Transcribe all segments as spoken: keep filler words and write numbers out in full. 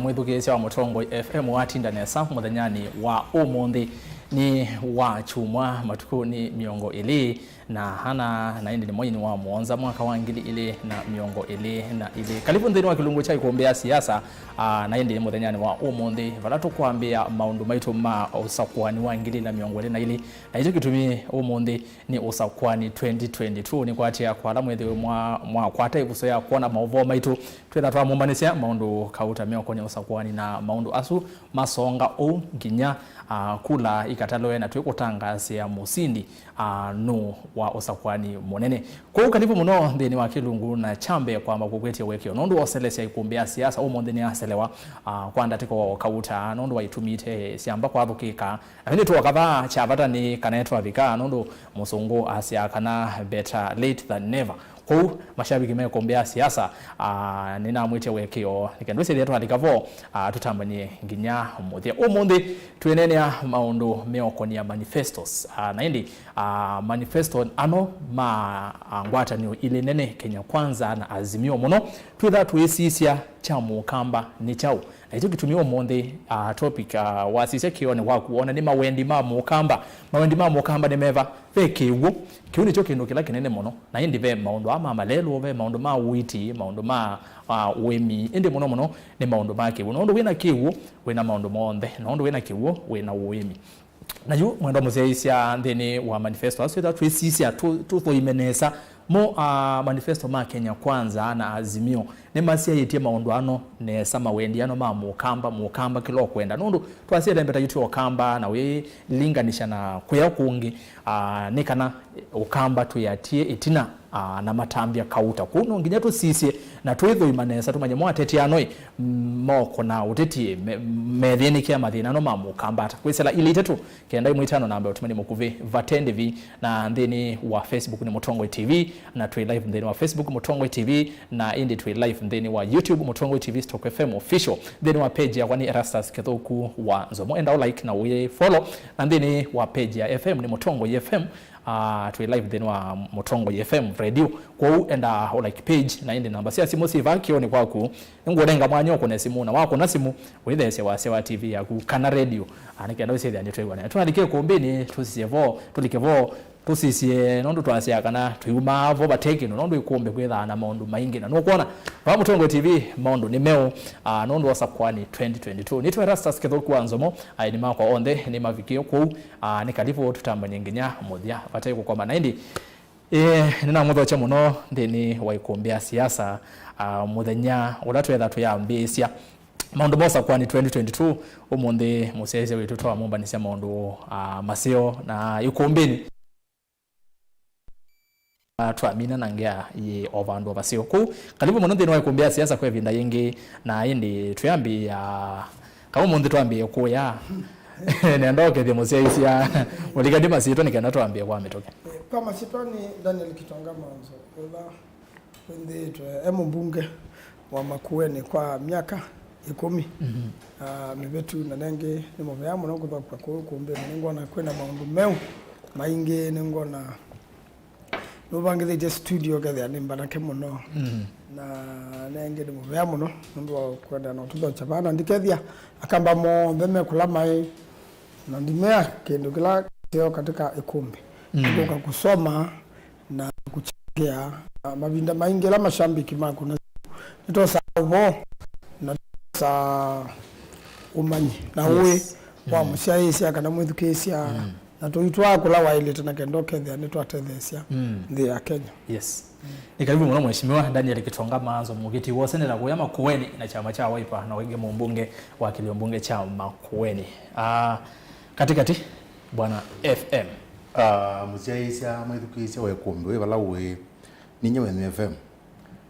Mwĩthukĩĩsya wa Mũtongoi F M watinda nesa mũthenyanĩ wa ũmũnthĩ. Nĩ wa kyumwa, matukũ nĩ mĩongo ĩlĩ na ana, na ĩndĩ nĩ mweinĩ wa mũonza mwaka wa ngili ilĩ na mĩongo ĩlĩ na ilĩ. Karibu nthĩnĩ wa kĩlungu kya Ikumbĩ ya Siasa, ah, na ĩndĩ nĩ mũthenyanĩ wa ũmũnthĩ, vala tũkwambĩa maũndũ maitũ ma ũsakũani wa ngili na mĩongo ĩlĩ na ilĩ. Na ĩkyo kĩtumi ũmũnthĩ nĩ ũsakũani twenty twenty-two, nĩ kwatĩa kwa ala mwĩthĩwe mwa-, mwakwata ĩvuso ya kwona maũvoo maitũ, twĩtha twamũmbanĩsya maũndũ kauta meũkonya ũsakũani na maũndũ asu masonga ũu nginya, ah, kula ikatalwe na twĩkũtangaasĩa mũsindi, ah, nũ wa ũsakũani mũnene. Kwoou kalivu mũno nthĩnĩ wa kĩlungu, na kya mbee kwamba kũkwĩtya ũekeo nũndũ wa ũselesya Ikumbĩ ya Siasa ũmũnthĩ nĩyaselewa, ah, kwa ndatĩka o kauta nũndũ wa itumi ite syamba kwathũkĩka. Na ĩndĩ twoka vaa, kya vata nĩ kana nĩtwavika, nũndũ mũsũngũ asyaa kana better late than never. Kwoou, mashabiki ma Ikumbĩ ya Siasa, ah, nĩnamwĩtya ũekeo, nĩ kenda ũsĩthĩa twalika vo, ah, tũtambany'e nginya mũthya. Ũmũnthĩ, twĩneenea maũndũ meũkonia manifestos. Ah, na ĩndĩ, ah, manifesto ano ma, ah, ngwatanĩo ilĩ nene, Kenya Kwanza na Azimio mũno, twĩtha tũisisya kya Mũkamba nĩ kyaũ. Na ĩkyo kĩtumi ũmũnthĩ, ah, topic, ah, wasisya kĩonĩ waku, ona nĩ mawendi ma Mũkamba. Mawendi ma Mũkamba nĩ meva? Ve kĩw'ũ. Kĩu nĩkyo kĩndũ kĩla kĩnene mũno. Na ĩndĩ ve maũndũ aa ma malelũ, ve maũndũ ma ũiiti, maũndũ ma, ah, ũĩmi. Ĩndĩ mũno mũno nĩ maũndũ ma kĩw'ũ. Nũndũ wĩna kĩw'ũ, wĩna maũndũ monthe. Nũndũ wĩna kĩw'ũ, wĩna ũĩmi. Na yu, mwendwa mũsyaĩĩsya, nthĩnĩ wa manifesto asu, ĩtha twĩsisya, tũ-, tũthũime nesa. Mo, ah, manifesto ma Kenya Kwanza na Azimio nĩmasyaĩtye maũndũ ano nesa, mawendi ano ma Mũkamba, Mũkamba kĩla ũkwenda. Nũndũ twasya ĩlembeta yu ti Ũkamba, na wĩlinganisya na kũya kũngĩ, ah, nĩ kana Ũkamba twĩatie ĩtina, ah, na matambya kauta. Kwoou no nginya tũsisye na twĩthũima nesa, tũmanye mo ateti ano ĩ, moko na ũteti ĩ, me-, methĩnĩkĩa mathĩna ano ma Mũkamba ata. Kwĩsĩla ilĩ itatũ, kenda ĩmwe itano namba ũtũmani mũkuvĩ, vate ndĩvi, na nthĩnĩ wa Facebook nĩ Mũtongoi T V, na twĩ live nthĩnĩ wa Facebook Mũtongoi T V, na ĩndĩ twĩ live nthĩnĩ wa YouTube Mũtongoi T V Stock F M Official. Nthĩnĩ wa page yakwa nĩ Erastus Kĩthũku wa Nzomo, enda ũ like na ũyĩ follow, na nthĩnĩ wa page ya F M nĩ Mũtongoi F M, ah, twĩ live nthĩnĩ wa Mũtongoi F M radio. Kwoou enda ũ like page, na ĩndĩ namba sya simũ syĩ vaa kĩonĩ kwaku. Nĩngũnenga mwanya ũkũne simũ, na wakũna simũ, wĩtheesye wasya wa T V yaku kana radio, ah, nĩ kenda ũsyĩthĩa nĩtwĩw'ana. Twalike ĩkũmbĩnĩ, tũsisye vo, tũlike vo, tũsisye, nũndũ twasya kana tũiumaa vo vate kĩndũ, nũndũ ĩkũmbĩ kwĩthaa na maũndũ maingĩ. Na nũkwona, vaa Mũtongoi T V, maũndũ nĩ meũ, ah, nũndũ wa ũsakũani twenty twenty-two. Nĩtwa Erastus Kĩthũku wa Nzomo, aeni makwa onthe nĩmavikie kũu, ah, nĩ kalivu tũtambany'e nginya mũthya vate kũkoma. Na ĩndĩ, Ĩĩ, nĩnamũthokya mũno nthĩnĩ wa ĩkũmbĩ ya siasa, ah, mũthenya ũla twetha tũyambĩĩsya maũndũ ma ũsakũani twenty twenty-two. Ũmũnthĩ mũsyaĩĩsya witũ twamũmbanĩsya maũndũ, ah, maseo na ĩkũmbĩnĩ, ah, twamina na ngea yĩ o vandũ o vaseo. Kũu, kalivu mũno nthĩnĩ wa ĩkũmbĩ ya siasa kwa ĩvinda yĩngĩ, na ĩndĩ twĩambĩĩa Kau ũmũnthĩ twambĩĩe kũya. Nenda ũkethye mũsyaĩĩsya mũlikani masyĩtwa nĩ kenda twambĩĩe kwa mĩtũkĩ. Kwa masyĩtwa nĩ Daniel Kitonga Manzo, ũla wĩthĩĩtwe e mũmbunge wa Makueni kwa myaka ĩkũmi, mhm, ah, mĩvĩtu, na nengĩ nĩ mũvea mũno kũthokwa kũu kũmbĩ, na nĩngwona kwĩna maũndũ meũ maingĩ, nĩngwona nũvangĩthĩtye studio ũkethĩa nĩ mbanake mũno. Mm. Na nengĩ nĩ mũvea mũno nũndũ wa kwenda na ũtũthokya vaa, na ndikethĩa Akamba monthe me kũla maĩ, na ndimea kĩndũ kĩla kĩseo katika ĩkũmbĩ. Mm. Nĩkũka kũsoma na kũchangia, na mavinda maingĩ ĩla mashambiki maku na nĩtosaa ũvoo na nĩtosaa ũmanyi na, yes, ũĩ wa, mm, mũsyaĩĩsya kana mwĩthukĩĩsya. Mm. Na tũitwaa kũla waĩlĩte na kenda ũkethĩa nĩtwatetheesya, mm, nthĩ ya Kenya. Yes. Mm. Nĩ karibu mũno Mheshimiwa Daniel Kitonga Manzo, mũkiti wa seneta kũya Makueni na kyama kya Wiper, na wĩngĩ mũmbunge wa kĩlio mbunge kya Makueni. Ah, katikati, Bwana F M. Ah, mũsyaĩĩsya mwĩthukĩĩsya wa ĩkũmbĩ wĩ vala ũĩ, ninyie wenyu F M.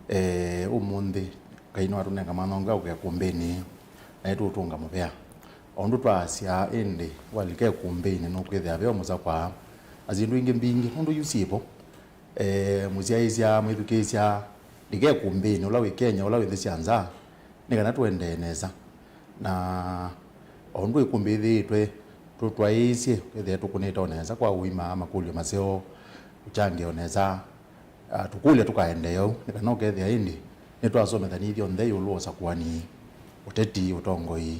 Eh, ũmũnthĩ, Ngai nĩwatũnenga manonga ũkĩa kũmbĩnĩ, na nĩtũũtũnga mũvea. O ũndũ twaasya, ĩndĩ walika ĩkũmbĩnĩ nũkwĩthĩa ve ũmũsakwa, na syĩndũ ingĩ mbingĩ, nũndũ yu syĩvo. Eh, mũsyaĩĩsya mwĩthukĩĩsya, lika ĩkũmbĩnĩ, ũla wĩ Kenya, ũla wĩ nthĩ sya nza, nĩ kana tũendee nesa. Na o ũndũ ĩkũmbĩ yĩthĩĩtwe, tũtwaĩĩsye, wĩthĩe tũkũnĩte o nesa kwa ũima makũlyo maseo, ũkyangĩe o nesa. Ah, tũkũlya tũkaendeea ũu, nĩ kana ũkethĩa ĩndĩ nĩtwasomethanĩthye onthe ĩũlũ wa ũsakũani. ũteti, ũtongoi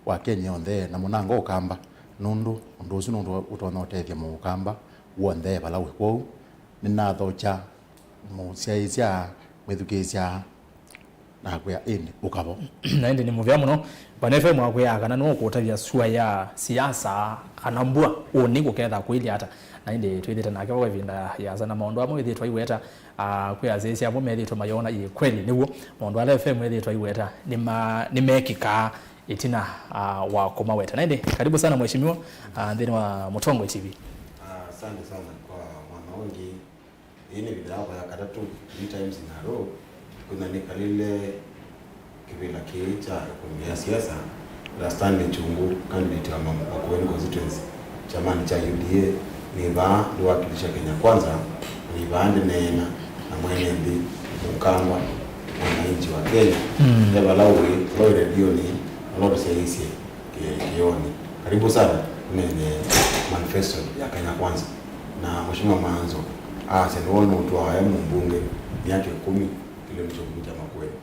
wa Kenya yonthe, na mũnango Ũkamba, nũndũ ũndũ ũsu nũndũ ũtonya ũtethya Mũkamba w'onthe vala wĩ. Kwoou nĩnathokya mũsyaĩĩsya, mwĩthukĩĩsya, nakwĩa, ĩndĩ ũkavo. Na ĩndĩ nĩ mũvea mũno. Pan F M wakwĩaa kana nũkũtavya sua ya siasa kana mbua ũnĩ kũketha kũilye ata. Na ĩndĩ twĩthĩte nake kwa ĩvinda yĩasa na maũndũ amwe wĩthĩtwe aiweta, ah, kwĩ asyaĩĩsya amwe methĩtwe mayona ĩ kweli nĩw'o. Maũndũ ala F M ethĩtwe aiweta nĩma-, nĩmekĩkaa ĩtina, ah, wa kũmaweta. Na ĩndĩ, karibu sana mheshimiwa, ah, nthĩnĩ wa Mũtongoi T V. Ah, asante sana kwa mwana ũngĩ. Ĩĩ nĩ ĩvinda yakwa ya katatũ, three times in a row, kwĩna nĩkalile kĩvĩla kĩĩ kya ĩkũlyo ya siasa, ta Stanley Chungu, candidate wa Makueni constituency, kyamanĩ kya U D A, nĩ vaa ndĩwakilisha Kenya Kwanza, na nĩ vaa ndĩneena na mwene nthĩ, Mũkamba, mwananchi wa Kenya, mm, e vala ũĩ, vala ũĩ redionĩ, vala ũtũsyaĩĩsye kĩ-, kĩonĩ. Karibu sana, ũneenye manifesto ya Kenya Kwanza. Na Mheshimiwa Maanzo aasya nĩwe ũnũtwaa e mũmbunge myaka ĩkũmi kĩlĩonĩ kya ũmbunge kya Makueni.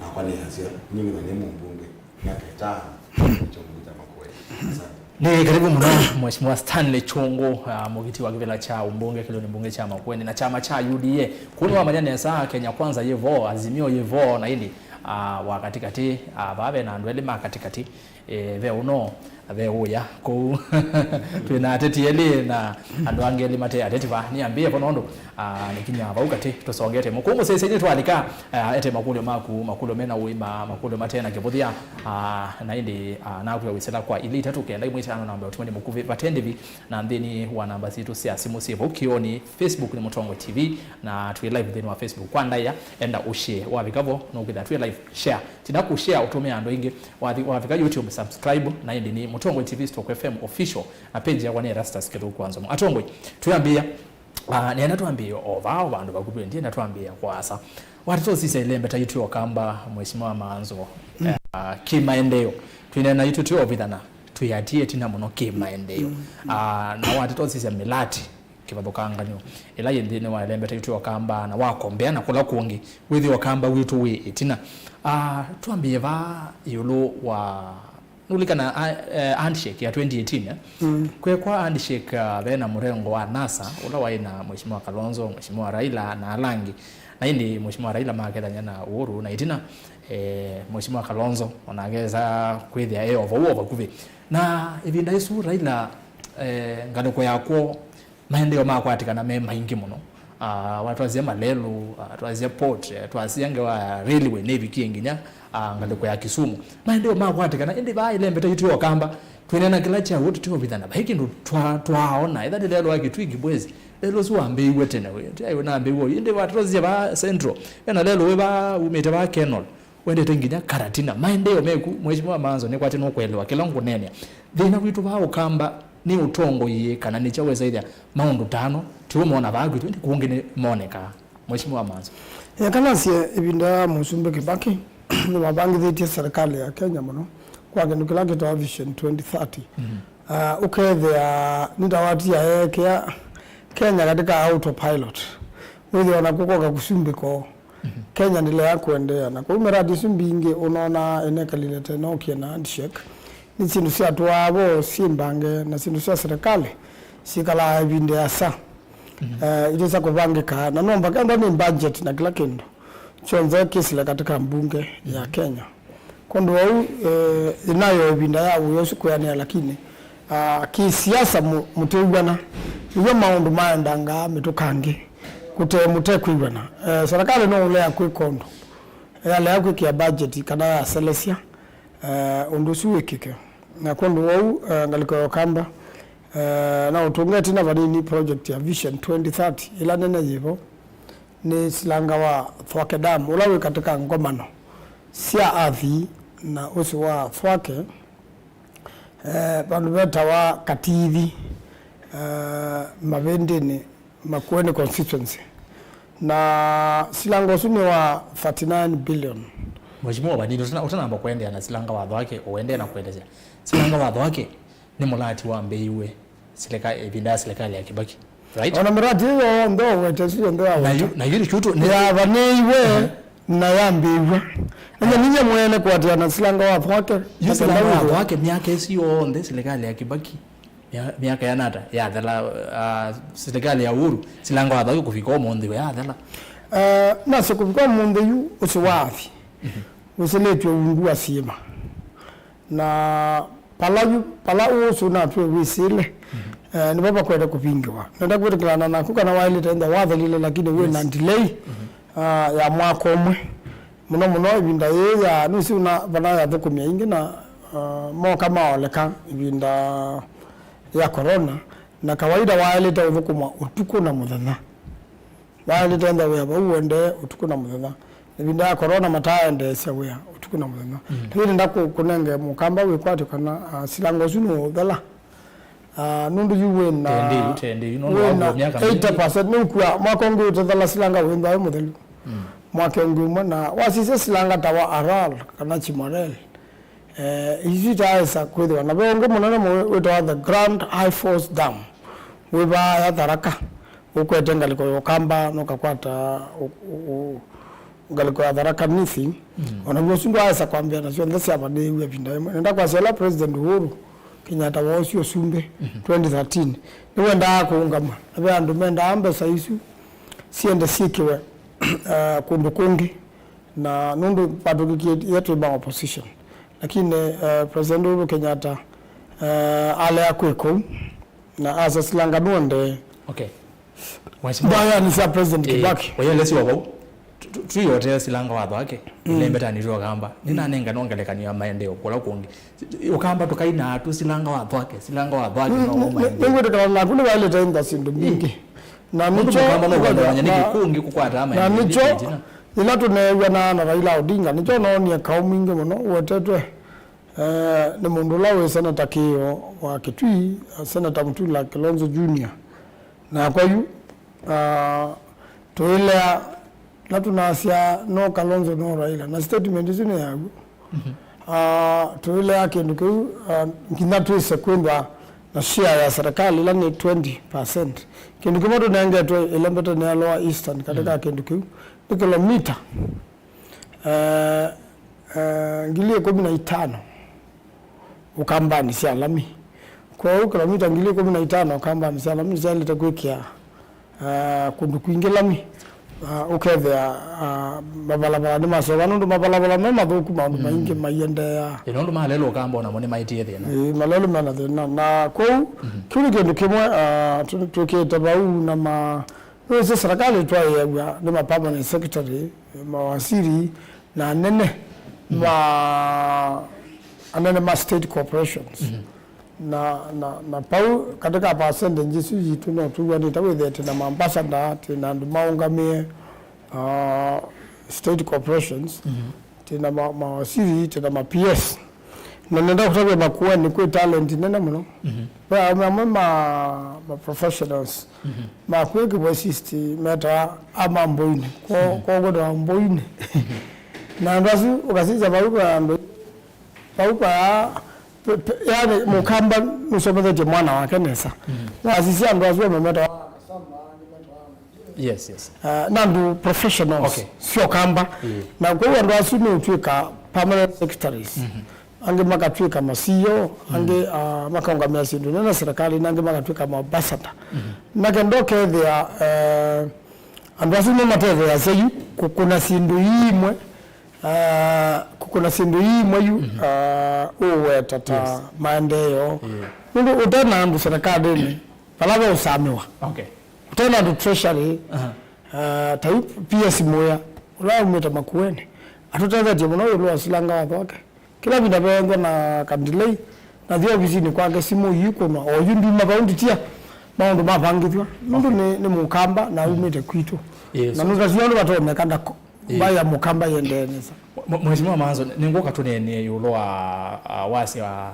Nakwa nĩasya, nyie nĩthwa nĩ mũmbunge myaka ĩtano kĩlĩonĩ kya ũmbunge kya Makueni. Asante. Nĩ karibu mũno, Mheshimiwa Stanley Chungu, ah, mũviti wa kĩvĩla kya ũmbunge kĩlĩonĩ mbunge kya Makueni na kyama kya U D A. Kũu nĩwamanya nesa, Kenya Kwanza yĩ vo, Azimio yĩ vo, na ĩndĩ, ah, wa katĩkatĩ, ah, vaa ve na andũ elĩ ma katĩkatĩ. Eh, ve ũno, ve ũya. Kũu twĩ na ateti elĩ na andũ angĩ elĩ mate ateti va. Nĩambĩe vo nondũ, ah, nĩkinya vau katĩ tũsongete mo. Kũu mũsyaĩĩsya nĩtwalika, ah, ete makũlyo maku, makũlyo mena ũima, makũlyo mate na kĩvũthya. Ah, na ĩndĩ, ah, nakwĩa wĩsĩla kwa ilĩ itatũ kenda ĩmwe itano namba ya ũtũmani mũkuvĩ vate ndĩvi, na nthĩnĩ wa namba sitũ sya simũ syĩ vau kĩonĩ. Facebook nĩ Mũtongoi T V, na twĩ live nthĩnĩ wa Facebook. Kwa ndaĩa, enda ũshare. Wavika vo, nũkwĩthĩa twĩ live. Share. Tina kũ share, ũtũmĩa andũ aingĩ. Wathi-, wavika YouTube, subscribe, na ĩndĩ nĩ Mũtongoi T V stroke F M official, na page yakwa nĩ Erastus Kĩthũku wa Nzomo. Atongoi, twĩambĩĩa, ah, nĩenda twambĩĩe o vaa o vandũ vakuvĩ, ndienda twambĩĩa kũasa. Watata ũsisya ĩlembeta yitũ ya Ũkamba, Mheshimiwa Maanzo, mm, eh, ah, kĩmaendeeo. Twĩneena yitũ tĩ ovithana, twĩatie ĩtina mũno kĩmaendeeo. Mm, mm. Ah, na watata ũsisya mĩlati, kĩvathũkanganyo ĩla yĩ nthĩnĩ wa ĩlembeta yitũ ya Ũkamba na wakombea na kũla kũngĩ, wĩthĩe Ũkamba witũ wĩ ĩtina. Ah, twambĩe vaa ĩũlũ wa, nũlikana, ah, eh, handshake ya twenty eighteen, eh? Mm. Kwekwa handshake, ah, ve na mũrengo wa NASA, ũla waĩ na Mheshimiwa Kalonzo, Mheshimiwa Raila na ala angĩ. Na ĩndĩ Mheshimiwa Raila makethany'a na Uhuru na ĩtina, eh, Mheshimiwa Kalonzo onake esa kwĩthĩa e o vau o vakuvĩ. Na ĩvinda ĩsu Raila, eh, ngalĩko ya kwoo, maendeeo makwatĩkana me maingĩ mũno. Ah, watwasya malelũ, ah, twasya port, eh, twasya ngewa ya railway nĩvikie nginya, ah, ngalĩko ya Kisumu. Maendeeo makwatĩkana, ĩndĩ vaa ĩlembeta yitũ ya Ũkamba, twĩneena kĩla kya w'o tũteovithana. Vai kĩndũ twa-, twaaona, ĩtha nĩ lelũ wa Kitui Kibwezi. Lelũ ũsu wambĩĩiwe tene, we, ti aiwe nambĩĩiwe ũyu. Ĩndĩ watwasya vaa Central, ena lelũ wĩ vaa, umĩte vaa Kenol. Wendete nginya Karatina. Maendeeo meku, Mheshimiwa Maanzo, nĩkwatĩ nũkũelewa kĩla ngũneenea. Thĩna witũ vaa Ũkamba nĩ ũtongoi kana nĩ kyaũ wĩsaĩthya maũndũ tano, tiw'o mona vaa kwitũ, ĩndĩ kũngĩ nĩmonekaa. Mheshimiwa Maanzo. Ĩkanasye ĩvinda ya Mũsumbĩ Kĩbakĩ, nĩmavangĩthĩtye serikali ya Kenya mũno kwa kĩndũ kĩla kĩtawa Vision twenty thirty. Mhm. Ah, ũkethĩa nĩtawatia eekĩa Kenya katika autopilot. Wĩthĩa ona kũkoka kũsumbĩko. Mhm. Kenya ndĩlea kũendeea. Na kwoou miradi ĩsu mbingĩ ũnona ĩnekalile tene ũkie na handshake. Nĩ syĩndũ syatũaa vo syĩ mbange na syĩndũ sya serikali syĩkalaa ĩvinda ĩasa. Mhm. Eh, itesa kũvangĩka. Na no mbaka enda nĩ budget na kĩla kĩndũ. Kyonthe kĩsile katika mbunge ya, mhm, Kenya. Kwondũ wau, eh, ĩnayo ĩvinda ya wĩa ũsu kwĩanĩa, lakini, ah, kĩsiasa mũ-, mũtĩw'ana. Nĩw'o maũndũ maendangaa mĩtũkangĩ. Kũte mũtekwĩw'ana. Eh, serikali no ũlea kwĩka ũndũ. Yalea kwĩkĩa budget kana yaselesya, eh, ũndũ ũsu wĩkĩke. Na kwondũ wau, eh, ngalĩko ya Ũkamba, eh, na ũtũnge ĩtina vanini project ya Vision twenty thirty, ĩla nene yĩvo, nĩ silanga wa Thwake Dam, ũla wĩ katĩ ka ngomano sya athii na ũsĩ wa Thwake, eh, vandũ vetawa Katithi, eh, Mavĩndĩnĩ, Makueni constituency. Na silanga ũsu nĩ wa thirty-nine billion. Mheshimiwa Vanini, ũtana-, ũtanamba kũendeea na silanga wa Thwake, ũendee na kũelesya. Silanga wa Thwake nĩ mũlati wambĩĩiwe silika-, ĩvinda ya serikali ya Kibaki, right? Ona mĩlati ĩyo yonthe ũwete ĩsu yonthe ya na weta. Yu-, na yu nĩ kyutu nĩ yavanĩiwe. Mhm. Na yambĩĩw'a. Nĩnya, nĩnya mwene kũatĩana silanga watho wake. Yu silanga watho wake myaka ĩsu yonthe, silikalĩ ya Kibaki, mya-, myaka yanata yathela, ah, silikalĩ ya Uhuru, silanga watho wake kũvika ũmũnthĩ we yathela. Ah, nase kũvika ũmũnthĩ yu ũsĩ wathi. Ũsĩlĩtw'e ungu wa syĩma. Na pala yu, pala ũsũ natw'e wĩsĩle, eh, nĩvo vakwete kũvingĩwa. Nenda kwĩtĩkĩlana naku kana waĩlĩte ntha wathelile, lakini wĩ na delay, ah, ya mwaka ũmwe. Mũno mũno ĩvinda yĩĩ ya, nũsĩ una vana yathũkũmya ingĩ na, ah, moka maoleka ĩvinda ya corona, na kawaida waĩlĩte ũthũkũmwa ũtukũ na mũthenya. Waĩlĩte ntha wĩa vau ũendee ũtukũ na mũthenya. Ĩvinda ya corona mataaendeesya wĩa ũtukũ na mũthenya. Lakini ndakũnenge mũkamba wĩkwatyo kana, ah, silanga ũsu nũũthela. Ah, nũndũ yu wĩna, tendĩ yu, tendĩ yu, nũndũ wĩna wa myaka mingĩ. Eighty percent nĩũkua mwaka ũngĩ ũtethela silanga wĩnthwa wĩ mũthelu. Mwaka ũngĩ ũmwe na wasisya silanga ta wa Aral kana Chimorel. Eh, isu itaaĩsa kwĩthĩwa na ve ũngĩ mũnene mũno wĩtawa the Grand High Force Dam wĩ vaa ya Tharaka, ũkwete ngalĩko ya Ũkamba, nũkakwata ũ-, ũ-, ũ-, ngalĩko ya Tharaka Nithi. Ona w'o ũsu ndwaaĩsa kwambĩa na syonthe syavanĩĩw'e ĩvinda yĩmwe. Nenda kwasya ĩla President Uhuru Kenyatta woosie ũsumbĩ twenty thirteen, nĩwendaa kũũngama na ve andũ mendaa mbesa isu siende syĩkĩwe, eh, kũndũ kũngĩ. Na nũndũ vatũkĩkie ĩthe twĩ ma opposition. Lakini, eh, President Uhuru Kenyatta, eh, alea kwĩka ũu, na asya silanga nũendee. Okay. Mheshimiwa. Mbayanĩ sya President Kibaki. Wayelesiwa vau. Tu-, tu-, tuiotee silanga watho wake. Ilembetanĩ twa Ũkamba. Nĩnanenganwa ngelekany'o ya maendeeo kũla kũngĩ. Ũkamba tũkainaa tu silanga watho wake, silanga watho wake, no maendeeo. Nĩngwĩtĩkana naku nĩwaĩlĩte ntha syĩndũ mbingĩ. Na nĩkyo, nĩkyo, yĩla tũneew'anaa na Raila Odinga, nĩkyo noonie kaũ mwingĩ mũno ũwetetwe, eh, nĩ mũndũ ũla wĩ seneta kĩĩo wa Kitui, Seneta Mutula Kilonzo Junior. Nakwa yu, ah, tũilea, na tũnasya no Kalonzo, no Raila, na statement ĩsu nĩ ya w'o. Ah, tũilea kĩndũ kĩu, ah, nginya twĩse kwĩthwa na share ya serikali ĩla nĩ twenty percent. Kĩndũ kĩmwe tũnengetwe ĩla mbete nĩ ya Lower Eastern katika kĩndũ kĩu nĩ kilomita, eh, eh, ngili ĩkũmi na itano Ũkambanĩ sya lami. Kwoou kilomita ngili ĩkũmi na itano Ũkambanĩ sya lami nĩsyaĩlĩte kwĩkĩa, ah, kũndũ kwingĩ lami. Ah, ũkethĩa, ah, mavalavola nĩmaseva nũndũ mavalavola me mathũku, maũndũ maingĩ maiendeeaa. Ĩ, nũndũ malelũ Ũkamba onamo nĩmaĩtĩe thĩna. Ĩ, malelũ mena thĩna. Na kwoou, kĩu nĩ kĩndũ kĩmwe, ah, tũ-, twĩkĩte vau na ma-, nĩwĩsĩ serikali twaĩaw'a nĩ ma permanent secretary, mawasiri, na anene ma, anene ma state corporations. Na, na, na pau katika percentage isu yitũ no tũw'anĩte wĩthĩe twĩ na maambassador, twĩ na andũ maũngamĩe, ah, state corporations, twĩ na ma-, mawasiri, twĩ na ma P S. Na nenda kũtavya Makueni kwĩ talent nene mũno. Ve aũme amwe ma, ma professionals ma kwĩkĩvwa assist metawa ama Mboinĩ. Kwo, kwo kwĩtawa Mboinĩ. Na andũ asu ũkasisya vau va andũ, vau va, pe-, pe-, yani Mũkamba nũsomethetye mwana wake nesa. Wasisya andũ asu amwe metawa Yes, yes. Uh, na andũ professionals sya Ũkamba. Na kwoou andũ asu nĩũtw'ĩka permanent secretaries. Angĩ makatw'ĩka ma C E O, angĩ, uh, makaũngamĩa syĩndũ nene serikali, na angĩ makatw'ĩka ma ambassador. Na kenda ũkethĩa, uh, andũ asu nĩmatetheeasya yu kũkũna syĩndũ imwe, uh, kũkũna syĩndũ imwe yu, uh, ũweta ta maendeeo. Nũndũ ũte na andũ serikalĩnĩ, vala ve ũsamĩwa. Okay. Ũte na andũ treasury, uh, ta yu P S Mũya, ũla umĩte Makueni, atũtethetye mũno ĩũlũ wa silanga watho wake. Kĩla vinda veethwa na ka delay, nathi ovisinĩ kwake simũ iikũnwa, oyu nduma vau nditia, maũndũ mavangĩthw'a. Nũndũ nĩ, nĩ Mũkamba na umĩte kwitũ. Na nũtasio andũ vatomeka ndako. Mbaĩ ya Mũkamba yendee nesa. Mwe-, Mheshimiwa Manzo, nĩngũka tũneenee ĩũlũ wa, ah, wasya wa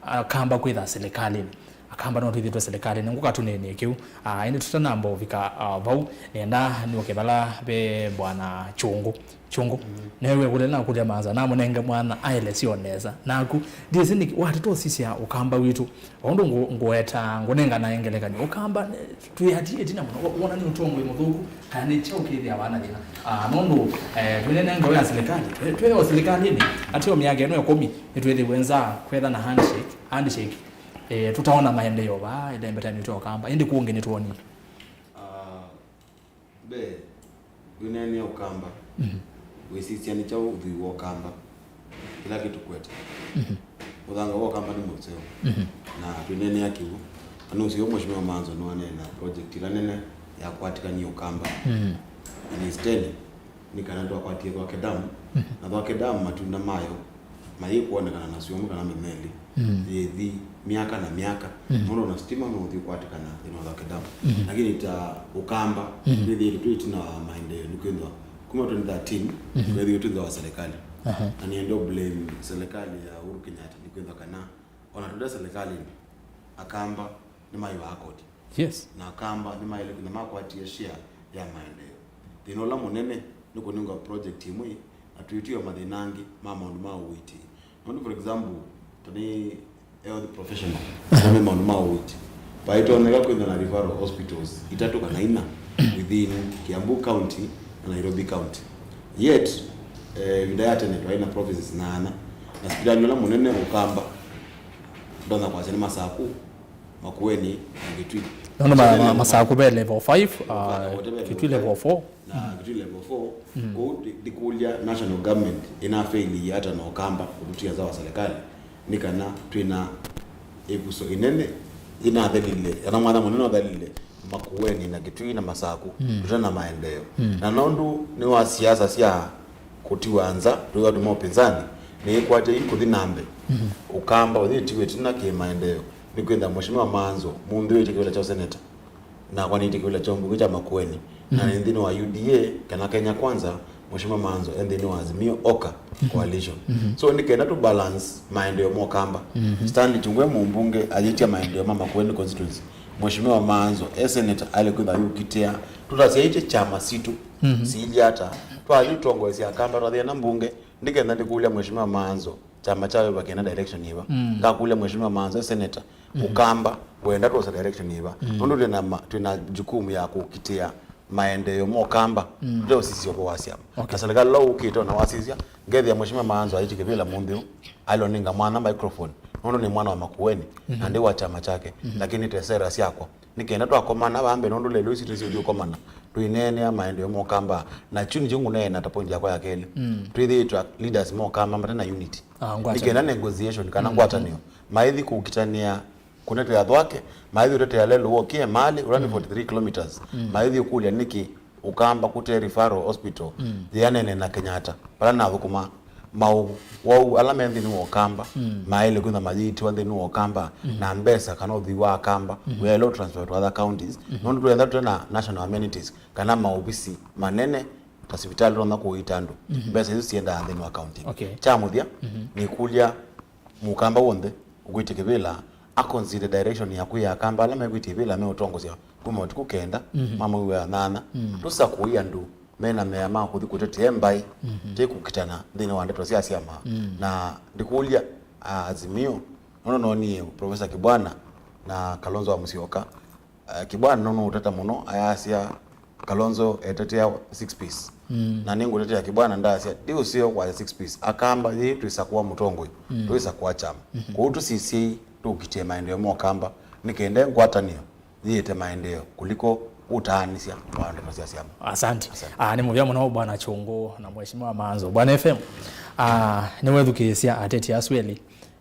Akamba kwĩtha silikalĩnĩ. Kamba no twĩthĩtwe silikalĩnĩ, ngũka tũneenee kĩu. Ah, ĩndĩ tũtanamba ũvika, ah, vau, nĩenda nĩũke vala ve Bwana Kyũngũ. Kyũngũ. Mm. Newe kũlya nakũlya Maanza, namũnenge mwana aelesye o nesa. Naku, ndyĩsĩ nĩkĩ, watata ũsisya Ũkamba witũ. O ũndũ ngũ-, ngũeta, ngũnengana ngelekany'o. Ũkamba, eh, twĩ ati ĩtina mũno. Wo-, wona nĩ ũtongoi mũthũku, kana nĩ kyaũ kĩthĩawa na thĩna. Ah, nũndũ, eh, twĩnenenga ya silikalĩ, twĩ, twĩ o silikalĩnĩ, ateo myaka ĩno ĩkũmi, nĩtwĩthĩwe nza kwetha na handshake, handshake. Eh, tũtaona maendeeo vaa ĩlembetanĩtwe Ũkamba, ĩndĩ kũngĩ nĩtwonie. Ah, mbee, wĩneenea Ũkamba, mhm, wĩsisya nĩ kyaũ ũthwii wa Ũkamba, kĩla kĩtũkwete. Mhm. Mũthanga wa Ũkamba nĩ mũseo. Mhm. Na twĩneenea kĩw'ũ. Na nũseo Mheshimiwa Maanzo nĩwaneena project ĩla nene yakwatĩkanie Ũkamba. Mhm. In his tenure, nĩ kana twakwatie Thwake Dam, mhm, na Thwake Dam matunda mayo mayĩkwonekana na syũmũ kana mĩmeli, mm, yĩthi myaka na myaka, mm, nũndũ na stima nũthi ũkwatĩkana thĩna wa Thwake Dam. Mm. Lakini ta Ũkamba, mm, twĩthĩĩtwe twĩ ĩtina wa maendeeo, nĩkwĩthwa kuma twenty thirteen, mhm, twĩthĩĩtwe twĩ nza wa serikali. Aha. Na nĩenda blame serikali ya Uhuru Kenyatta, nĩkwĩthwa kana ona tũte serikalĩnĩ, Akamba nĩmaiwaa koti. Yes. Na Akamba nĩmaĩle kwĩthwa makwatie share ya maendeeo. Thĩna ũla mũnene nĩ kũnengwa project ĩmwe na twĩtw'ĩka mathĩna angĩ ma maũndũ ma ũiiti. Nũndũ, for example, ta nĩ health professional, kana me maũndũ ma ũiiti, vaitonyeka kwĩthwa na referral hospitals itatũ kana ina within Kiambu County na Nairobi County. Yet, eh, ĩvinda ya tene twaĩ na provinces nana, na sipitalĩ ũla mũnene Ũkamba, ndonya kwasya nĩ Masaku, Makueni na Kitui. Nũndũ ma-, ma-, Masaku ve level five, uh, whatever Kitui level five, level four. Na, mm, Kitui level four. Mm. Kũu ndi-, ndikũlya national government ĩna fail ata na Ũkamba kũtũtia nza wa serikali, nĩ kana twĩna ĩvuso ĩnene ĩnathelile, kana mwanya mũnene ũthelile Makueni na Kitui na Masaku, mm, tũte na maendeeo. Mm. Na nũndũ nĩ wa siasa sya kũtiwa nza, twĩwa tũma ũpinzani, nĩĩkwatya yu kũthi na mbee. Mhm. Ũkamba ũyĩtiwe ĩtina kĩ maendeeo, nĩkwĩthĩa Mheshimiwa Maanzo mũnthĩ wĩtye kĩvĩla kya ũseneta, nakwa nĩtye kĩvĩla kya ũmbunge kya Makueni, na, mhm, nĩ nthĩnĩ wa U D A kana Kenya Kwanza, Mheshimiwa Maanzo e nthĩnĩ wa Azimio Oka, mhm, coalition. Mhm. So nĩ kenda tũ balance maendeeo ma Ũkamba. Mhm. Stanley Kyũngũ e mũmbunge ayĩtya maendeeo ma Makueni constituency. Mheshimiwa Maanzo e senator aĩle kwĩthĩa ayũkitĩa. Tũtasyaĩtye kyama sitũ, mhm, siilye ata. Twathi ũtongoesya Akamba, twathi na mbunge, nĩ kenda ndĩkũlya Mheshimiwa Maanzo kyama kyawe vakĩenda direction yĩva. Mm. Ngakũlya Mheshimiwa Maanzo e senator, mhm, Ũkamba wenda twose direction yĩva. Mm. Nũndũ twĩna ma-, twĩna jukumu ya kũkitĩa maendeeo ma Ũkamba, mm, tũteũsisya ũvoo wa syama. Okay. Na serikali ũla ũkĩte ona wasisya, ngethĩa Mheshimiwa Maanzo aĩtye kĩvĩla mũnthĩ ũũ, aĩle ũnenga mwana microphone, nũndũ nĩ mwana wa Makueni, mhm, na ndĩ wa kyama kyake, mhm, lakini te sera syakwa. Nĩ kenda twakomana vaa mbee, nũndũ lelũ isu tũsyothi ũkomana, tũineenea maendeeo ma Ũkamba, na kyu nĩkyo ngũneena ta point yakwa ya kelĩ. Mm. Twĩthĩĩtwe leaders ma Ũkamba mate na unity. Ah, ngwatanĩo. Nĩ kenda negotiation kana, mm, ngwatanĩo. Maithi kũkitanĩa kũtetea Thwake, maithi ũtetea lelũ wa Kiemali, ũla nĩ, mm, forty-three kilometers. Mm. Maithi ũkũlya nĩkĩ Ũkamba kũte referral hospital, mm, yĩanene na Kenyatta, vala nathũkũma maũwau ala me nthĩnĩ wa Ũkamba, mm, maĩle kwĩthwa mayĩitiwa nthĩnĩ wa Ũkamba, mm, na mbesa kana ũthwii wa Akamba, mm, wĩaĩle transfer to other counties, mm, nũndũ twĩenda tũte na national amenities, kana maovisi manene, ta sivitalĩ tũtonya kũiita andũ. Mm. Mbesa isu siendaa nthĩnĩ wa county. Okay. Kya mũthya, mm-hmm, nĩkũlya Mũkamba w'onthe ũkwĩtya kĩvĩla, a consider direction yaku ya Akamba ala mekwĩtya ĩvĩla meũtongosya kuma ũtukũ kenda, mhm, mwa mwei wa nyanya. Mm. Tũsakũi andũ mena mea ma kũthi kũtetea mbaĩ, mhm, ti kũkitana nthĩnĩ wa ndeto sya syama. Mm. Na ndikũlya, a, Azimio, nũndũ noonie Professor Kibwana na Kalonzo wa Musyoka, a, Kibwana nũnũũteta mũno, ayasya, Kalonzo etetea six piece. Mm. Na nĩngũtetea Kibwana, ndasya, ndi ũseo kwasya six piece. Akamba yĩĩ twĩsakũa mũtongoi, mm, twĩsakũa kyama. Mhm. Kwoou tũsisyei tũkitie maendeeo ma Ũkamba, nĩ kenda ngwatanĩo yĩĩte maendeeo kũliko ũtaanisya wa ndeto sya syama. Asante. Asante. Ah, nĩ mũvea mũno Bwana Kyũngũ na Mheshimiwa Maanzo. Bwana F M, ah, nĩwethukĩĩsya ateti asu elĩ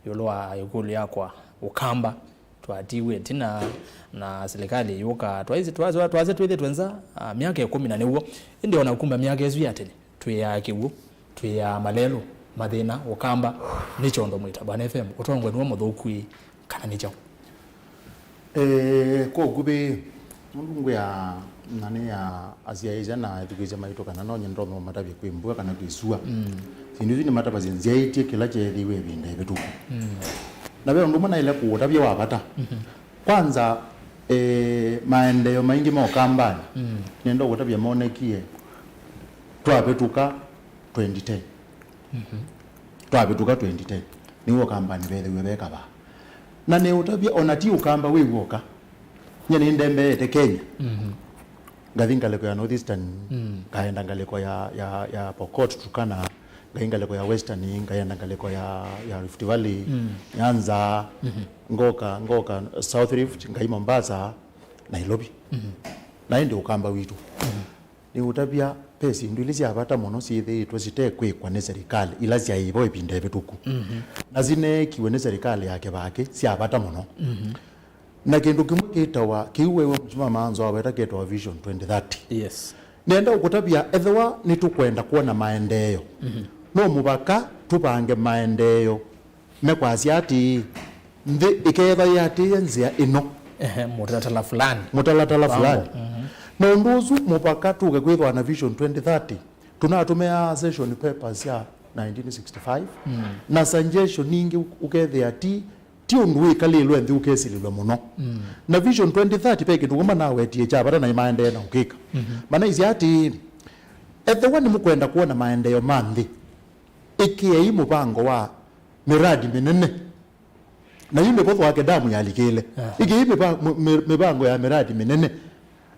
ĩũlũ wa ĩkũlyo yakwa Ũkamba twatiwe ĩtina na silikalĩ yũka. Twaisye, twaisye, twaisye twĩthĩtwe nza, ah, myaka ĩkũmi na nĩw'o. Ĩndĩ ona kuma myaka ĩsu ya tene, twĩaa kĩw'ũ, twĩaa malelũ, mathĩna, Ũkamba. Nĩ kyondo mwĩta, Bwana F M, ũtongoi nĩw'o mũthũku ĩ, kana nĩ kyaũ? Eh, kwa ũkuvĩ, nũndũ ngwĩa nani ya asyaĩĩsya na ethukĩĩsya maitũ kana no nyie ndonya ũmatavya kwĩ mbua kana kwĩ sua. Mm. Syĩndũ isu nĩmatavasya nzyaĩtye kĩla kyeethĩiwe ĩvinda ĩvĩtũku. Mm. Na ve ũndũ ũmwe naĩle kũũtavya wa vata. Mhm. Kwanza, eh, maendeeo maingĩ ma Ũkambanĩ, mm, nĩenda ũkũtavya monekie twavĩtũka twenty ten. Mhm. Twavĩtũka twenty ten, nĩw'o Ũkambanĩ vethĩwe ve kavaa. Na nĩũtavya, ona ti Ũkamba wĩ w'oka, nyie nĩndembeete Kenya. Mhm. Ngathi ngalĩko ya North Eastern, mm, ngaenda ngalĩko ya, ya, ya Pokot, Turkana, ngai ngalĩko ya Western, ngaenda ngalĩko ya, ya Rift Valley, mm, Nyanza, mhm, ngoka, ngoka South Rift, ngai Mombasa, Nairobi. Mhm. Na ĩndĩ Ũkamba witũ. Mhm. Nĩũtavya, ve syĩndũ ilĩ sya vata mũno syĩthĩĩtwe sitekwĩkwa nĩ serikali ila syaĩ vo ĩvinda ĩvĩtũku. Mhm. Na sineekiwe nĩ serikali ya Kĩvakĩ sya vata mũno. Mhm. Na kĩndũ kĩmwe kĩtawa, kĩu wewe Mheshimiwa Maanzo aweta kĩtawa Vision twenty thirty. Yes. Nĩenda ũkũtavya, ethĩwa nĩtũkwenda kwona maendeeo, mhm, no mũvaka tũvange maendeeo mekwasya atĩĩ, nthĩ ĩkeethwa yĩatĩĩe nzĩa ĩno. Ehe, mũtalatala fulani. Mũtalatala fulani. Mhm. Na ũndũ ũsu mũvaka tũke kwĩthwa na Vision twenty thirty. Tũnatũmĩaa session papers sya nineteen sixty-five, mm, na suggestion ingĩ ũkethĩa ti, ti ũndũ wĩkalĩlwe nthĩ ũkesilĩlwe mũno. Mm. Na Vision twenty thirty ve kĩndũ kuma nawetie kya vata na maendee na ũkĩka. Mhm. Manaisye atĩĩ, ethĩwa nĩmũkwenda kwona maendeeo ma nthĩ, ĩkĩai mũvango wa mĩradi mĩnene. Na yu nĩvo Thwake Damu yalikĩle. Aha. Ĩkĩai mĩva-, mĩ-, mĩ-, mĩvango ya mĩradi mĩnene.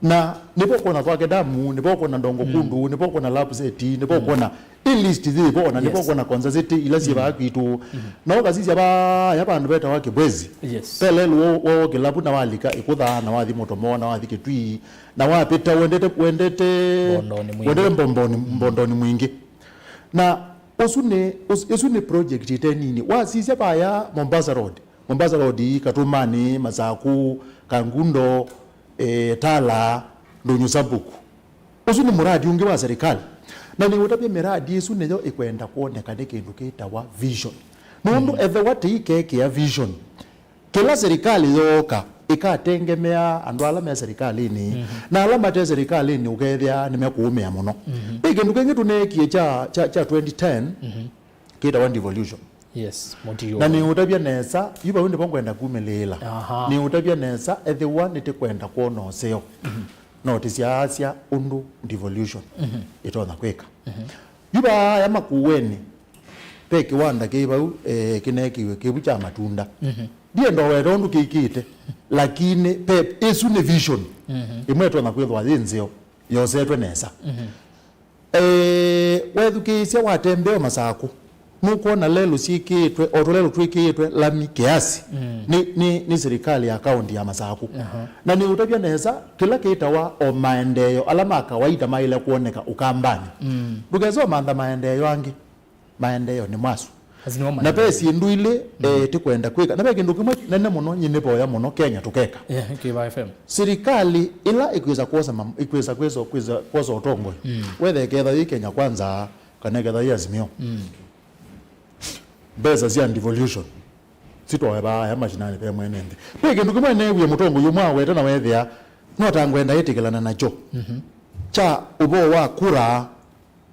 Na nĩvo ũkwona Thwake Damu, nĩvo ũkwona Ndongo, mm, Kundu, nĩvo ũkwona Lapsset, nĩvo, mm, ũkwona hii list yĩvo, na nĩvo, yes, ũkwona Konza City ila syĩ, mm, vaa kwitũ. Mm. Na ũkasisya vaya vandũ vetawa Kibwezi. Yes. Ve lelũ wo, wo kĩlavu na walika Ĩkũtha, na wathi Mũtomo, na wathi Kĩtui, na wapĩta wendete, wendete, Mbondoni mwingĩ, wendete Mbomboni, mm, Mbondoni mwingĩ. Na ũsu nĩ, ũs-, ĩsu nĩ project ĩte nini. Wasisya vaya Mombasa Road, Mombasa Road, Katumani, Masaku, Kangundo, eh, Tala, Ndũnyũ Sabuku. Ũsu nĩ mũradi ũngĩ wa serikali. Na nĩũtavya mĩradi ĩsu nĩyo ĩkwenda kwoneka nĩ kĩndũ kĩtawa vision. Nũndũ, mm, ethĩwa tĩikekĩa vision, kĩla serikali yooka ĩkatengemea andũ ala me serikalĩnĩ, mhm, na ala mate serikalĩnĩ ũkethĩa nĩmekũũmĩa mũno. Mhm. Ve kĩndũ kĩngĩ tũneekie kya, kya, kya twenty ten, mhm, kĩtawa devolution. Yes, mũtiyo. Na nĩũtavya nesa, yu vau nĩvo ngwenda kumĩlĩĩla. Aha. Nĩũtavya nesa, ethĩwa nĩtĩkwenda kwona ũseo, mhm, no tĩsyaasya ũndũ devolution, mhm, ĩtonya kwĩka. Mhm. Yu vaya Makueni, ve kĩwanda kĩ vau, eh, kĩneekiwe kĩvu kya matunda. Mhm. Ndienda ũweta ũndũ kĩkĩte, lakini ve, ĩsu nĩ vision, mhm, ĩmwe ĩtonya kwĩthwa yĩ nzeo, yosetwe nesa. Mhm. Eh, wethukĩĩsya watembea Masaku, nũkwona lelũ syĩkĩĩtwe, o tũlelũ twĩkĩĩtwe lami kiasi, mm, nĩ, nĩ, nĩ serikali ya kaunti ya Masaku. Aha. Na nĩũtavya nesa, kĩla kĩtawa o maendeeo ala ma kawaita maĩle kwoneka Ũkambanĩ. Mm. Ndũkesa ũmantha maendeeo angĩ. Maendeeo nĩ masu. Asu nĩmo. Na ve maendeeo. Syĩndũ ilĩ, mm, eh, tĩkwenda kwĩka. Na ve kĩndũ kĩmwe nene mũno, nyie nĩvoya mũno Kenya tũkeka. Yeah, Kiva F M. Sirikali ĩla ĩkwĩsa kwosa mam-, ĩkwĩsa kwĩsa, kwĩsa kwosa ũtongoi. Mm. Wethe ĩketha yĩ Kenya Kwanza, kana ĩketha yĩ Azimio. Mm. Mbesa sya devolution sitwawe vaa ya mashinani ve mwene nthĩ. Ve kĩndũ kĩmwe neewie mũtongoi ũmwe aweta na wethĩa, no ta ngwenda ĩtĩkĩlana nakyo. Mhm. Kya ũvoo wa kura,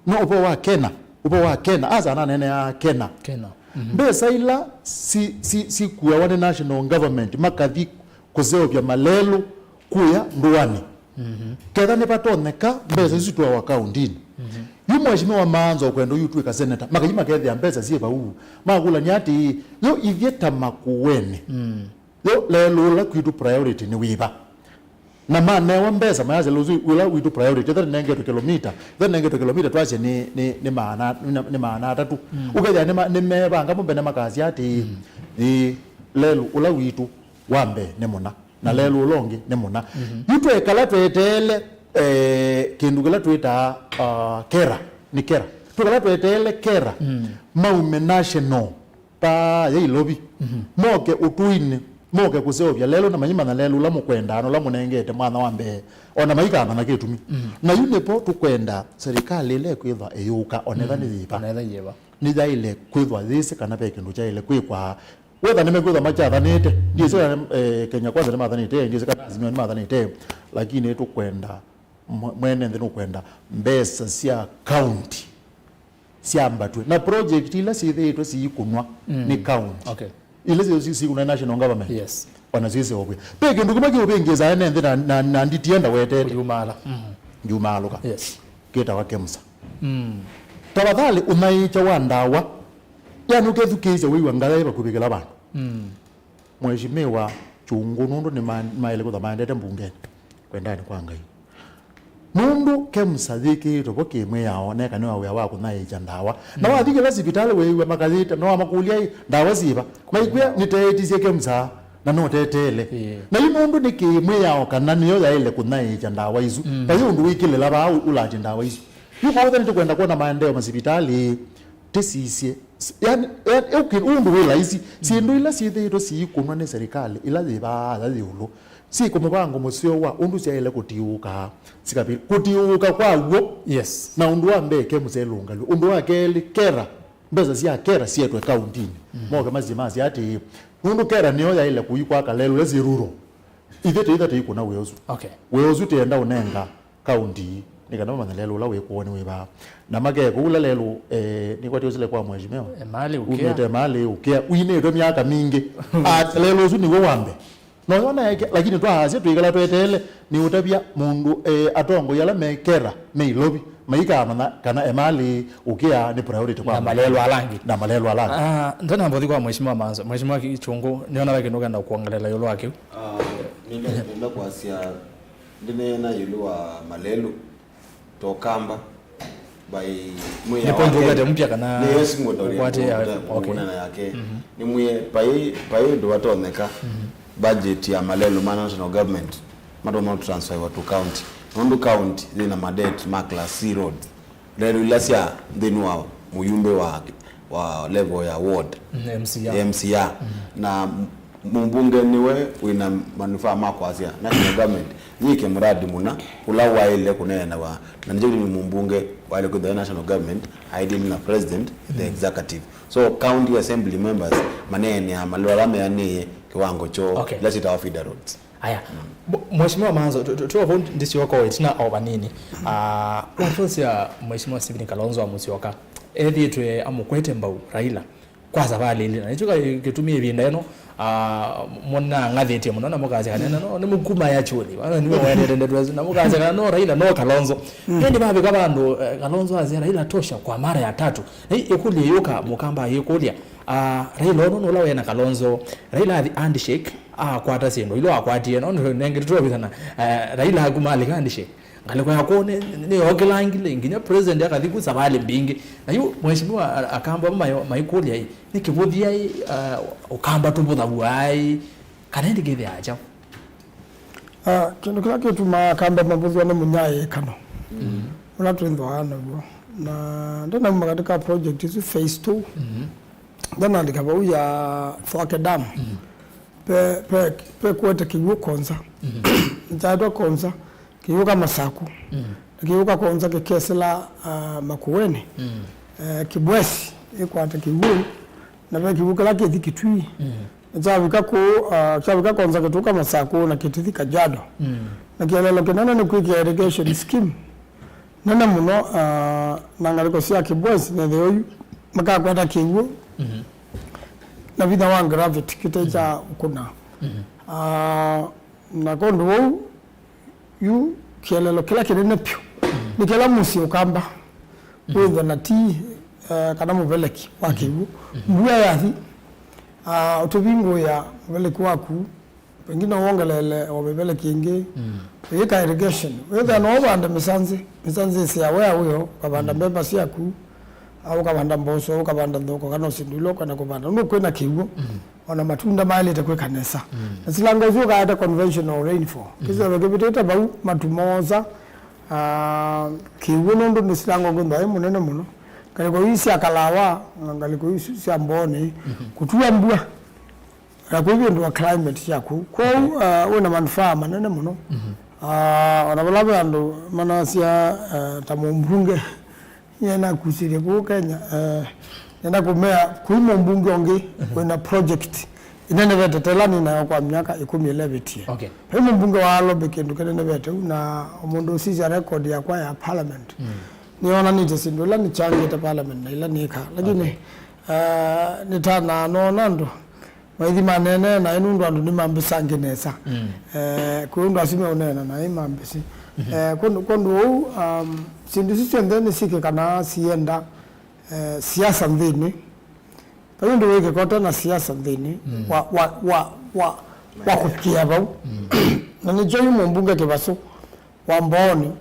no ũvoo wa Kena, ũvoo wa Kena, asa ananeeneaa Kena. Kena. Mhm. Mbesa ila si, si, sikuawa nĩ national government makathi kũseũvya malelũ kũya ndũanĩ. Mhm. Ketha nĩvatonyeka, mbesa isu itwawa kaundinĩ. Mhm. Yu Mheshimiwa Maanzo ũkwenda yu twĩka seneta, makathi makethĩa mbesa syĩ vau. Makũlany'a atĩĩ, yo ithyĩ ta Makueni. Mm. Yo lelũ ũla kwitũ priority nĩ wĩva? Na manewa mbesa, mayasya lelũ ũla witũ priority, ĩtha nĩnengetwe kilomita, ĩtha nĩnengetwe kilomita twasye nĩ, nĩ, nĩ maana, nĩ, nĩ maana atatũ. Mm. Ũkethĩa nĩ ma-, nĩ mevanga mũmbene makasya atĩĩ, mm, ĩĩ, lelũ ũla witũ wa mbee nĩ mũna, na, mm, lelũ ũla ũngĩ nĩ mũna. Mhm. Yu twekala tweteele, eh, kĩndũ kĩla twĩtaa, ah, kera, nĩ kera. Twekala tweteele kera, mm, maume national, vaa ya Ilovi, mhm, moke ũtũinĩ, moke kũseũvya lelũ na mayĩmanya lelũ ũla mũkwendaa na ũla mũnengete mwana wa mbee, o na maikamanya kĩtumi. Mhm. Na yu nĩvo tũkwenda serikali ĩla ĩkwĩthwa ĩyũka, onetha, mhm, nĩ yĩva. Onetha yĩva. Nĩyaĩle kwĩthwa yĩsĩ kana ve kĩndũ kyaĩle kwĩkwa. Wetha nĩmekwĩthwa makyathanĩte, ndyĩsĩ kana, eh, Kenya Kwanza nĩmathanĩte, ndyĩsĩ kana Azimio nĩmathanĩte, lakini tũkwenda mwe-, mwene nthĩ nũkwenda mbesa sya county syambatwe. Na project ila syĩthĩĩtwe siikũnwa, mm, nĩ county. Okay. Ila si-, si-, siikũnwa nĩ national government. Yes. Ona syĩsĩ ovw'e. Ve kĩndũ kĩmwe kĩũvĩngĩĩsaa ene nthĩ na, na, na nditienda wetete. Kũyumala. Mm. Ndiumaalũka. Yes. Kĩtawa KEMSA. Mm. Tafadhali ũnyaĩĩkya wa ndawa. Yani ũkethukĩĩsya wĩw'a ngaya ĩ vakuvĩ kĩla vandũ. Mm. Mheshimiwa Chungu nũndũ nĩmaĩle kwĩthwa maendete mbungenĩ. Kwendanĩ kwa Ngai. Nũndũ KEMSA yĩkĩĩtwe vo kĩ-mwĩao, neka nĩwa wĩa wa kũnyaĩĩkya ndawa. Na wathi kĩla sivitalĩ wĩĩw'a makayĩta, na wamakũlya, "Ĩ, ndawa syĩva?" Maikwĩa, "Nĩteetisye KEMSA, na noteteele." Ĩĩ. Na yu nũndũ nĩ kĩ-mwĩao kana nĩyo yaĩle kũnyaĩĩkya ndawa isu, mm, vai ũndũ wĩkĩlĩla vaa ũ-, ũlatye ndawa isu. Yu kwoou nĩtũkwenda kwona maendeeo masivitalĩ, tĩsisye. S-, yani, yani, ũkĩ-, ũndũ wĩ laisi, syĩndũ ila syĩthĩĩtwe siikũnwa nĩ serikali, ila yĩ vaa aya ĩũlũ, syĩ kũ mũvango mũseo wa ũndũ syaĩle kũtiũũka, sikavĩ-, kũtiũũka kwa w'o. Yes. Na ũndũ wa mbee, KEMSA ĩlũngalw'e. Ũndũ wa kelĩ, KeRRA, mbesa sya KeRRA syetwe kauntinĩ. Mm. Moke masye, masye atĩĩ, nũndũ KeRRA nĩyo yaĩle kũi kwaka lelũ ila syĩ rural. Ithyĩ tũitha tũikũna wĩa ũsu. Okay. Wĩa ũsu tĩenda ũnenga kaunti, nĩ kana mamanye lelũ ũla wĩ kwoo nĩ wĩva. Na makekũla lelũ, eh, nĩkwatĩ ũsile kwa mheshimiwa. Emali ũkĩa. Umĩte Emali ũkĩa. Uinĩtwe myaka mingĩ. Ah, lelũ ũsu nĩw'o wambe. No yona yake, lakini twaasya twĩkala tweteele, nĩ ũtavya mũndũ, eh, atongoi ala me KeRRA, me Ilovi, maikamanya kana Emali ũkĩa nĩ priority kwa. Na malelũ ala angĩ. Na malelũ ala angĩ. Ah, ndona mbothi kwa mheshimiwa Manzo. Mheshimiwa Ki-, Chungu, nĩona we kĩndũ kenda kuongelela ĩũlũ wa kĩu. Ah, nĩngenda kwasya Ndĩneena ĩũlũ wa malelũ ta Ũkamba, by mwĩao wake. Nĩ point ũkwete mpya kana nĩ yes, ngwenda ũkwate ya, okay. Kũneena yake. Mhm. Nĩmwĩe, paĩ, paĩ ũndũ vatonyeka, mhm, budget ya malelũ ma national government matonya transfer to county. Nũndũ county yĩna madebt ma class C roads. Lelũ ila sya nthĩnĩ wa mũyumbe wa, wa level ya ward, mm, M C A. M C A. Mm. Na m-, mũmbunge nĩwe wĩna manufaa ma kwasya national government yĩke muradi mũna ũla waĩle kũneenawa, na nĩkyo kĩtumi mũmbunge waĩle kwĩthĩwa national government aidili na president, the, mm, executive. So county assembly members maneenea malelũ ala meanĩe kĩwango kyoo, okay, ila syĩtawa feeder roads. Aya. Mm. Bo-, Mheshimiwa Manzo, tu-, tu-, tuo vau ndisyoka o ĩtina o vanini. Ah, watosya Mheshimiwa Stephen Kalonzo wa Musyoka, ethĩĩtwe amũkwete mbau Raila kwa savalĩ ĩlĩ. Na nĩkyo ka-, kĩtumi ĩvinda ĩno, ah, mũnang'athĩtye mũno na mũkasya kana no, nĩ mũkuma ya chuli. Wana nĩwe waendete ndeto isu, na mũkasya kana no Raila, no Kalonzo. Mm. Ĩndĩ vavika vandũ, eh, Kalonzo asya Raila tosha kwa mara ya tatu. Na ĩ-, ĩkũlyo yũka, Mũkamba yĩkũlya, ah, Raila ũno nũla wena Kalonzo, Raila athi handshake, akwata syĩndũ ila wakwatie, no nengete tũovithana, eh, Raila akuma alika handshake. Ngalĩko ya kwoo nĩ, nĩ, nĩyookĩlangile, nginya president akathi ku savalĩ mbingĩ. Na yu, mheshimiwa, a-, Akamba mayo, maikũlya ĩ, nĩ kĩvũthya ĩ, eh, Ũkamba tũvũthaw'a ĩ, kana ĩndĩ kĩthĩaa kyaũ? Ah, kĩndũ kĩla kĩtumaa Akamba mavũthw'a nĩ mũnyaĩĩkano, mm, ũla twĩthwaa naw'o. Na ndĩnauma katika project isu phase two, mm, ndanandĩka vau ya Thwake Dam. Mm. Pe, pe, pe kwete kĩw'ũ Konza. Mm. Nĩkyaetwa Konza, kĩw'ũ ka Masaku. Mm. Na kĩw'ũ ka Konza kĩkesĩla, ah, Makueni. Mm. Eh, Kibwezi ĩkwata kĩw'ũ, na ve kĩw'ũ kĩla kĩthi Kitui. Mm. Na kyavika kũu, ah, kyavika Konza kĩtũka Masaku na kĩtithi Kajiado. Mm. Na kĩeleelo kĩnene nĩ kwĩkĩa irrigation scheme nene mũno, ah, na ngalĩko sya Kibwezi, nethĩwa yu makakwata kĩw'ũ, mhm, na vinya wa gravity kĩte kya, mhm, ũkũna. Mhm. Ah, na kũndũ vau, yu kĩeleelo kĩla kĩnene vyũ, mhm, nĩ kĩla mũsyĩ Ũkamba, mhm, wĩthwa na ti, eh, kana mũveleki wa, mhm, kĩw'ũ. Mhm. Mbua yathi, ah, ũtũvingũĩa mũveleki waku, pengine wongeleele o mĩveleki ĩngĩ, mm, ũyĩka irrigation. Wĩthĩa, mm, no ũvande mĩsanzĩ, mĩsanzĩ ĩsĩawa wĩa wĩo, ũkavanda, mm, mbemba syaku, au ũkavanda mboso, ũkavanda nthoko, kana o syĩndũ ila ũkwenda kũvanda. Nũndũ kwĩna kĩw'ũ, mm, ona matunda maĩlĩte kwĩka nesa. Mm. Na silango ũsu ũkaete conventional rainfall. Mm. Kĩseve kĩvĩtĩte vau, matu moosa, ah, kĩw'ũ nũndũ nĩ silango kwĩthwa ĩ mũnene mũno. Ngalĩko ii sya Kalawa, na ngalĩko ii sya Mbooni, mhm, kũtua mbua. Na kwĩ ĩvĩndũa climate syaku. Kwoou, okay, ah, wĩna manufaa manene mũno. Mhm. Ah, ona vala ve andũ manasya, ah, ta mũmbunge, nyie nakusĩlye kũu Kenya, eh, nenda kũmea, kwĩ mũmbunge ũngĩ, mhm, wĩna project ĩnenevete ta ĩla nĩnayo kwa myaka ĩkũmi ĩla ĩvĩtie. Okay. Vai mũmbunge wa Alobe kĩndũ kĩnenevete ũu, na mũndũ ũsisya record yakwa ya parliament, mm, nĩyonanĩtye syĩndũ ila nĩkyangĩte parliament na ila nĩka. Lakini, okay, ah, nĩtanaa noona andũ Maithi maneenea naĩ nũndũ andũ nĩmambĩsangĩ nesa. Mm. Eh, kwĩ ũndũ asu meũneena naĩ mambĩsĩ. Mhm. Eh, kwondũ, kwondũ ũu, um, syĩndũ isu syonthe nĩsyĩkĩkanaa sienda, eh, siasa nthĩnĩ. Vai ũndũ wĩkĩka ũte na siasa nthĩnĩ, mm, wa, wa, wa, wa, wa kũkĩa vau. Mm. Na nĩkyo yu mũmbunge Kĩvasũ wa Mbooni,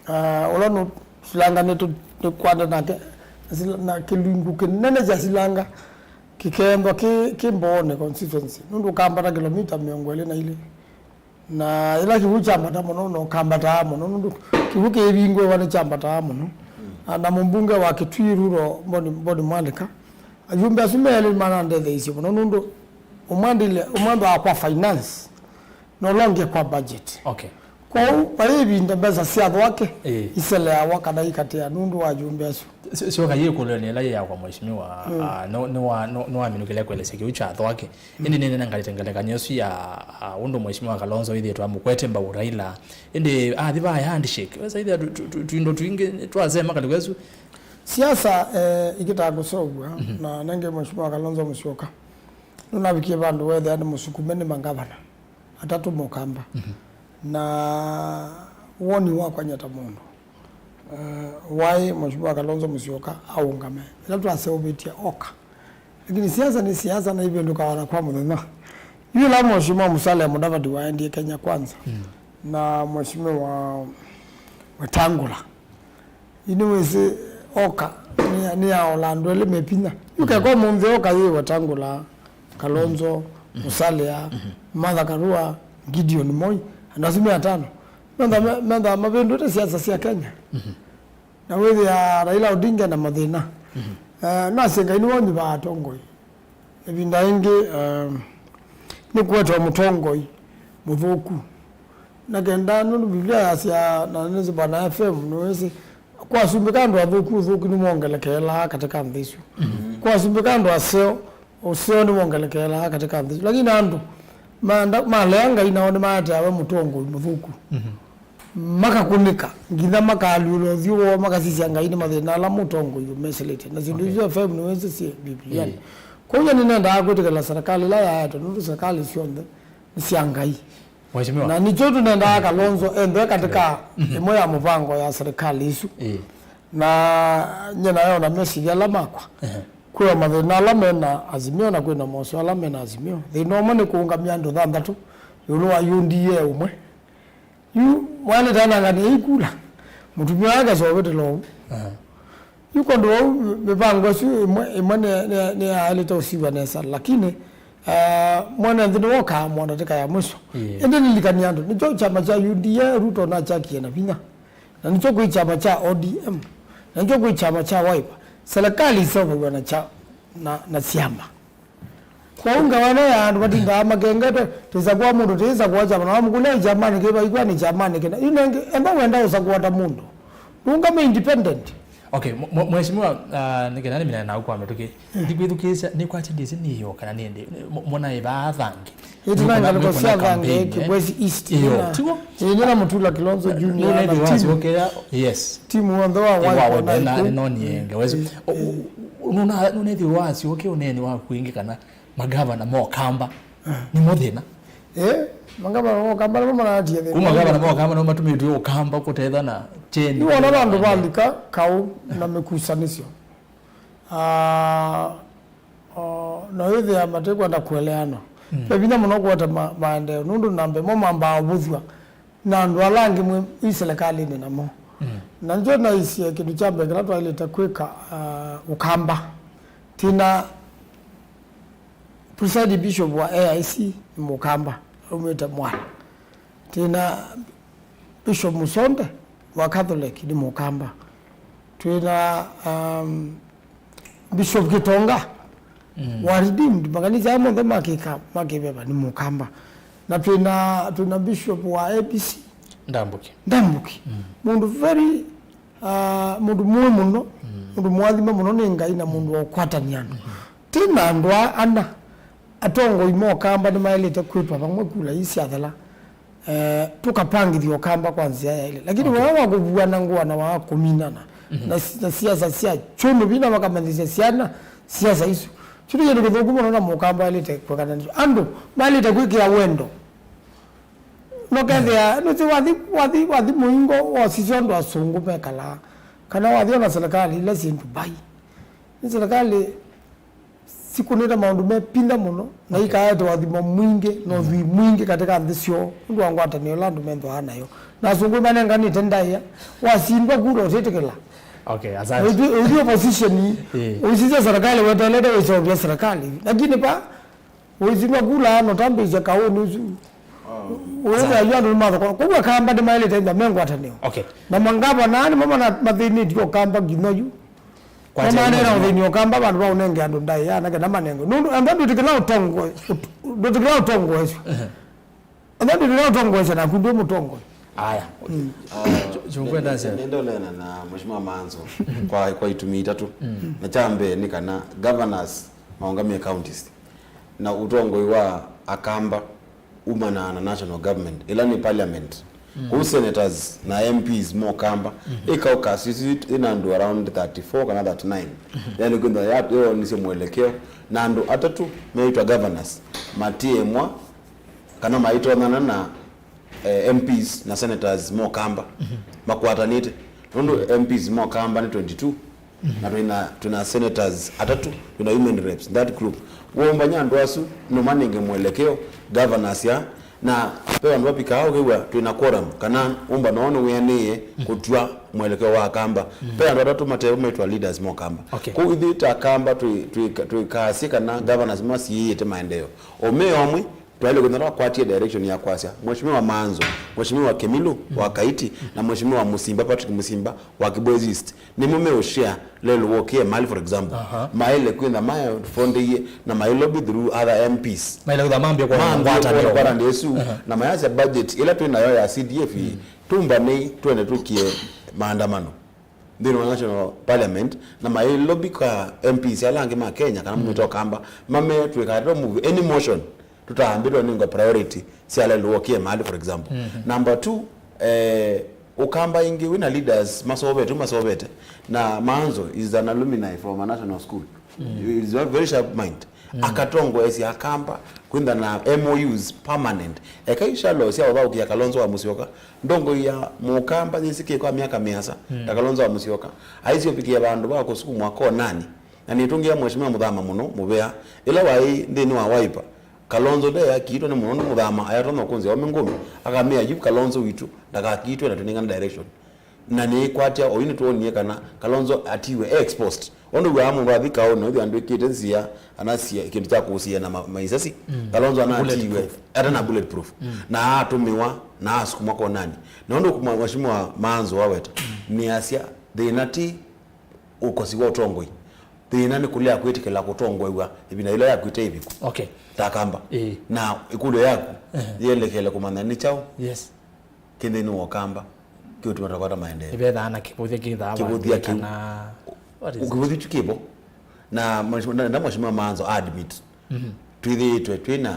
ah, ũla nũsilanga nĩtũ-, nĩkwanda nake, na sila-, na kĩlungu kĩnene kya silanga kĩkeenthwa kĩ, kĩ Mbooni constituency, nũndũ ũkambata kĩlomita mĩongo ĩlĩ na ilĩ. Na ĩla kĩw'ũ kyambataa mũno, na ũkambataa mũno, nũndũ kĩw'ũ kĩivingũĩwa nĩkyambataa mũno. Na, na mũmbunge wa Kitui Rural, Mboni, Mboni Mwalĩka, ayumbe asu me elĩ manandetheeisye mũno, nũndũ ũmwe andĩle, ũmwe andwaa kwa finance, na ũla ũngĩ kwa budget. Okay. Kwoou, vai ĩvinda mbesa sya thwake, ĩĩ, iseleawa kana ikatea nũndũ wa ayumbe asu. Syo-, syoka yĩ ĩkũlũnĩ ĩla yĩ ya kwa mheshimiwa, mm, ah, no-, nĩwa-, no-, nĩwaminũkĩle kũelesya kĩu kya thwake. Mm. Ĩndĩ nĩnena ngalĩte ngelekany'o ĩsu ya, ah, ũndũ mheshimiwa Kalonzo wĩthĩĩtwe amũkwete mbau Raila. Ĩndĩ athi vaa ya handshake. Wesa ĩthĩa tu-, tu-, tu-, tũindo twingĩ twasema kalĩko ĩsu. Siasa, eh, ikĩtaa kũseũvw'a, mhm, na nenge mheshimiwa Kalonzo Musyoka. Nũnavikie vandũ wethĩa nĩ mũsukume nĩ mangavana atatũ mokamba. Mhm. Na woni wakwa nyata mũndũ, eh, waĩ Mheshimiwa Kalonzo Musyoka aũngame. Ĩla twaseũvĩtye oka. Lakini siasa nĩ siasa na ivĩndũkawa na kwa mũthenya. Yu ĩla Mheshimiwa Musalia Mudavadi waendie Kenya Kwanza, mm, na Mheshimiwa Wetangula, yu nĩwĩsĩ oka nĩ, nĩyaola andũ elĩ me vinya. Yu keka ũmũnthĩ oka yĩ Wetangula, Kalonzo, mhm, Musalia, mhm, Martha Karua, Gideon Moi, andũ asu me atano. Mentha me-, mentha mavĩndũĩte siasa sya Kenya. Mhm. Na wĩthĩa Raila Odinga na mathĩna. Mhm. Eh, nasye Ngai nĩwe ũnyivaa atongoi. Ĩvinda ĩngĩ, eh, nĩkũetwa mũtongoi mũthũku. Na kenda nũndũ Biblia yasya, na nĩsĩ Bwana F M, nĩwĩsĩ, kwasumbĩka andũ athũku, ũthũku nĩwongelekeelaa katika nthĩ isu. Mhm. Kwasumbĩka andũ aseo, ũseo nĩwongelekeelaa katika nthĩ isu. Lakini andũ manda-, malea Ngai nao nĩmaeteawe mũtongoi mũthũku. Mhm. Makakũnĩka, nginya makaalyũla ũthyũ woo, makasisya Ngai nĩ mathĩna ala mũtongoi ũmesĩlĩte. Na syĩndũ isu F M nĩwĩsĩ syĩ Bibilianĩ. Ĩĩ. Kwoou nyie nĩnendaa kwĩtĩkĩla serikali ĩla yaetwe, nũndũ serikali syonthe nĩ sya Ngai. Mheshimiwa. Na nĩkyo tũnendaa Kalonzo ethwe katika, mhm, ĩmwe ya mũvango ya serikali isu. Ĩĩ. Na nyie nayona mesilya ala makwa. Ehe. Kwĩ o mathĩna ala mena Azimio na kwĩna moseo ala mena Azimio. Thĩna ũmwe nĩ kũũngamya andũ thanthatũ ĩũlũ wa U D A ũmwe. Yu mwana tanangania ikula. Mũtumĩa wake sovete lovu. Aha. Yu kwondũ wau mĩvango ĩsu ĩmwe, ĩmwe nĩ, nĩ, nĩyaĩlĩte ũsiw'a nesa, lakini, eh, mwene nthĩ nĩwokaa mwa ndatĩka ya mwiso. Ĩĩ. Ĩndĩ lilikania andũ, nĩkyo kyama kya U D A Ruto nakyakie na vinya. Na nĩkyo kwĩ kyama kya O D M. Na nĩkyo kwĩ kyama kya Wiper. Serikali iseũvaw'a na kya-, na, na syama. Kwoou ngavana ya andũ matindaa makengete, tĩsa kwa mũndũ, tĩsa kwa kyama, na wamũkũlya kyamani kĩ, vaikwa nĩ kyamani kĩna. Yu nengĩ, enda wenda ũsakũa ta mũndũ. Ndũngame independent. Okay, mwe-, mwe-, mheshimiwa, ah, nĩ kenda nĩmina naku kwa mĩtũkĩ. Mm. Ndikwĩthukĩĩsya, nĩkwatindĩsye nĩyo kana nĩndĩ, mo-, mona ĩvaa thangi. Ĩtina ngalĩko sya thangi, eh? Kibwezi East. Iyo, tiwo? Ĩĩ, nĩ na Mutula Kilonzo Junior na timu. Nũnethĩwa wasyokea, yes. Timu w'onthe wa Wiper na nĩnonienga wesu. Ĩĩ, ĩĩ. Nũnethĩwa wasyokea ũneeni waku ĩngĩ kana magavana mokamba nĩmo thĩna. Eh, magavana mokamba nĩmo maratie thĩna. Kuma magavana mokamba nĩmo matumĩtwe ũkamba kũtetha na kyeni. Nĩwona vandũ valika kaũ na mĩkusanĩsyo. Ah, o, na wĩthĩa matekwenda kũeleanwa. Mm. Ve vinya mũno kũete ma-, maendeeo, nũndũ namba ĩmwe mambaa ũvũthw'a na andũ ala angĩ mwĩ, ĩ silikalĩnĩ namo. Mm. Na nĩkyo naisye kĩndũ kya mbee kĩla twaĩlĩte kwĩka, ah, ũkamba. Tina presiding bishop wa A I C nĩ mũkamba, aumĩte Mwala. Twĩna Bishop Musonde wa Catholic nĩ mũkamba. Twĩna, um, Bishop Kitonga, mm, wa Redeemed, makanisa aya monthe makĩka, makĩveva nĩ mũkamba. Na twĩna, twĩna Bishop wa A B C. Ndambuki. Ndambuki. Mm. Mũndũ very, uh, mũndũ mũĩ mũno, mm, mũndũ mũathime mũno nĩ Ngai na mũndũ wa ũkwatany'a andũ. Mm. Twĩna andũ aa ana. Atongoi ma ũkamba nĩmaĩlĩte kwĩtwa vamwe kula ii syathela, eh, tũkapangĩthya ũkamba kwa nzĩa yaĩle. Lakini, okay, vaa wa kũvuana ngũa na wa kũminana, mhm, na si-, na siasa sya kyũnũ vina makamanyĩsya syana siasa isu. Kĩu nĩ kĩndũ kĩthũku mũno na mũkamba waĩlĩte kwĩkana nakyo. Andũ maĩlĩte kwĩkĩa wendo. Nokethĩa, nũsĩ wathi, wathi, wathi mũingo wosisya ũndũ asũngũ mekalaa. Kana wathi ona serikali ila syĩ Dubai. Nĩ serikali sikũnĩte maũndũ me pinda mũno, na ikaete ũathimo mwingĩ, na ũthwii mwingĩ katĩ ka nthĩ syoo, nũndũ wa ngwatanĩo ĩla andũ methĩawa nayo. Na asũngũ manenganĩte ndaĩa, wasindwa kura ũtĩtĩkĩla. Okay, asante. Ũthi, ũthi opposition, ĩĩ, ũisisya serikali wetelete wĩseũvya serikali. Lakini pa, ũisindwa kula ano tambĩsya kaũnĩ ũsu. Ũyũ andũ nĩmathokwa. Kwoguo Akamba nĩmaĩlĩte ĩtha me ngwatanĩo. Okay. Na mangavana nĩmo mana-, mathĩnĩtye Ũkamba nginya yu. Kwa nĩmanena ũthĩni Ũkamba vandũ va ũnenge andũ ndaĩa, na kana manengwe. Nũndũ, andũ ndwĩtĩkĩla ũtongoe-, ũt-, ndwĩtĩkĩla ũtongoesyo. Ehe. Andũ ndwĩtĩkĩla ũtongoesya naku ndwĩ mũtongoi. Aya. Mm. Ah, Chungwe ndasya. Nĩ-, nĩndoleana na Mheshimiwa Manzo kwa, kwa itumi itatũ. Mm. Na kya mbee nĩ kana governors maũngamĩe counties. Na ũtongoi wa Akamba umanaa na national government, ĩla nĩ parliament. Mm. Kũu senators na M Ps mokamba, mm-hmm, ĩ caucus ĩsu ĩna andũ around thirty-four kana thirty-nine. Mm-hmm. Yaani kwĩthwa ya-, yonisye mwelekeo, na andũ atatũ meĩtwa governors matiemwa kana maitonyana na, eh, M Ps na senators mokamba, mm-hmm, makwatanĩte. Nũndũ M Ps mokamba nĩ twenty-two, na twĩna, twĩna senators atatũ, twĩna women reps in that group. Womba nya andũ asu no manenge mwelekeo governors ya, na ve vandũ vapikaa ũkĩw'a twĩna quorum, kana ũmbano nĩwĩanĩie kũtw'a mwelekeo wa Akamba. Ve andũ atatũ matevo maitwa leaders mokamba. Okay. Kwoou ithyĩ ta Akamba twĩ, twĩ, twĩkasye kana governors masiĩĩte maendeeo. O me omwe, twaĩle kwĩthĩwa twakwatie direction ya kwasya, Mheshimiwa Manzo, Mheshimiwa Kemilu wa Kaiti, na Mheshimiwa Musimba, Patrick Musimba wa Kibwezi East, nĩmo meũshare lelũ wokie mali, for example. Aha. Maĩle kwĩtha maĩfondĩie na maĩ lobby through other M Ps. Maĩle kwĩtha mambie kwa ngwatanĩo. Mambie kwa ngwatanĩo ĩsu, aha, na mayasya budget ĩla twĩ nayo ya C D F, mm, tumbanei twende tũkie maandamano nthĩnĩ wa National Parliament, na maĩ lobby kwa M Ps ala angĩ ma Kenya, kana mũmĩte Ũkamba, mame tũikatĩtwa move any motion tũtaambĩtwe nĩngwa priority sya lelũ wokie mali, for example. Mhm. Number two, eh, Ũkamba ingĩ wĩna leaders masovete, masovete, na Manzo is an alumni from a national school. Mm. He's a very sharp mind. Mm. Akatongoesya Akamba kwĩtha na M O Us permanent. Eka ishalo sya ũthaũkĩa Kalonzo wa Musyoka, ndongoi ya Mũkamba yĩsĩkĩe kwa myaka mĩasa, mm, ta Kalonzo wa Musyoka. Aisyovikĩa vandũ va kũsukumwa konani. Na nĩtũngĩa Mheshimiwa Muthama mũno, mũvea. Ĩla waĩ nthĩnĩ wa Wiper, Kalonzo ndeakiitwe nĩ mũno nĩ Muthama, ayatonya kũnzĩa ome ngũmi, akamea yu Kalonzo witũ ndakakiitwe na tũnengane direction. Na nĩkwatya oyu nĩtwonie kana Kalonzo atiwe e exposed. Ũndũ wĩaa mũndũ athi kaũnĩ, ũthi andwĩkĩte nzĩa, anasya kĩndũ kya kũsĩa na ma-, maisasi. Mm. Kalonzo anatiwe, bulletproof, ate na bulletproof. Mm. Na atũmĩwa, na asukumwa konani. Na ũndũ kuma Mheshimiwa Manzo waweta, mm, nĩasya thĩna ti ũkosi wa ũtongoi. Thĩna nĩ kũlea kwĩtĩkĩla kũtongoew'a ĩvinda yĩla yaku ĩte ĩviku. Okay. Ta Akamba. Ĩĩ. Na ĩkũlyo yaku, ehe, yĩelekele kũmanya nĩ kyaũ, yes, kĩ nthĩnĩ wa Ũkamba kĩũtuma tũkwata maendeeo. Ĩvethaa na kĩvũthya kĩthaa. Kĩvũthya kĩu. Kana, what is it? Kĩvũthya kyu kĩvo. Na mheshimiwa, na, na mheshimiwa Manzo admit. Mhm. Twĩthĩĩtwe twĩna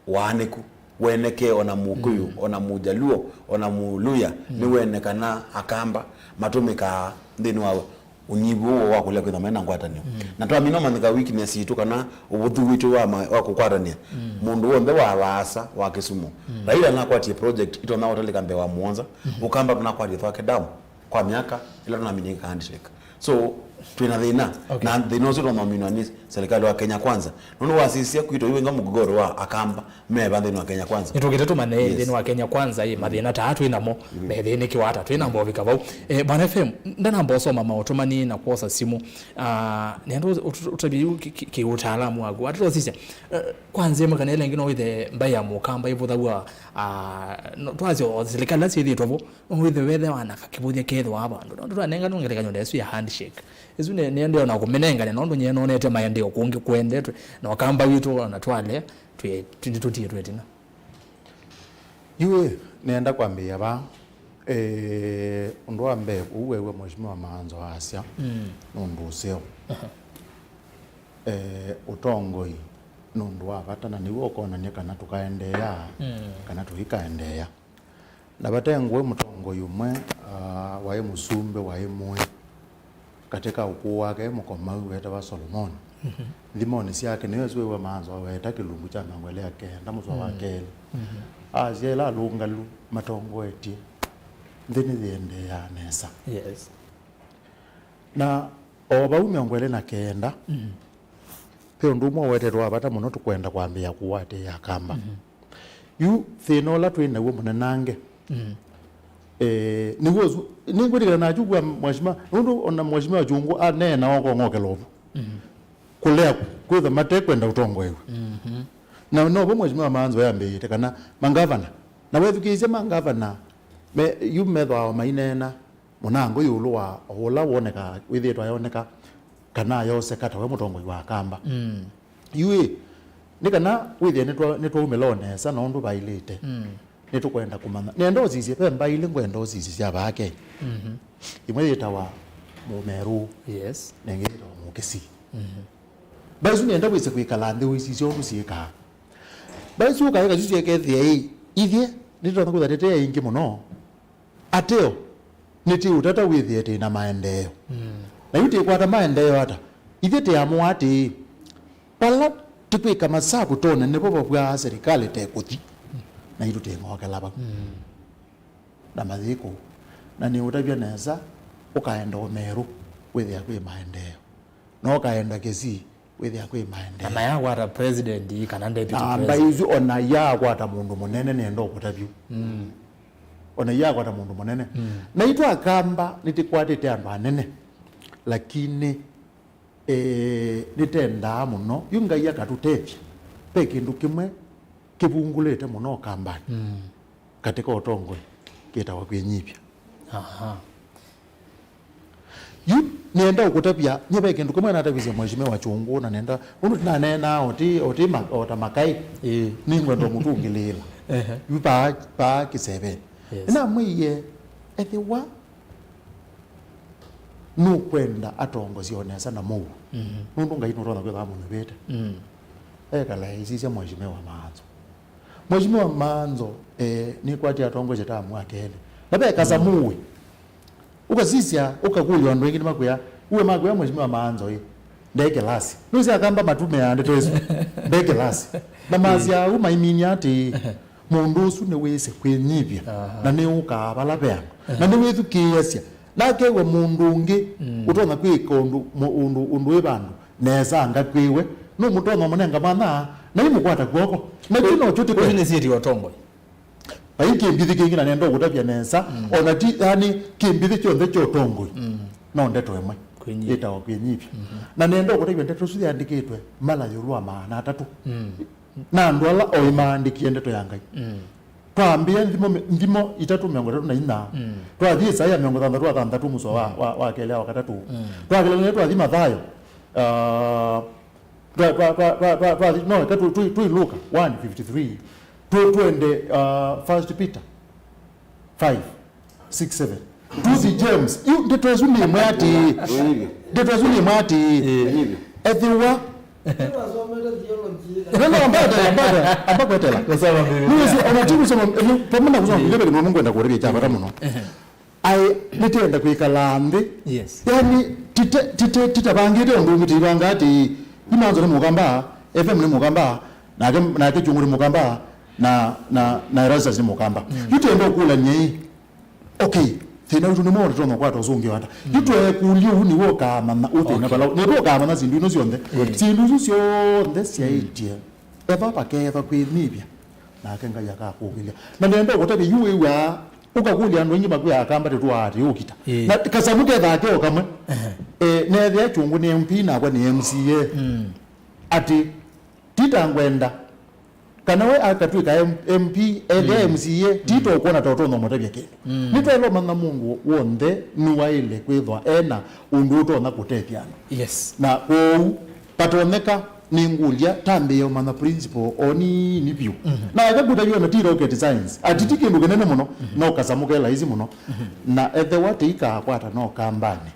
waanĩku, wenekee, ona Mũkũyũ, mm, ona Mũjaluo, ona Mũluya, mm, nĩwene kana Akamba matũmĩkaa nthĩnĩ wa ũnyivu ũũ wa kũlea kwĩtha maĩ na ngwatanĩo. Mm. Na twamina ũmanyĩka weakness yitũ kana ũvũthũ witũ wa ma-, wa kũkwatany'a, mm, mũndũ w'onthe wa vaasa wa Kĩsumo. Mm. Raila nakwatie project itonya ũtalĩka mbee wa mũonza, mm, Ũkamba tũnakwatie Thwake Dam kwa myaka ĩla tũnaminie handshake. So, twĩna thĩna. Okay. Na thĩna ũsu tũnaminwa nĩ serikali wa Kenya Kwanza. Nũndũ wasisya kwitũ yu inga mgogoro wa Akamba meva nthĩnĩ wa Kenya Kwanza. Nĩtũkĩte tũmanye, yes, nthĩnĩ wa Kenya Kwanza, ĩ, mathĩna aa twĩ namo, mm, methĩnĩkĩwa ata, twĩ na mbovika vau. Eh, Bwana F M, ndanamba ũsoma maũtũmani na kwosa simũ. Ah, nenda ũt-, ũt-, ũtavye yu kĩ-, kĩ-, kĩũtaalamu waku. Atĩtosisya, eh, kwa nzĩa ĩmwe kana ĩla ĩngĩ no wĩthe mbaĩ ya Mũkamba ĩvũthaw'a, ah, no, twasya o serikali ila syĩthĩĩtwe vo, no wĩthe wethewa na kakĩvũthya kethĩwa vandũ. Nũndũ twanenganwa ngelekany'o ta ĩsu ya handshake. Ĩsu nĩ, nĩendeeo na kũmĩnengane, nũndũ nyie nonete maendeeo kũngĩ kũendetwe, na Ũkamba witũ ona twalea, twĩ, twĩ, nĩtũtie twĩ ĩtina. Yu, nĩenda kwambĩĩa vaa. Eh, ũndũ wa mbee, ũu weew'a Mheshimiwa Maanzo aasya, mm, nĩ ũndũ ũseo. Aha. Eh, ũtongoi nĩ ũndũ wa vata, na nĩw'o ũkonany'a kana tũkaendeea, mm, kana tũikaendeea. Na vate ngũĩ mũtongoi ũmwe, ah, waĩ mũsumbĩ, waĩ mũĩ. Katĩ ka ũkũũ wake e mũkomau, wetawa Solomoni. Nthimoni syake, nĩwe ũsu wĩw'a Maanzo aweta kĩlungu kya mĩongo ĩlĩ na kenda mũsoa wa kelĩ. Asya ĩla alũngalu matongoetye, nthĩ nĩyĩendeeaa nesa. Yes. Na o vau mĩongo ĩlĩ na kenda, ve ũndũ ũmwe ũwetetwe wa vata mũno tũkwenda kwambĩĩa kũatĩĩa Akamba. Yu thĩna ũla twĩ naw'o mũnenange, eh, nĩw'o ũsu, nĩngwĩtĩkĩla naku kwa Mheshimiwa, nũndũ ona Mheshimiwa Kyungũ aneena okong'okela ũvu. Kũlea kwĩtha matekwenda ũtongoewa. Na novo Mheshimiwa Maanzo yambĩĩte kana mangavana, na wethukĩĩsya mangavana, me, yu methwaa maineena mũnango ĩũlũ wa ũla wonekaa, wĩthĩĩtwe ayoneka kana ayoseka tawe mũtongoi wa Akamba. Yu ĩ, nĩ kana wĩthĩe nĩtwa-, nĩtwaumĩla o nesa na ũndũ vaĩlĩte. Nĩtũkwenda kũmanya. Nenda ũsisye, ve mbaĩ ilĩ ngwenda ũsisye sya vaa Kenya. Ĩmwe yĩtawa Mũmerũ, yes, na ĩngĩ yĩtawa Mũkisii. Mbaĩ isu nenda wĩse kwĩkala nthĩ ũisisye ũndũ syĩkaa. Mbaĩ isu ũkaeka isu syekethĩa ĩ, ithyĩ nĩtũtonya kwĩtha tĩte aingĩ mũno. Ateo, nĩtĩũtata wĩthĩe tĩ na maendeeo. Na yu tĩkwata maendeeo ata? Ithyĩ tĩamũa atĩĩ, vala tĩkwĩka masavu tone nĩvo vavwaa serikali tekũthi, na itũ tĩng'okela vau. Na mayĩko, na nĩũtavya nesa, ũkaenda Ũmerũ, wĩthĩa kwĩ maendeeo. Na ũkaenda Kisii, wĩthĩa kwĩ maendeeo. Na mayakwata president kana deputy na mbaĩ president isu, ona yakwata mũndũ mũnene, nĩenda ũkũtavyu. Ona yakwata mũndũ mũnene. Na itũ Akamba nĩtĩkwatĩte andũ anene, lakini, eh, nĩtendaa mũno. Yu Ngai akatũtethya. Ve kĩndũ kĩmwe kĩvungũlĩte mũno Ũkambanĩ katika ũtongoi kĩtawa kwĩnyivya. Aha. Yu nĩenda ũkũtavya, nyie ve kĩndũ kĩmwe natavisye Mheshimiwa Kyungũ, na nenda, ũndũ tinaneenaa oti, oti ma-, ota makaĩ, ĩĩ, nĩngwenda ũmũtũngĩlĩĩla. Ehe. Yu paa, paa kĩsevenĩ. Yes. Nĩnamwĩie, ethĩwa nũkwenda atongosye o nesa na mũuo. Nũndũ Ngai nũtonya kwĩthaa mũnyuvĩte. Ekala aisisya Mheshimiwa Maanzo. Mheshimiwa Maanzo, eh, nĩkwatie atongosye tamu wa kelĩ. Na ve kasa mũuĩ. Ũkasisya, ũkakũlya andũ aingĩ nĩmakwĩa, uwe makwĩa Mheshimiwa Maanzo ĩ, nde kĩlasi. Nũsĩ Akamba matũmĩaa ndeto isu, nde kĩlasi. Na masya au maiminia atĩĩ, mũndũ ũsu nĩwĩsĩ kwĩnyivya, na nĩũkaa vala ve andũ. Na nĩwĩthukĩĩasya. Na akew'a mũndũ ũngĩ ũtonya kwĩka ũndũ, mũ-, ũndũ, ũndũ wĩ vandũ, nesa anga kwĩwe, nũmũtonya ũmũnenga mwanya, na imũkwata kw'oko. Na kĩu nokyo tĩkwenda. Ũsu nĩ syĩtĩ ya ũtongoi. Vai kĩmbithĩ kĩngĩ na nenda ũkũtavya nesa, ona ti, yani, kĩmbithĩ kyonthe kya ũtongoi. No ndeto ĩmwe. Kwĩnyivya. Ĩtawa kwĩnyivya. Na nenda ũkũtavya ndeto isu yandĩkĩtwe mala ĩũlũ wa maana atatũ. Na andũ ala oĩ maandĩkie ndeto ya Ngai. Twambĩĩa nthimo, nthimo itatũ mĩongo ĩtatũ na inya. Twathi Isaia mĩongo thanthatũ na thanthatũ mũsoa wa, wa, wa kelĩ wa katatũ. Twakĩlany'a twathi Mathayo, ah, twa, twa, twa, twa, twa, twathi, no, eka tũ, tũ, tũi Luka one fifty-three. Tũ, twende, ah, First Peter five, six, seven. Tuthi James. Yu ndeto ĩsu nĩ ĩmwe atĩĩ. Ndeto ĩsu nĩ ĩmwe atĩĩ. Ethĩwa. No, no, amba kwetela, amba kwetela, amba kwetela. Kusoma Biblia. Nĩwĩsĩ, ona ti kusoma, eh, pamwe na kusoma Biblia, kĩndũ ngwenda kũrĩrĩa kya vata mũno. Aĩ, nĩtenda kwĩkala nthĩ. Yes. Yani, tite, tite, titavangĩte ũndũ ũngĩ, tĩivanga atĩĩ, Imanzo nĩ Mũkamba, F M nĩ Mũkamba, nake, nake Kyungũ nĩ Mũkamba, na, na, na Erastus nĩ Mũkamba. Yu tenda ũkũlany'a ĩ, okay, thĩna witũ nĩ mwaũ, tũtonya kwata ũsũngĩo ata? Yu tweekũlya ũu nĩwe ũkaamanya ũ thĩna vala, nĩwe ũkaamanya syĩndũ ino syonthe. Syĩndũ isu syonthe syaĩtye eva vakeethwa kwĩnyivya, nake Ngai akakũkĩlya. Na nenda ũkũtavya yu wĩw'aa, ũkakũlya andũ aingĩ makwĩa Akamba tũtwaa atĩ ũkita. Na kasamũ kethaa ke o kamwe. Eh, nethĩa Kyungũ nĩ M P nakwa nĩ M C A. Atĩ, tita ngwenda. Kana we akatw'ĩka M-, M P, ethĩa M C A, tito ũkwona ta ũtonya ũmũtethya kĩndũ. Nĩtwaĩle ũmanya mũndũ w'onthe nĩwaĩle kwĩthwa ena ũndũ ũtonya kũtethya andũ. Yes. Na kwoou, vatonyeka nĩngũlya, tambĩĩa ũmanya principle o nini vyũ. Na eka kũtavya ona ti rocket science. Ati ti kĩndũ kĩnene mũno, no kasamũ ke laisi mũno. Na ethĩwa tĩikaakwata no kambanĩ.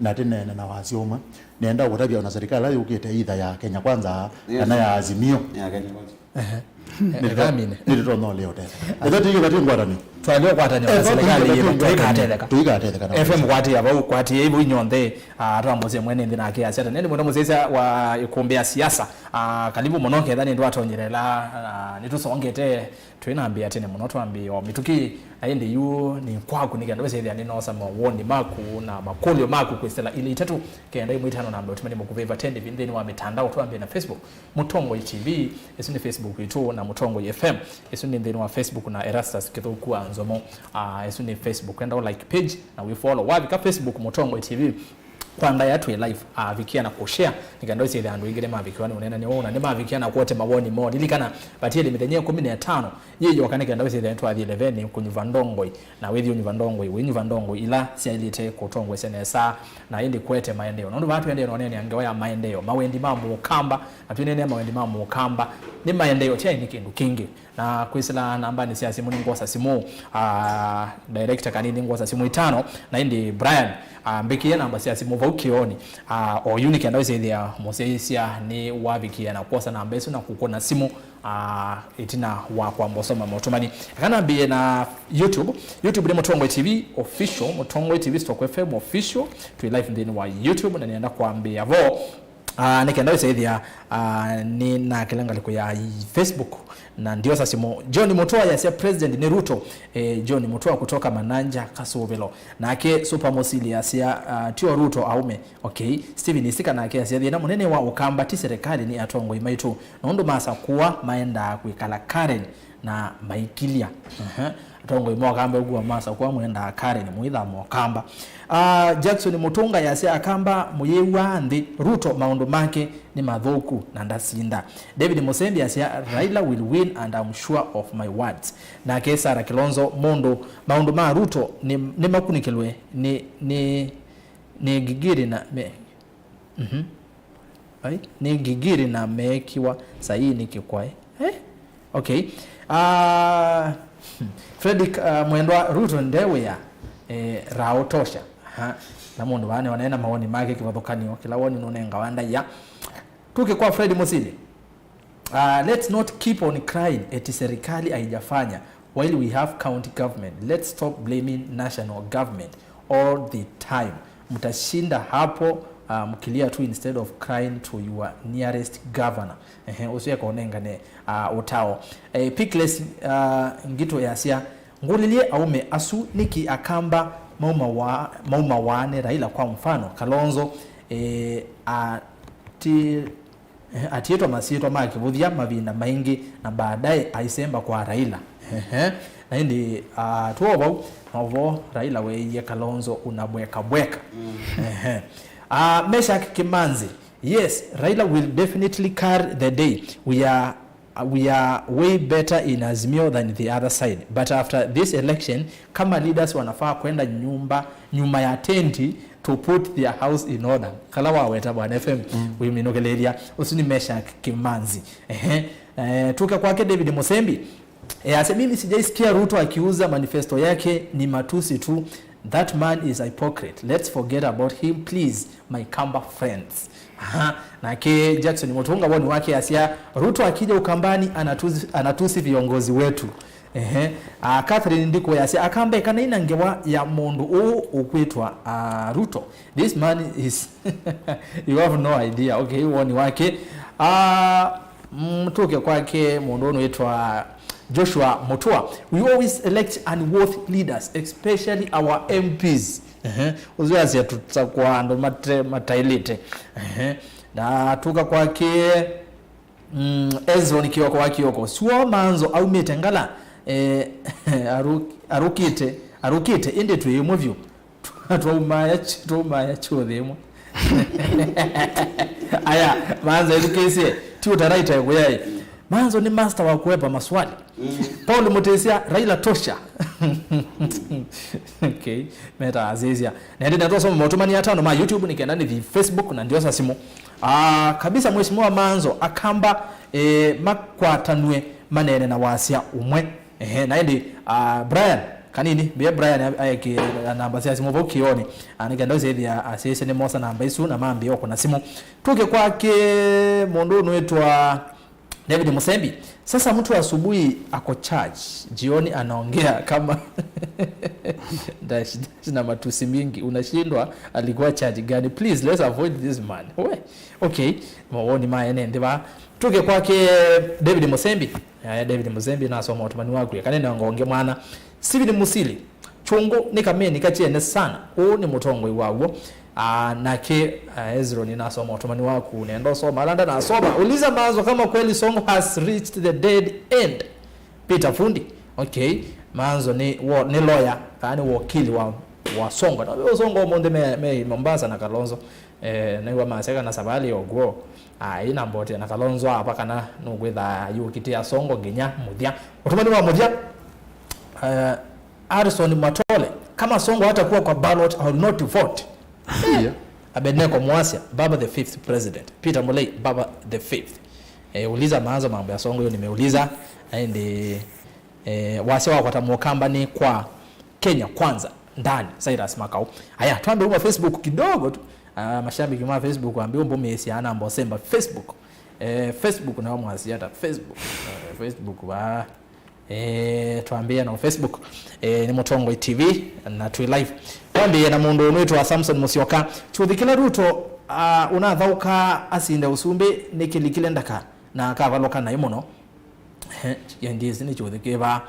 Na tĩneene na wasya ũmwe, Nĩenda kũtavya ona serikali ĩla yũkĩte, either ya Kenya Kwanza kana ya Azimio. Ya Kenya Kwanza. Ehe. Nĩtũtonya ũlea ũtetheka. Ethwa tĩkĩva twĩ ngwatanĩo. Twaĩle ũkwatanĩa na serikali yĩtũ, tũikatetheka. Tũikatetheka na F M kwatĩa vau, kwatĩei vau inyonthe, ah, twambũsye mwene nthĩ nake asya tene. Nĩ mwene mũsyaĩĩsya wa ĩkũmbĩ ya siasa. Ah, kalivu mũno, ketha nĩ ndwatonyere la, ah, nĩtũsongete, twĩnambĩa tene mũno, twambĩa o mĩtũkĩ, na ĩndĩ yu nĩ kwaku, nĩ kenda wĩsĩthĩa nĩnosa mawoni maku na makũlyo maku kwĩsĩla ilĩ itatũ, kenda ĩmwe itano, namba ũtũmani mũkuvĩ vatende nthĩnĩ wa mĩtandao, twambĩa na Facebook. Mũtongoi T V, ĩsu nĩ Facebook itũ, na Mũtongoi F M, ĩsu nĩ nthĩnĩ wa Facebook na Erastus Kĩthũku wa Nzomo, ah, ĩsu nĩ Facebook. Enda ũ like page na wĩ follow. Wavika Facebook Mũtongoi T V, kwa ndaya twĩ live, ah, vikia na kũshare, nĩ kenda ũsĩthĩa andũ aingĩ nĩmavikiwa nĩ ũneenany'a ũũ, na nĩmavikia na kwote mawoni moo. Lilikana, vatiele mĩthenya ĩkũmi na ĩtano yĩyoka nĩ kenda wĩsĩthĩa nĩtwathi eleven kũnyuva ndongoi, na wĩthi ũnyuva ndongoi, wĩnyuva ndongoi ila syaĩlĩte kũtongoesya nesa, na ĩndĩ kwete maendeeo. Nũndũ vaa twendee na ũneenea ngewa ya maendeeo, mawendi ma mũkamba, na twĩneenea mawendi ma mũkamba, nĩ maendeeo, ti aĩ nĩ kĩndũ kĩngĩ. Na kwĩsĩla nambanĩ sya simũ, nĩngwosa simũ, ah, director kanini, nĩngwosa simũ itano, na ĩndĩ Brian, ah, mbĩkĩe namba sya simũ vau kĩoonĩ, ah, o yu nĩ kenda wĩsĩthĩa mũsyaĩĩsya nĩ wavikie na kwosa namba ĩsu na kũkũna simũ, ah, ĩtina wa kwamba ũsoma motũmani. Eka nambĩĩe na YouTube. YouTube nĩ Mũtongoi T V Official, Mũtongoi T V stroke F M Official. Twĩ live nthĩnĩ wa YouTube, na nĩenda kwambĩĩa vo, ah, nĩ kenda wĩsĩthĩa, ah, nĩ nakĩla ngalĩko ya Facebook na ndiosa simũ. John Mutua yasya, "President nĩ Ruto." Eh, John Mutua kutoka Mananja, Kasũvĩlo. Nake Super Mosili yasya, ah, "Tio Ruto aume." Okay. Steven Isika nake asya, "Thĩna mũnene wa Ũkamba ti serikali, nĩ atongoi maitũ. Nũndũ masakũa maendaa kwĩkala Karen na maikilya." Aha. Atongoi ma Ũkamba ũkua masakũa mwendaa Karen, mũitha ma Ũkamba. Ah, Jackson Mũtũnga yasya, "Akamba mũyĩw'aa nthĩ, Ruto maũndũ make nĩ mathũku na ndasinda." David Mũsembi asya, "Raila will win and I'm sure of my words." Nake Sarah Kilonzo, "Mũndũ, maũndũ ma Ruto nĩ, nĩmakunĩkĩlwe nĩ, nĩ, nĩ ngigiri na me, mhm. Ai, nĩ ngigiri na meekiwa saii nĩ kĩkwaĩ." Eh? Okay. Ah, hmm. Fredrick, ah, Mwendwa, "Ruto nde wĩa, eh, raũ tosha." Aha. Na mũndũ vaa nĩoneena mawoni make kĩvathũkany'o, kĩla woni nũnengawa ndaĩa. Tuke kwa Fred Musili. Uh, let's not keep on crying eti serikali haijafanya while we have county government. Let's stop blaming national government all the time. Mtashinda hapo, uh, mkilia tu instead of crying to your nearest governor. Ehe, ũsu ekonengane, uh, ũtao. Eh, Pickless, uh, Ngito yasya, "Ngũlilye aume asu nĩkĩ Akamba maumawa-, maumawaane Raila kwa mfano, Kalonzo, eh, ati-, eh, atiĩtwa masyĩtwa ma kĩvũthya mavinda maingĩ na baadaye aisemba kwa Raila." Ehe. Na ĩndĩ, ah, tuo vau, na ũvoo Raila weeie Kalonzo unabweka bweka. Ehe. Ah, Meshack Kimanzi, "Yes, Raila will definitely carry the day. We are, we are way better in Azimio than the other side. But after this election, kama leaders wanafaa kwenda nyumba, nyuma ya tenti to put their house in order." Kala waweta Bwana F M, mm, wiminũkĩlĩlya. Ũsu nĩ Meshack Kimanzi. Ehe. Eh, tuke kwake David Musembi. Eh, ase, "Mimi sijaisikia Ruto akiuza manifesto yake, ni matusi tu. That man is a hypocrite. Let's forget about him, please, my Kamba friends." Aha. Nake Jackson Mutunga woni wake asya, "Ruto akija Ukambani anatusi, anatusi viongozi wetu." Ehe. Ah, Catherine Ndiko yasya, "Akamba ekanai na ngewa ya mũndũ ũũ ũkwĩtwa, ah, Ruto. This man is, you have no idea." Okay, woni wake. Ah, mm, tuke kwake mũndũ ũnwĩtwa Joshua Mutua. "We always elect unworthy leaders, especially our M Ps." Ehe. Ũsu asya tũsakũa andũ mate-, mataĩlĩte. Ehe. Na tuka kwake, mm, Ezron Kioko wa Kioko. "Suo Manzo aumĩte Ngala, eh, aru-, arũkĩte, arũkĩte, ĩndĩ twĩ ĩmwe vyũ." Twaumaya ch-, twaumaya chuthi imwe. Aya, Manzo ethukĩĩsye, ti ũtaraita ĩkũyaĩ. Manzo nĩ master wa kũepa maswali. Mm. Paul Mutisya, "Raila tosha." Okay, meta azizia. Na ĩndĩ natwasoma maũtũmani atano ma YouTube nĩ kenda nĩthi Facebook na ndiosa simũ. Ah, kabisa Mheshimiwa Manzo, Akamba, eh, makwatanw'e maneene na wasya ũmwe. Ehe, na ĩndĩ, ah, Brian, kanini, mbĩa Brian a-, aeke namba sya simũ vau kĩonĩ, ah, nĩ kenda ũsĩthĩa asyaĩsya nĩmosa namba isu na mambĩĩa ũkũna simũ. Tũke kwake mũndũ ũnũĩtwa David Musembi. Sasa mtu asubuhi ako church, jioni anaongea kama dash, dash na matusi mingi. Unashindwa alikuwa church gani? Please, let's avoid this man. We, okay, mawoni ma ene nthĩ va. Tũke kwake David Musembi. Aya, David Musembi nasoma ũtũmani waku. Eka nĩnengonge mwana. Steven Musili. Kyũngũ nĩ kameni kakyene sana. Ũũ nĩ mũtongoi waw'o. Ah, nake, ah, Ezron nasoma ũtũmani waku. Nenda ũsoma ala ndanasoma. Uliza Manzo kama kweli Songo has reached the dead end. Peter Fundi. Okay. Manzo nĩ wo-, nĩ lawyer, kana nĩ wakili wa, wa Songo. Na Songo ũmũnthĩ me, me Mombasa na Kalonzo. Eh, nĩw'a masya kana Savali oguo. Ai, na mbote na Kalonzo apa kana nũkwĩtha yũkĩtĩa Songo nginya mũthya. Ũtũmani wa mũthya. Eh, Harrison Matole, kama Songo hatakuwa kwa ballot, I will not vote. Yeah. Abednego Mwasya, Baba the fifth president. Peter Mulei, Baba the fifth. Eh, uliza Manzo mambo ya Songo, hiyo nimeuliza. Aende, eh, wasya wakwata Mũkamba nĩ kwa Kenya Kwanza, ndani, Cyrus Makau. Aya, twambe uma Facebook kidogo tu. Ah, mashabiki ma Facebook wambi ũmbũmĩĩsya ana mbosemba Facebook. Eh, Facebook nao mwasiata Facebook. Eh, Facebook ba. Eh, twambĩe na Facebook. Eh, nĩ Mũtongoi T V na twĩ live. Twambĩe na mũndũ ũnwĩtwa Samson Musyoka. Kyũthi kĩla Ruto, ah, ũnathaũka asinde ũsumbĩ nĩ kĩlikile ndaka na akavalũka naĩ mũno. Ehe, N D S nĩ kyũthi kĩva.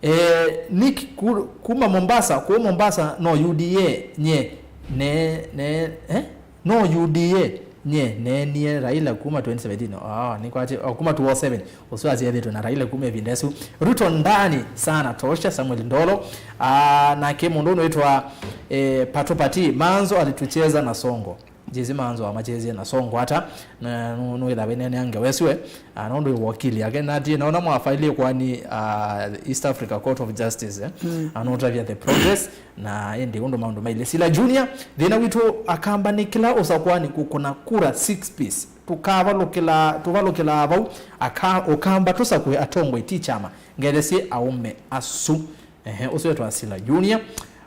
Eh, Nick ku-, kuma Mombasa, kũu Mombasa no U D A nye, ne, ne, eh? No U D A nye, nenie Raila kuma twenty seventeen. Ah, nĩ kwati, oh, kuma two oh seven. Ũsu asyethĩtwe na Raila kuma ĩvinda ĩsu. Ruto ndani sana tosha, Samuel Ndolo. Ah, nake mũndũ ũnwĩtwa, eh, Patupati, Manzo alitucheza na Songo. Jezi Manzo amachezia na Songo ata, na nũ-, nũĩtha wĩnene ange wesiwe, ah, nũndũ wĩ wakili yake, na ti naona mwafailie kwani, ah, East Africa Court of Justice, eh? Mm. Anotavia the progress, na ĩndĩ ũndũ maũndũ maile. Sila Junior, thĩna witũ Akamba nĩ kĩla ũsakwani kũkũna kura six piece. Tũkavalũkĩla, tũvalũkĩlaa vau, aka-, Ũkamba tũsakũe atongoi ti kyama. Ngelesye aume asu. Ehe, ũsu wetwa Sila Junior.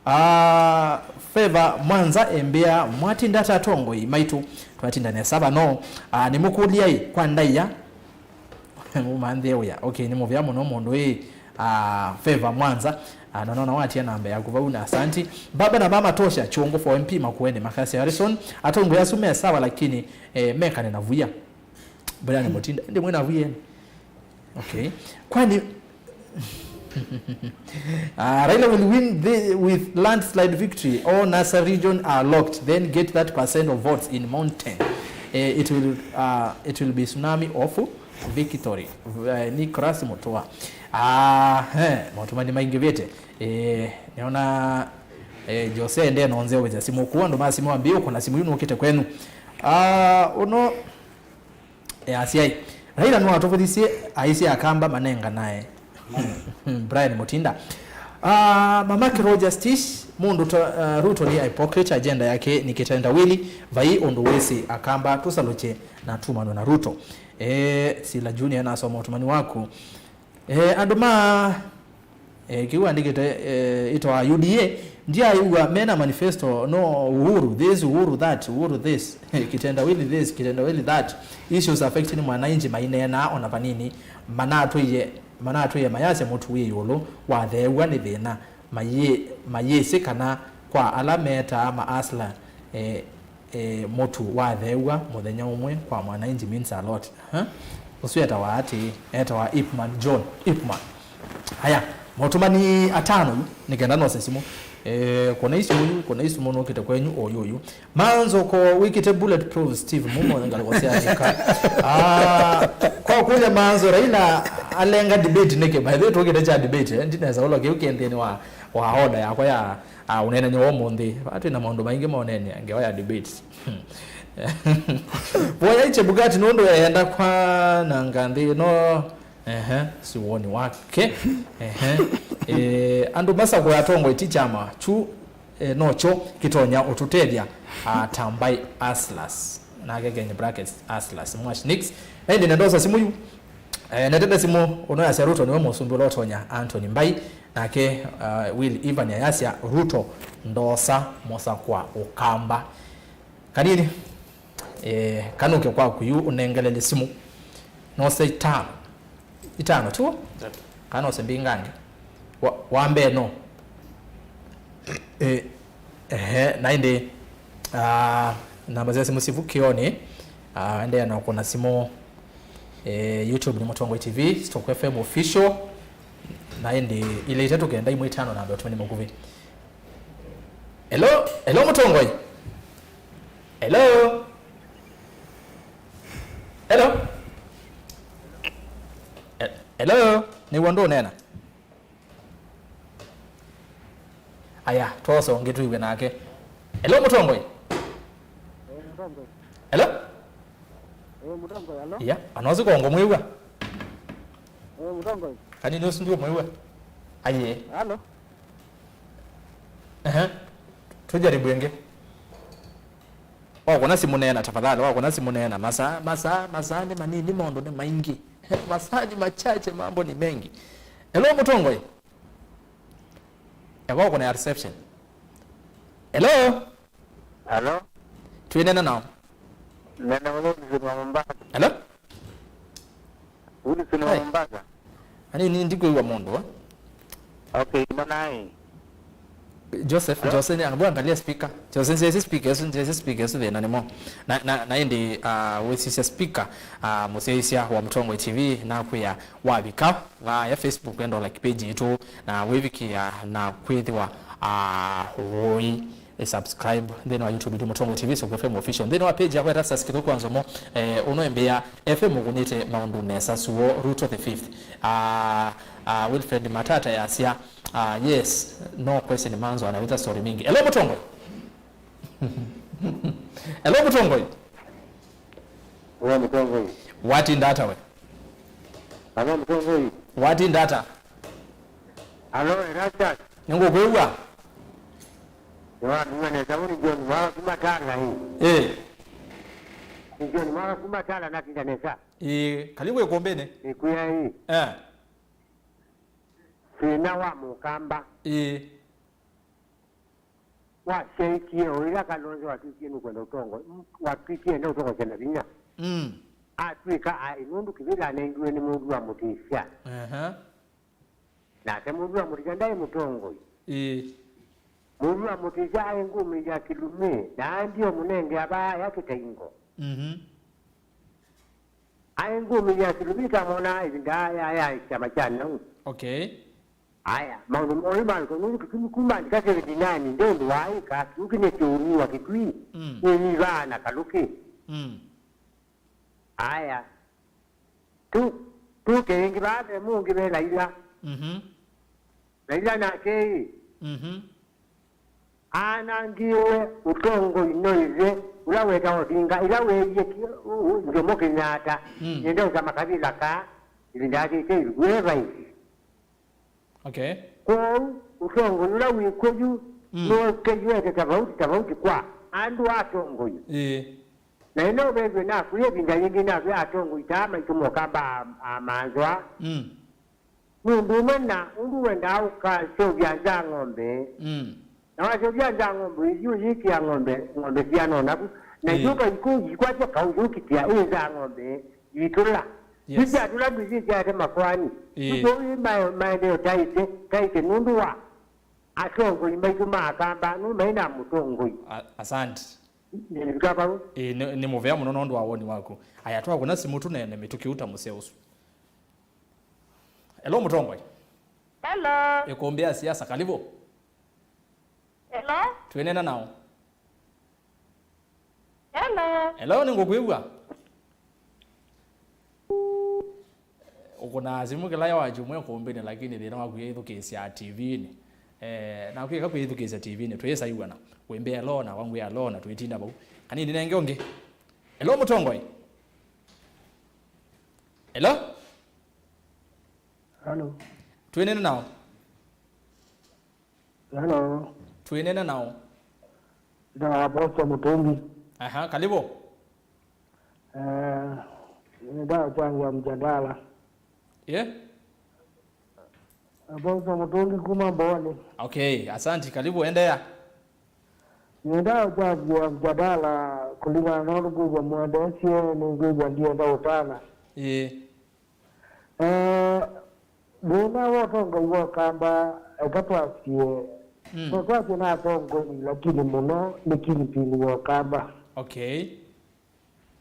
Ah, Favor Mwanza embĩa, mwatinda ata atongoi maitũ? Twatinda nesa vano. Ah, nĩmũkũlyai kwa ndaĩa. Mũmanthie ũya. Okay, nĩ mũvea mũno mũndũ ĩ, ah, Favor Mwanza. Ah, na nona watia namba yaku vau na asanti. Baba na mama tosha, Kyũngũ for M P Makueni, Makasi Harrison. Atongoi asu me sawa lakini, eh, mekane na vuya. Brian Mutinda, ndi mwina vuya. Okay. Kwani Uh, Raila will win the, with landslide victory. All Nasa region are locked. Then get that percent of votes in mountain. Eh, it will, uh, it will be tsunami of victory. Eh, Nicholas Mutua. Ah, eh, maũndũ maingĩ maingĩvĩte. Eh, nĩona, eh, Jose nde nonze wĩza simũ. Kuwa andũ ma simũ ambie ũkũna simũ yu nũkĩte kwenu. Ah, ũno E, asyai. Raila nĩwatũvũthisye aisye Akamba manenganae. Brian Mutinda. Ah, mamake Rogers Tish, mũndũ ta, ah, Ruto nĩ a hypocrite, agenda yake nĩ kitendawili, vai ũndũ wĩsĩ Akamba tũsalũkye na tumanwe na Ruto. Eh, Sila Junior nasoma ũtũmani waku. Eh, andũ ma Eh, kĩu andĩkĩte, eh, ĩtawa U D A, ndyaaĩw'a mena manifesto, no Uhuru this, Uhuru that, Uhuru this, kitendawili this, kitendawili that. Issues affecting mwananchi maineenaa ona vanini, manatwĩe, manatwĩe mayasya mũtu wĩ ĩũlũ watheew'a nĩ thĩna, mayĩ-, mayĩsĩ kana kwa ala metaa ma hustler, eh, eh, mũtu watheew'a mũthenya ũmwe kwa mwananchi means a lot. Huh? Ũsu etawa ati, etawa Ipman John. Ipman. Aya, maũtũmani atano yu, nĩ kenda nose simũ. Eh, kũna isimũ yu, kũna isimũ nũkĩte kwenyu, oyu, oyu. Manzo ko wĩkĩte bulletproof Steve, mumo ngalĩko sya Afrika. Ah, kwa kũlya Manzo, Raila alenga debate nĩkĩ? By the way, tũkĩte kya debate, eh, ndinesa ũlo kĩu kĩ nthĩnĩ wa, wa order yakwa ya Ah, ũneenany'a wa ũmũnthĩ. Vaa twĩ na maũndũ maingĩ ma ũneenea, ngewa ya debate. Voyai Chebukati nũndũ eenda kwananga nthĩ ĩno. Ehe, si woni wake. Ehe. Eh, andũ masakũe atongoi ti kyama. Kyu, eh, nokyo kĩtonya ũtũtethya. Ah, Tambai Aslas. Nake kenye brackets Aslas. Mwash Nix. Na ĩndĩ nendosa simũ yu. Eh, netete simũ, ũno yasya Ruto nĩwe mũsumbĩ ũla ũtonya Anthony Mbai, nake, uh, Will Ivan ayasya Ruto ndosa mosa kwa Ũkamba. Kanini, eh, kanũke kwaku yu ũnengelele simũ. Nose itano. Itano tu? Itatu. Kana nose mbingangĩ. Wa, wa mbee no. Eh, ehe, na ĩndĩ, ah, namba sya simũ sivu kĩoni. Ah, endeea na kũna simũ. Eh, YouTube nĩ Mũtongoi T V, Stock F M Official. Na ĩndĩ ilĩ itatũ kenda imwe itano na andũ atũmani makuvĩ. Hello, hello Mũtongoi. Hello. Hello. He-, hello. Nĩw'o ndũnena. Aya, twose ũngĩ twĩw'e nake. Hello Mũtongoi. Eh, Mũtongoi. Hello. Eh, Mũtongoi, hello. Iya, anosi kongo mwĩw'a. Eh, Mũtongoi. Kani nĩ ũsu ndio mwĩw'a. Aye. Hello. Ehe. Tujaribu ĩngĩ. Wakona simũ neena tafadhali, wakona simũ neena. Masaa, masaa, masaa nĩ manini, maũndũ nĩ maingĩ. Masaa ni machache, mambo ni mengi. Hello, Mũtongoi. Eka wakona ya reception. Hello? Hello? Twĩnena nao. Nena Wilson wa Mombasa. Hello? Wilson wa Mombasa. Ani ni ndikwĩw'a mũndũ, eh? Okay, no naĩ. Joseph, Jose, ni angabwa angalia speaker. Jose, njesi speaker, yesu, njesi speaker, yesu thĩna nĩmo. Na, na, na ĩndĩ, ah, wĩsisya speaker, ah, mũsyaĩĩsya wa Mũtongoi T V, nakwĩa wavika vaya Facebook, enda like page yitũ, na wĩvikĩa na kwĩthĩwa, ah, ũĩ. Eh, subscribe nthĩnĩ wa YouTube itũ Mũtongoi T V, Soko F M Official. Nthĩnĩ wa page yakwa ya Taxas Kĩthũku wa Nzomo, eh, ũno embĩa F M ũkũnĩte maũndũ nesa suo Ruto the fifth. Ah, ah, Wilfred Matata yasya, ah, yes, no question manzo anawita story mingi. Hello Mũtongoi. Hello Mũtongoi. Wewe Mũtongoi. Watinda ata we? Hello Mũtongoi. Watinda ata? Hello Erastus. Nĩngũkwĩw'a. Nĩwandua nesa, ũũ nĩ John Mwaga kuma Tala ĩ. Ĩ. Nĩ John Mwaga kuma Tala, natinda nesa. Ĩ, kali wĩ kũmbĩnĩ. Nĩkwĩa ĩ. Eh. Thĩna wa Mũkamba. Ĩ. Wasyaĩkie o ĩla Kalonzo watw'ĩkie nũkwenda ũtongo, watw'ĩkie enda ũtongosya na vinya. Mm. Atw'ĩka aĩ nũndũ kĩvĩla anengiwe nĩ mũndũ wa mũtĩsya. Aha. Nake mũndũ wa mũtĩsya ndaĩ mũtongoi. Ĩĩ. Mũndũ wa mũtĩsya aĩ ngũmĩi ya kĩlumĩ, na andie ũmũnenge avaa aya kĩtaingo. Mhm. Aĩ ngũmĩi ya kĩlumĩ tamonaa ĩvinda ya, ya kyama kya nau. Okay. Aya, maũndũ moyu ma nũndũ kĩtumi kuma ndika seventy nine nde ũndũ waaĩka kĩu kĩnĩsĩ ũnyuwa kĩtui. Mm. Wĩnyivaa na kalũkĩ. Mm. Aya. Tu, tuke ĩngĩ vaa ve mũngĩ ve Laila. Mhm. Laila nake ĩ. Mhm. Aanangiwe ũtongoi no ĩthe ũla wetawa Odinga, ĩla weeie ki-, u-, u-, Jomo Kenyatta, mm, nĩenda ũtama kavĩla kaa, ĩvinda yake ĩte ĩviku, e vaisi. Okay. Kwoou, ũtongoi ũla wĩ kw'o yu, mm, nũkew'ete tavauti tavauti kwa andũ atongoi. Ĩĩ. Na ĩno vethwe naku ĩvinda yĩngĩ naku atongoi taa maitũ mokamba a, a manzwa. Mm. Nũndũ ũmwe na ũndũ wendaa ũkaseũvya nza ng'ombe. Mm. Na waseũvya nza ng'ombe, yu yĩkĩa ng'ombe, ng'ombe sianona ku. Na, mm, yu kaikũ yikwatya kau yũkitĩa ĩ nza ng'ombe yitũla. Yes. Yĩsyatũla ndwĩsyĩsyaete makoani. Ĩĩ. Yu kũu ĩ ma-, maendeeo taĩte, taĩte nũndũ wa atongoi maitũ ma Akamba, nũndũ maĩ na mũtongoi. A-, asante. Nĩvika vau. Ĩĩ, nĩ, nĩ mũvea mũno nũndũ wa woni waku. Aya, twakũna simũ tũneene mĩtũkĩ ũta mũseo ũsu. Hello, Mũtongoi. Hello. Ĩkũmbĩ ya siasa, karibu. Hello. Twĩnena nao. Hello. Hello, nĩngũkwĩw'a. Ũkũnaa simũ kĩla ya wa Jumwa ĩkũmbĩnĩ, lakini thĩna waku yĩthukĩĩsya T V-nĩ. Eh, naku ĩka kwĩthukĩĩsya T V-nĩ, twĩĩsa iw'ana. Wĩmbĩa hello, na wangwĩa hello, na twĩtinda vau. Kanini nenge ũngĩ. Hello, Mũtongoi. Hello? Hello. Twĩnene nao. Hello. Twĩnene nao. Nda Apostle Mũtũngi. Aha, karibu. Eh, nĩndaa changia mjadala. Yeah? Apostle Mutungi kuma Mbooni. Okay, asanti, karibu, endelea. Nĩenda ũkyavya mjadala kũlingana na ũndũ ngwĩw'a mwendeesye, nĩngwĩw'a ndienda ũtana. Ĩĩ. Eh, thĩna wa ũtongoi wa Ũkamba, eka twasye, mm, no twasye na atongoi, lakini mũno nĩ kingpin wa Ũkamba. Okay.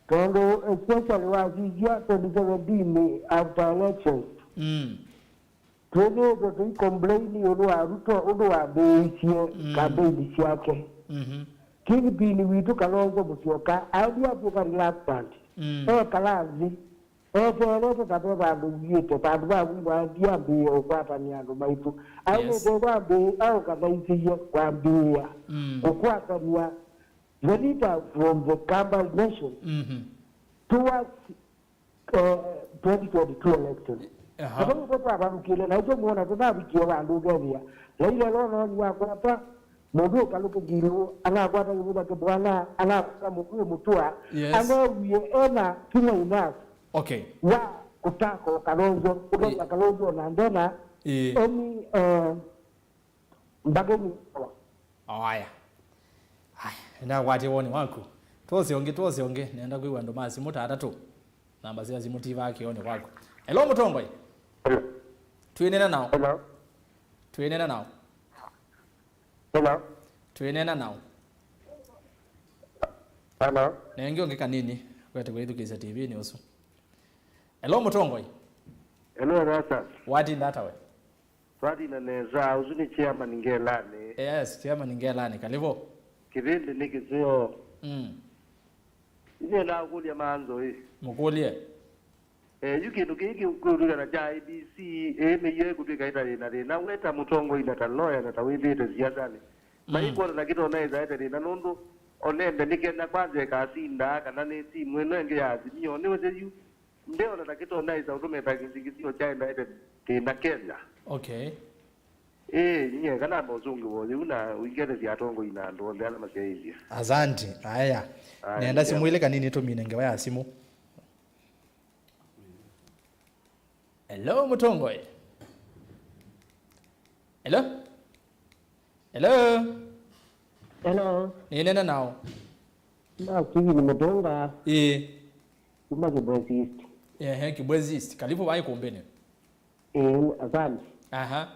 Tondũ especially wasisya twenty seventeen after elections, mm, twĩthĩĩtwe tũicomplain ĩũlũ wa Ruto ũndũ wambĩĩisye, mm, kambeini syake. Mhm. Kingpin witũ Kalonzo Musyoka aendie atw'ĩka reluctant. Mm. Ekala nthĩ. Eteelete ta ve vandũ ũiĩte, vandũ va kumwa aendie ambĩĩe ũkwatany'a andũ maitũ. Yes. Aumĩte vambĩĩ aũka thaisĩie kwambĩĩa, mm, kũkwatany'a the leaders from the Kamba nation, mhm, towards, eh, twenty twenty-two election. Aha. Ata nĩtwo twavalũkĩle, na itũ muona tũtavikie vandũ ũkethĩa Raila ĩla ũnooni akwata mũndũ ũkalũke Ngilu, anakwata Kĩvũtha Kĩbwana, anakwata mũndũ wĩ Mũtua, yes, anewie ena kinya enough, okay, wa kũtaka Kalonzo, ũkethĩa, ĩ, Kalonzo na ndena, ĩ, any, eh, mbagenĩ. Aya. Aya, nĩndakwatie woni waku. Twose ũngĩ, twose ũngĩ. Nenda kwĩw'a andũ ma simũ ta atatũ. Namba sya simũ ti vaa kĩonĩ kwaku. Hello, mũtongoi. Hello. Twĩnena nao. Hello. Twĩnena nao. Hello. Twĩnena nao. Hello. Na ĩngĩ ũngĩ kanini, wete kwĩthukĩĩsya T V-nĩ ũsu. Hello, mũtongoi. Hello, Rasta. Watinda ata we? Twatina nesa, ũsu nĩ chairman Ngelani. Yes, chairman Ngelani, karibu. Kĩvĩndĩ nĩ kĩseo. Mm. Inyendaa kũkũlya Manzo ĩ. Mũkũlye. Eh, yu kĩndũ kĩĩ kĩũtwĩka na kya I E B C, ĩ mĩio ĩkũtwĩka ĩtarĩ na thĩna. We ta mũtongoi na ta lawyer na ta wĩthĩĩte siasanĩ. Mm. Maikwona na kĩtonaĩsa ĩtarĩ na nũndũ onende nĩ Kenya Kwanza ĩkasinda kana nĩ timu ĩno ĩngĩ ya Azimio. Nĩwĩsĩ yu. Ndeona ta kĩtonaĩsa ũtũmĩta kĩsingizio kyaendaete thĩna Kenya. Okay. Ĩĩ, nyie kana maũsũngĩo yĩu na ũingethesya atongoi na andũ onthe ala masyaĩĩsye. Asante. Aya. Aya, nenda nĩ simũ ilĩ kanini tũmine ngewa ya simũ. Hello, mũtongoi. Hello? Hello? Hello. Nĩnena nao. Na Steven Mutunga. Ĩĩ. Kuma Kibwezi East. Ehe, Kibwezi East. Karibu vai kumbini. Ĩĩ, asante. Aha.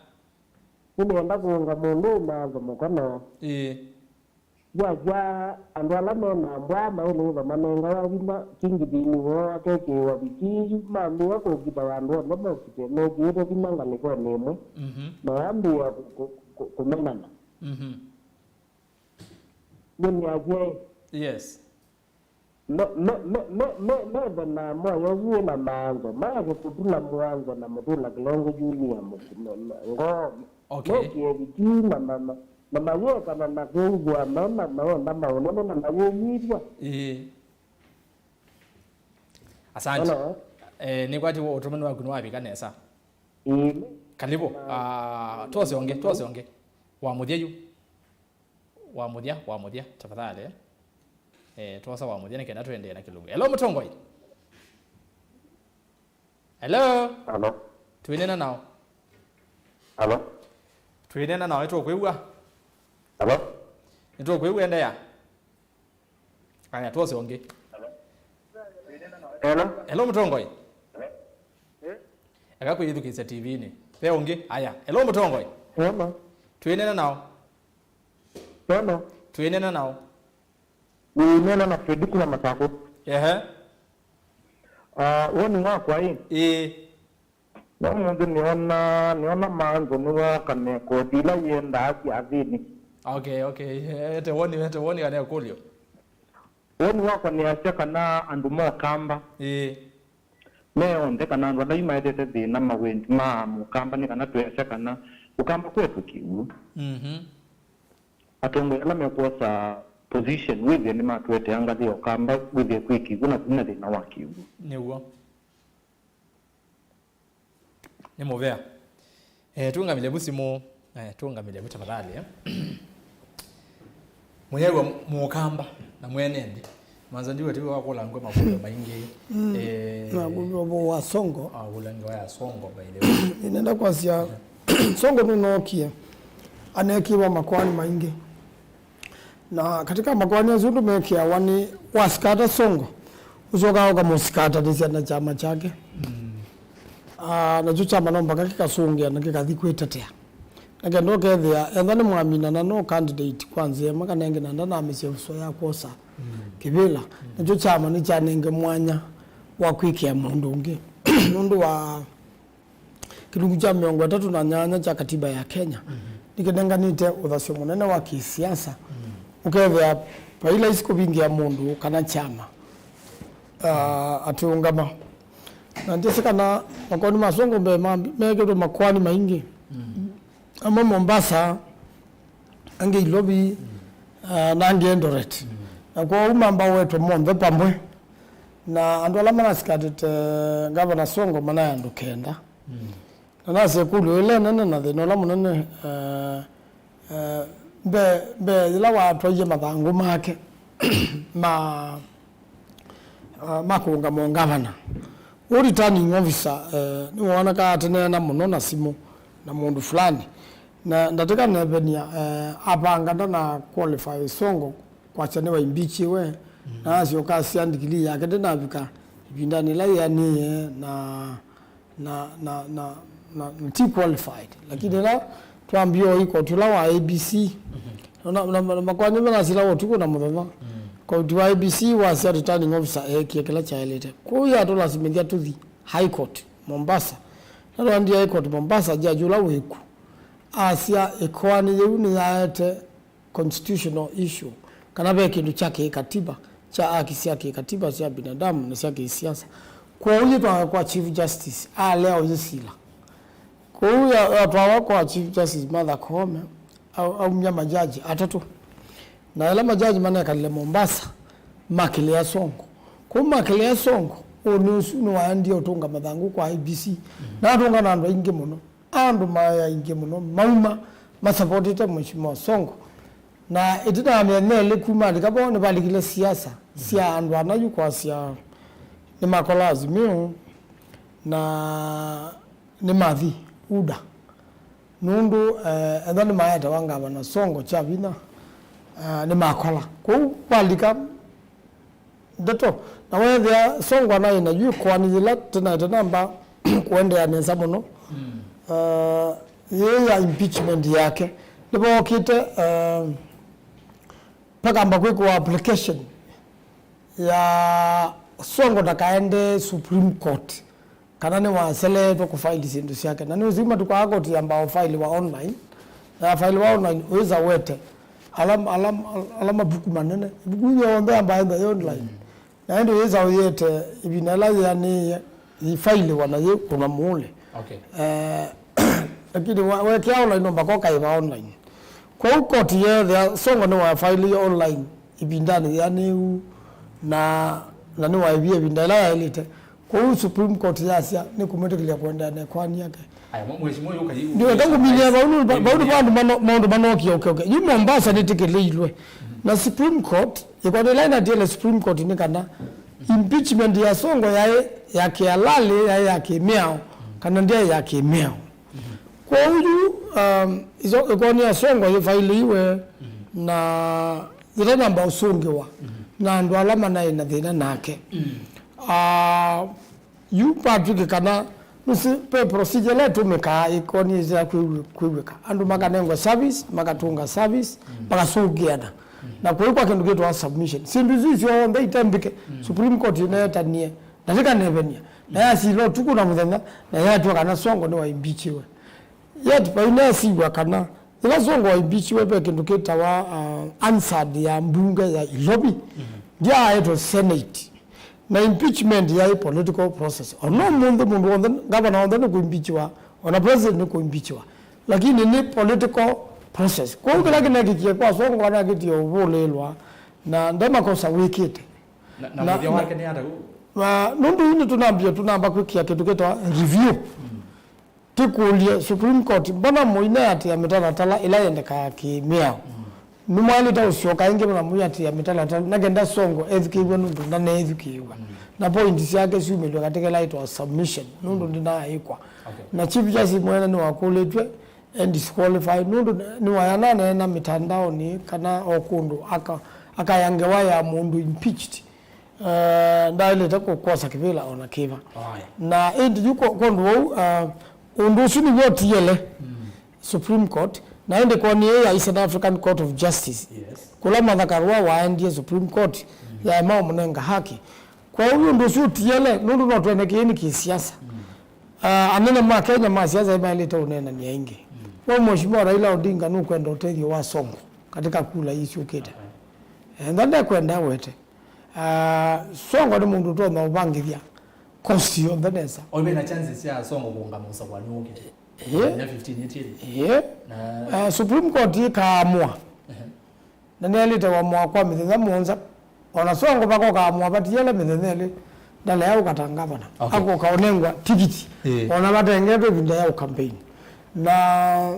Nĩnenda kũũnga mũndũ Manzo mũkono. Ĩĩ. Yasya andũ ala me na mbwa maĩlĩva manengawa vinya kingithini woo akekĩĩwa viti yu mambĩĩa kũkita andũ onthe mokite mekĩĩte vinya ngalĩkonĩ ĩmwe, mhm, mayambĩĩa kũ-, kũ-, kũ-, kũmenana. Mhm. Nĩnĩasya ĩ, yes, me, me, me, me, me, methe na moyo wĩ na Manzo, maeke kũtula Mwanzo na Mũtũla Kĩlongo Junior mũku-, me, me, ngoo. Okay. Mokĩe viti na ma-, ma-, na mayĩekana na kwĩw'a mena maenda maũnene na mayĩnyivw'a. Ĩĩ. Asante. Hello. Eh, nĩkwati ũtũmani waku nĩwavika nesa. Ĩĩ. Karibu. Ah, twose ũngĩ, twose ũngĩ. Wa mũthya yu. Wa mũthya, wa mũthya, tafadhali. Eh, twosa wa mũthya nĩ kenda tũendee na kĩlungu. Hello, mũtongoi. Hello? Hello? Twĩnena nao. Hello? Twĩnena nao, nĩtũkwĩw'a. Hello? Nĩtũkwĩw'a, endeea. Aya, twose ũngĩ. Hello? Hello, mũtongoi. Eka kwĩyĩthukĩĩsya T V-nĩ. Ve ũngĩ. Aya. Hello, mũtongoi. Hello? Twĩnena nao. Hello? Twĩnena nao. Nĩnena na Fredi kuma Masakũ. Ehe. Ah, woni wakwa ĩ. Ĩĩ. No mũnthĩ nĩona, nĩona Manzo nĩwakane koti ila yĩendaa syathĩnĩ. Okay, okay. Ete woni, ete woni kana ĩkũlyo. Woni wakwa nĩasya kana andũ ma Ũkamba. Ĩĩ. Me onthe kana andũ ala yu maetete thĩna mawendi ma Mũkamba nĩ kana twĩasya kana Ũkamba kwetwe kĩw'ũ. Mhm. Atongoi ala mekwosa position wĩthĩe nĩmatũetea ngathĩ ya Ũkamba wĩthĩe kwĩ kĩw'ũ na kũina thĩna wa kĩw'ũ. Nĩw'o. Nĩ mũvea. Eh, tũngamĩle vu simũ, eh, tũngamĩle vu tafadhali, eh. Mũyew'a Mũkamba na mwene nthĩ. Mwanza ndiwe tiwe wakũlangwe makũlyo maingĩ. Eh, na kũlyo wa Songo. Akũlangwa ya Songo, by the way. Nĩnenda kwasya Songo nũnookie, aneekĩwa makoani maingĩ. Na katika makoani asu ũndũ meekĩawa nĩ wasikata Songo, ũsyokaa ũkamũsikatanĩsya na kyama kyake. Ah, nakyo kyama no mpaka kĩkasũngĩa na kĩkathi kwĩtetea. Na kenda ũkethĩa, ethwa nĩ mwamina na no candidate kwa nzĩa ĩmwe kana ĩngĩ na ndanamĩsya ĩvuso ya kwosa kĩvĩla, nakyo kyama nĩkyanenge mwanya wa kwĩkĩa mũndũ ũngĩ. Nũndũ wa kĩlungu kya mĩongo ĩtatũ na nyanya kya katiba ya Kenya nĩkĩnenganĩte ũthasyo mũnene wa kĩsiasa, ũkethĩa vai laisi kũvingĩa mũndũ kana kyama, ah, atĩũngama. Na ndyĩsĩ kana makoani ma Songo mbee mambi-, meekĩtwe makoani maingĩ. Amwe Mombasa, angĩ Ilovi, ah, na angĩ Eldoret. Na kwoou mambawetwe monthe pamwe. Na andũ ala manasikatĩte Ngavana Songo manaĩ andũ kenda. Na nasya ĩkũlyo ĩla ĩnene na thĩna ũla mũnene, eh, eh, mbee, mbee yĩla watwaie mathangũ make ma, ah, ma kũũngama ũngavana, ũ returning officer, eh, nĩwoonekaa atĩneena mũno na simũ na mũndũ fulani, na ndatĩka nevenia, eh, apanga ndana qualify Songo kwasya nĩwaimbichiwe, na asyoka asya ndikilii yake ndĩnavika ĩvindanĩ yĩla yĩanĩe na na, na, na, na, na ti qualified. Lakini ĩla twambie o ikoti ũla wa A B C, na, na, na, na makoani manasila ũtukũ na mũthenya, koti wa A B C wasya returning officer eekie kĩla kyaĩlĩte. Kwoou yatũlasimĩthya tũthi High Court, Mombasa. Na twaendie High Court Mombasa, jaji ũla wĩku asya ĩkoani yĩu nĩyaete constitutional issue, kana ve kĩndũ kya kĩkatiba, kya haki sya kĩkatiba sya binadamu na sya kĩsiasa. Kwoou yĩtwawe kwa Chief Justice, alea ũyĩsila. Kwoou ya-, yatwawa kwa Chief Justice Martha Koome, au-, aumya majaji atatũ. Na ĩla majaji manekalile Mombasa, makĩlea Songo. Kwoou makĩlea Songo, ũnĩ ũsu nĩwaendie ũtũnga mathangũ kwa A B C. Na atũnga na andũ aingĩ mũno. Andũ maĩ aingĩ mũno mauma masapotete Mheshimiwa Songo. Na ĩtina ya mĩthenya ĩlĩ kuma alika vo, nĩvalikile siasa sya andũ ana yu kwasya nĩmakola Azimio na nĩmathi UDA. Nũndũ, eh, ethwa nĩmaetewa ngavana Songo kya vinya, eh, nĩmakola. Kwoou valika ndeto. Na weethĩa Songo anaĩ na yu ĩkoani yĩla tena ĩtanamba kũendeea nesa mũno, uh, yĩĩ ya impeachment yake, nĩvookĩte, uh, pakamba kwĩkĩwa application ya Songo ndakaende Supreme Court. Kana nĩwaseleetwe kũfaili syĩndũ syake. Na nĩwĩsĩ matukũ aa koti yambaa ũfailiwa online. Na yafailiwa online, ũyĩsa wete ala, ala, ala mavuku manene. Ĩvuku yonthe yambaa ĩtha yĩ online. Na ĩndĩ ũyĩsa ũyĩete ĩvinda ĩla yĩanĩĩe yĩfailiwa na yĩkũna mũũle. Okay. Eh, lakini wa-, wekĩa online no mpaka ũkaĩva online. Kwoou koti yeethĩa Songo nĩwafailie online ĩvindanĩ yĩanĩu na, na nĩwaĩvie ĩvinda ĩla yaĩlĩte. Kwoou Supreme Court yasya nĩkũmwĩtĩkĩlya kũendeea na ĩkoani yake. Aya, mwe-, mheshimiwa yu kayi. Ndiwenda kũminia vau nĩ, vau nĩ vandũ mano-, maũndũ manokie ũkeũke. Yu Mombasa nĩtĩkĩlĩilwe. Na Supreme Court, ĩkoani ĩla ĩnatiele Supreme Court nĩ kana impeachment ya Songo yaĩ ya kĩalalĩ, yaĩ ya kĩmĩao, kana ndyaĩ ya kĩmĩao. Kwoou yu, um, iso-, ĩkoani ya Songo yĩvailĩiwe na yĩtanamba ũsũngĩwa na andũ ala manaĩ na thĩna nake. Ah, yu Patrick kana nũsĩ ve procedure ĩla ĩtũmĩkaa ĩkoani ĩsya kwĩw'ĩ-, kwĩw'ĩka. Andũ makanengwa service, makatũnga service, makasũngĩana. Na kũi kwa kĩndũ kĩtwa submission. Syĩndũ isu syonthe itembĩke, Supreme Court ĩneetanie, na ndĩkanevenia. Na yasila ũtukũ na mũthenya, na yatw'a kana Songo nĩwaimbichiwe. Yet, vainesiw'a kana yĩla Songo waimbichiwe ve kĩndũ kĩtawa, uh, Hansard ya mbunge ya Ilovi, ndyaaetwe Senate. Na impeachment yaĩ political process. Ona ũmũnthĩ mũndũ wonthe, ngavana wonthe nĩkũimbichiwa, ona president nĩkũimbichiwa. Lakini nĩ political process. Kwoou kĩla kĩnekĩkie kwa Songo anakĩtie ũvũlĩĩlwa na nde makosa wĩkĩte. Na, na, na mũthya wake nĩ ata ũu? Na nũndũ yu nĩtũnambie, tũnamba kwĩkĩa kĩndũ kĩtawa review. Tĩkũlye Supreme Court, mbona mũineatĩĩa mĩtalatala ĩla yendekaa kĩ-mĩao? Nĩmwaĩlĩte ũsyoka ĩngĩ na mũyatĩĩa mĩtalatala, na kenda Songo ethukĩĩw'a nũndũ ndaneethukĩĩw'a. Na point syake syumĩlw'e katĩ kela ĩtawa submission, nũndũ ndinaaĩkwa. Okay. Na Chief Justice mwene nĩwakũlĩtw'e, e disqualify, nũndũ nĩwaya naneena mĩtandaonĩ kana o kũndũ aka-, akaya ngewa ya mũndũ impeached. Eh, ndaĩlĩte kũ-, kwosa kĩvĩla o na kĩva. Aya. Na ĩndĩ yu ko-, kũndũ vau, eh, ũndũ ũsu nĩw'o ũtiele Supreme Court, na ĩndĩ koni ĩĩ ya Eastern African Court of Justice, yes, kũla Martha Karua waendie Supreme Court, yaema ũmũnenga haki. Kwoou ũndũ ũsu ũtiele, nũndũ no twene kĩĩ nĩ kĩsiasa. Ah, anene ma Kenya ma siasa nĩmaĩlĩte ũneenany'a ĩngĩ. We Mheshimiwa Raila Odinga nũkwenda ũtethyo wa Songo katika kula ii syũkĩte? Enda ndekwenda awete. Ah, Songo nĩ mũndũ ũtonya ũvangĩthya cost yonthe nesa. Oive na chances sya Songo kũũngama ũsakũani ũkĩte. Ĩĩ. Mĩthenya fifteen ĩtiele. Ĩĩ. Na ah, Supreme Court ĩkaamũa. Ehe. Na nĩaĩlĩte kũamũa kwa mĩthenya mũonza. O na Songo vakoka amũa vatiele mĩthenya ĩlĩ, ndalea ũka ta ngavana. Okay. Akoka ũnengwa tikiti. Ĩĩ. O na vatengetwe ĩvinda ya ũkampeini. Na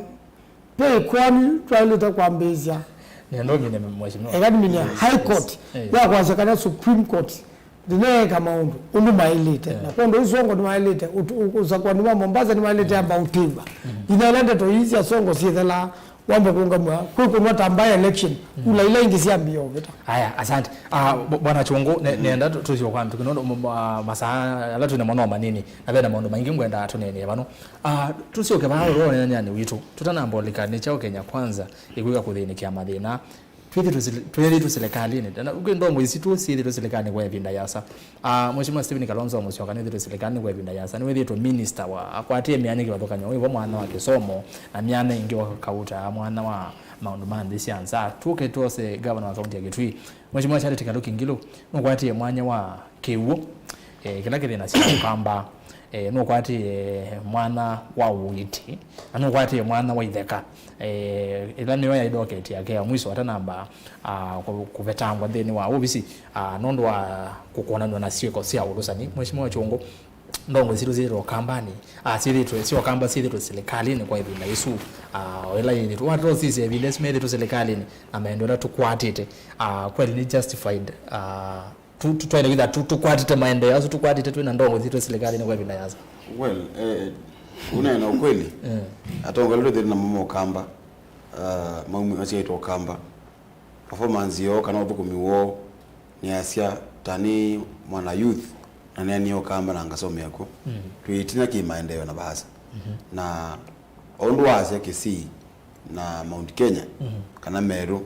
ve ĩkoani twaĩlĩte kwambĩĩsya. Nĩenda ũmine, Mheshimiwa. Eka nĩmine High Court, ĩĩ, ya kwasya kana Supreme Court ndĩneeka maũndũ ũndũ maĩlĩte. Yeah. Na kwondũ ũu Songo nĩwaĩlĩte, ũt-, ũ-, ũsakũani wa Mombasa nĩwaĩlĩte amba ũtĩw'a. Ina ĩla ndeto ii sya Songo syĩthelaa, wambe kũũngamw'a kwĩ kũnwa ta by-election, kula ila ingĩ syambĩĩa ũvĩta. Aya, asante. Ah, b-, Bwana Chungu, ne-, nenda tu-, tusio kwa mtu, kinono, m-, ah, masaa ala twina mo no manini, na vena maũndũ maingĩ ngwenda tũneenee vano. Ah, tusyoke vaa ũneneani witũ. Tũtanamba ũlika nĩ kyaũ Kenya Kwanza ĩkwĩka kũthĩnĩkĩa mathĩna. Twĩthĩtwe sili-, twĩthĩtwe silikalĩnĩ. Na kwĩ ndongo isu tu syĩthĩtwe silikalĩnĩ kwa ĩvinda yasa. Ah, Mheshimiwa Stephen Kalonzo Musyoka nĩwĩthĩtwe silikalĩnĩ kwa ĩvinda yasa. Nĩwĩthĩtwe minister wa, akwatie myanya kĩvathũkany'o. Wĩvo mwana wa kĩsomo na myanya ĩngĩ wa kauta, mwana wa maũndũ ma nthĩ sya nza. Tuke twose gavana wa kaunti ya Kitui. Mheshimiwa Charity Kaluki Ngilu nũkwatie mwanya wa kĩw'ũ, eh, kĩla kĩthĩnasya Ũkamba. Eh, nũkwatie mwanya wa ũiiti, na nũkwatie mwanya wa itheka. Eh, ĩla nĩyo yaĩ docket yake ya mwiso atanamba, ah, kũ-, kũvetangwa nthĩnĩ wa ovisi, ah, nũndũ wa kũkũnanw'a na syĩko sya ũlũsani. Mheshimiwa Chungu, ndongo sitũ syĩthĩtwe Ũkambanĩ, ah, syĩthĩtwe, syo Ũkamba syĩthĩtwe silikalĩnĩ kwa ĩvinda ĩsu, ah, o ĩla yĩthĩtwe. Watosisya ĩvinda ĩsu methĩtwe silikalĩnĩ na maendeeo ĩla tũkwatĩte, ah, kweli nĩ justified, ah, tu-, tu-, twaĩle kwĩtha tu-, tũkwatĩte maendeeo asu tũkwatĩte twĩ na ndongo sitũ silikalĩnĩ kwa ĩvinda yasa? Well, eh, ũneena ũkweli, eh, atongoria twĩthĩte namo ma Ũkamba, ah, maumĩ-, masyaĩtwe Ũkamba. Performance yoo kana ũthũkũmi woo nĩasya ta nĩ mwana youth na nĩanie Ũkamba na ngasomea kw'o. Mm. Twĩ ĩtina kĩ maendeeo na vaasa. Mhm. Na o ũndũ waasya Kisii na Mount Kenya, mhm, kana Meru,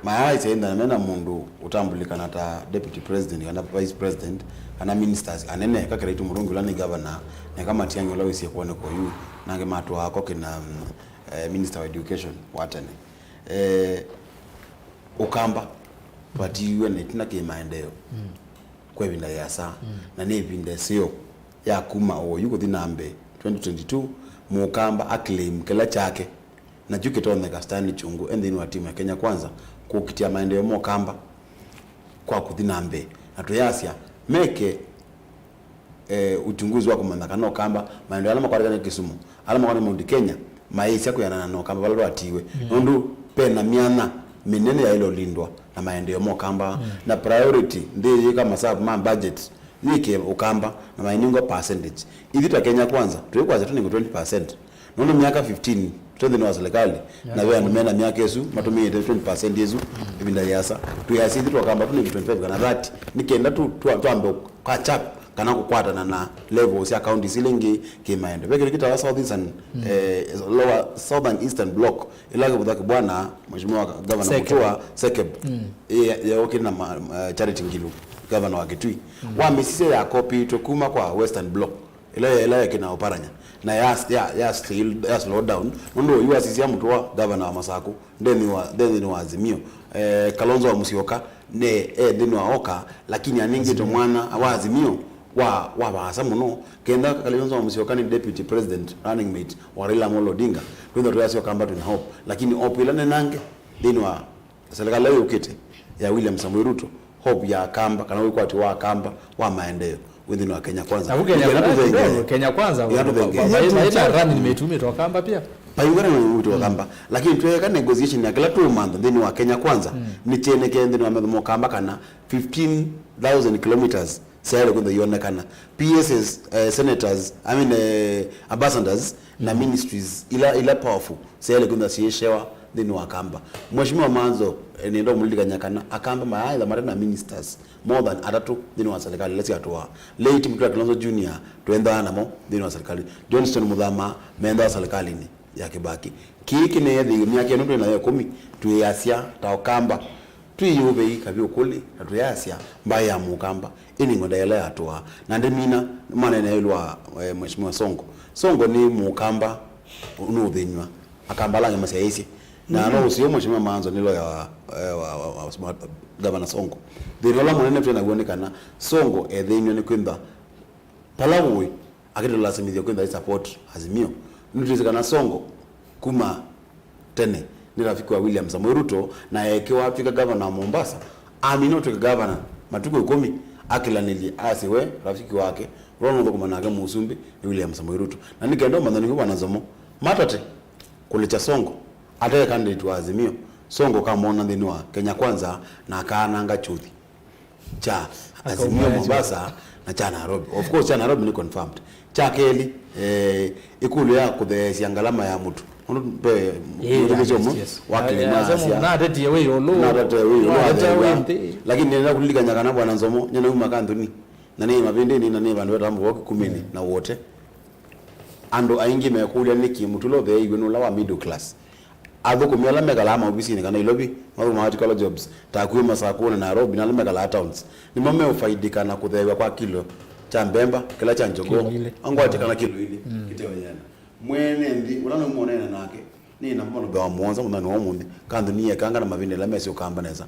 mayaaisya ĩndana mena mũndũ ũtambulikana ta deputy president kana vice president kana ministers anene, ka Kiraitu Murungi ũla nĩ governor, na eka Matiang'i ũla wĩsie kwoneka oyu, na angĩ matwaa Koki na, mm, eh, minister wa education wa tene. Eh, Ũkamba twatiiwe na ĩtina kĩ maendeeo, mm, kwa ĩvinda yĩasa, mm, na nĩ ĩvinda ĩseo ya kuma oyu kũthi na mbee. Twenty twenty-two, Mũkamba a claim kĩla kyake, na kyu kĩtonyeka Stanley Chungu e nthĩnĩ wa timu ya Kenya Kwanza kũkitĩa maendeeo ma Ũkamba kwa kũthi na mbee. Na tũyasya meke eh, uchunguzi wa kũmanya kana Ũkamba, maendeeo ala makwatĩkana Kisumu, ala makwatĩkana Mount Kenya, maĩsya kwĩanana na Ũkamba vala twatiiwe. Mm. Nũndũ pena myanya mĩnene yaĩle ũlindwa na maendeeo ma Ũkamba, mm, na priority nthĩ yĩka masavu ma budget yĩke Ũkamba na mainengwa percentage. Ithyĩ ta Kenya Kwanza, twĩkwasya tũnengwe twenty percent. Nũndũ myaka fifteen tũte nthĩnĩ wa serikali, na ve andũ mena myaka ĩsu matũmĩĩte twenty percent ĩsu ĩvinda yĩasa. Twĩasya ithyĩ twa Ũkamba tũnenge twenty-five kana thirty, nĩ kenda tu-, twa-, twambe catch up kana kũkwatana na levels sya counties ila ingĩ kĩmaendeeo. Ve kĩndũ kĩtawa South Eastern, eh, Lower Southern Eastern Block, ĩla kĩvũtha kĩbwana Mheshimiwa Governor Sekeb. Mutua, Sekeb, mm, ye-, yeũkĩte na ma-, ma-, Charity Ngilu, governor wa Kitui. Mm. Wamĩsisya yakopitwe kuma kwa Western Block. Ĩla, ĩla yekĩna Oparanya, na ya, ya, ya, still, ya slow down, nũndũ oyu wasisya Mutua, gavana wa Masaku, nthĩnĩ wa, nthĩnĩ wa Azimio. Eh, Kalonzo wa Musyoka, ne, e nthĩnĩ wa Oka, lakini anengĩte mwana wa Azimio wa, wa vaasa mũno. Kenda Kalonzo wa Musyoka nĩ deputy president running mate wa Raila Amolo Odinga, twĩthwa twĩasya Ũkamba twĩna hope, lakini hope ĩla nenange nthĩnĩ wa serikali ĩla yũkĩte ya William Samoei Ruto, hope ya Akamba, kana wĩkwatyo wa Akamba wa maendeeo, wĩ nthĩnĩ wa Kenya Kwanza. Na ku Kenya Nĩkenda Kwanza tũthengee. Kidogo, Kenya Kwanza, Ĩkenda tũthengee. Vai, vai, vai, vai run mĩtumĩtwo Kamba pia. Paingwa na mĩtumĩtwo Kamba. Lakini tweka negotiation ya kĩla tũũmantha nthĩnĩ wa Kenya Kwanza, nĩ kyeneke nthĩnĩ wa metho ma Kamba kana fifteen thousand kilometers syaĩle kwĩtha ionekana. P Ss, eh, senators, I mean, eh, ambassadors na ministries ila, ila powerful syaĩle kwĩtha syĩshewa nthĩnĩ wa Kamba. Mheshimiwa Manzo, eh, nĩenda ũmũlilikany'a kana Akamba mayaaĩtha mate na ministers more than atatũ nthĩnĩ wa serikali ila syatũaa. Late Mutula Kilonzo Junior twendaa namo nthĩnĩ wa serikali. Johnston Muthama mendaa serikalini ya Kibaki. Kĩĩ kĩneethĩiwe myaka ĩno twĩ nayo ĩkũmi, twĩasya ta Ũkamba twĩ ũvei kavyũ kũlĩ, na twĩasya mbaĩ ya Mũkamba ĩning'we ndaĩa ĩla yatũaa. Na ndĩmina manene ĩũlũ wa, eh, Mheshimiwa Sonko. Sonko nĩ Mũkamba nũũthĩnw'a. Akamba ala angĩ masyaĩĩsye. Na no ũseo Mheshimiwa Manzo nĩ lawyer wa, eh, wa, wa, wa, wa Governor Sonko. Thĩna ũla mũnene twĩ naw'o nĩ kana Sonko ethĩnw'e nĩ kwĩntha vala ũĩ akĩtũlasimĩthya kwĩntha ĩ support Azimio. Nĩtwĩsĩ kana Sonko kuma tene nĩ rafiki wa William Samoei Ruto, na eekĩwa atw'ĩka gavana wa Mombasa, amina ũtw'ĩka gavana matukũ ĩkũmi, akĩlanĩlye asye we rafiki wake ũla ũnũthũkũma nake mũsumbĩ nĩ William Samoei Ruto. Na nĩ kenda ũmanya nĩw'o Bwana Nzomo matate kũlikya Sonko ate candidate wa Azimio, Sonko ũkamwona nthĩnĩ wa Kenya Kwanza na akaananga kyũthi kya Azimio Mombasa na kya Nairobi. Of course, kya Nairobi nĩ confirmed. Kya kelĩ, eh, ĩkũlyo ya kũtheesya ngalama ya mũtu. Nũndũ ve mũthukĩĩsya ũmwe wa Kĩlĩma asya, natetie wĩ ĩũlũ. Natetie wĩ ĩũlũ, natetie wĩ nthĩ. Lakini nĩenda kũlilikany'a kana Bwana Nzomo, nyie nauma Kanthũni, na nĩ Mavĩndĩnĩ, na nĩ vandũ vetambũwa Kĩkumĩnĩ na Wote. Andũ aingĩ mekũlya nĩkĩ mũtu ũla ũtheeiw'e nĩ ũla wa middle class. Athũkũmi ala mekalaa maovisinĩ kana Nairobi, mathũkũmaa white collar jobs, ta akũũ Masakũ na Nairobi, na ala mekalaa towns, nĩmo meũfaidĩka na kũtheew'a kwa kilo kya mbemba, kĩla kya njogoo, kilo ilĩ, angwatya kana kilo ilĩ, kĩteo yĩana. Mwene nthĩ, ũla nauma ũneena nake, nĩ namba mũthenya wa mũonza mũthenya wa ũmũnthĩ, Kanthũni yekanga na mavinda ĩla mesĩ Ũkamba nesa.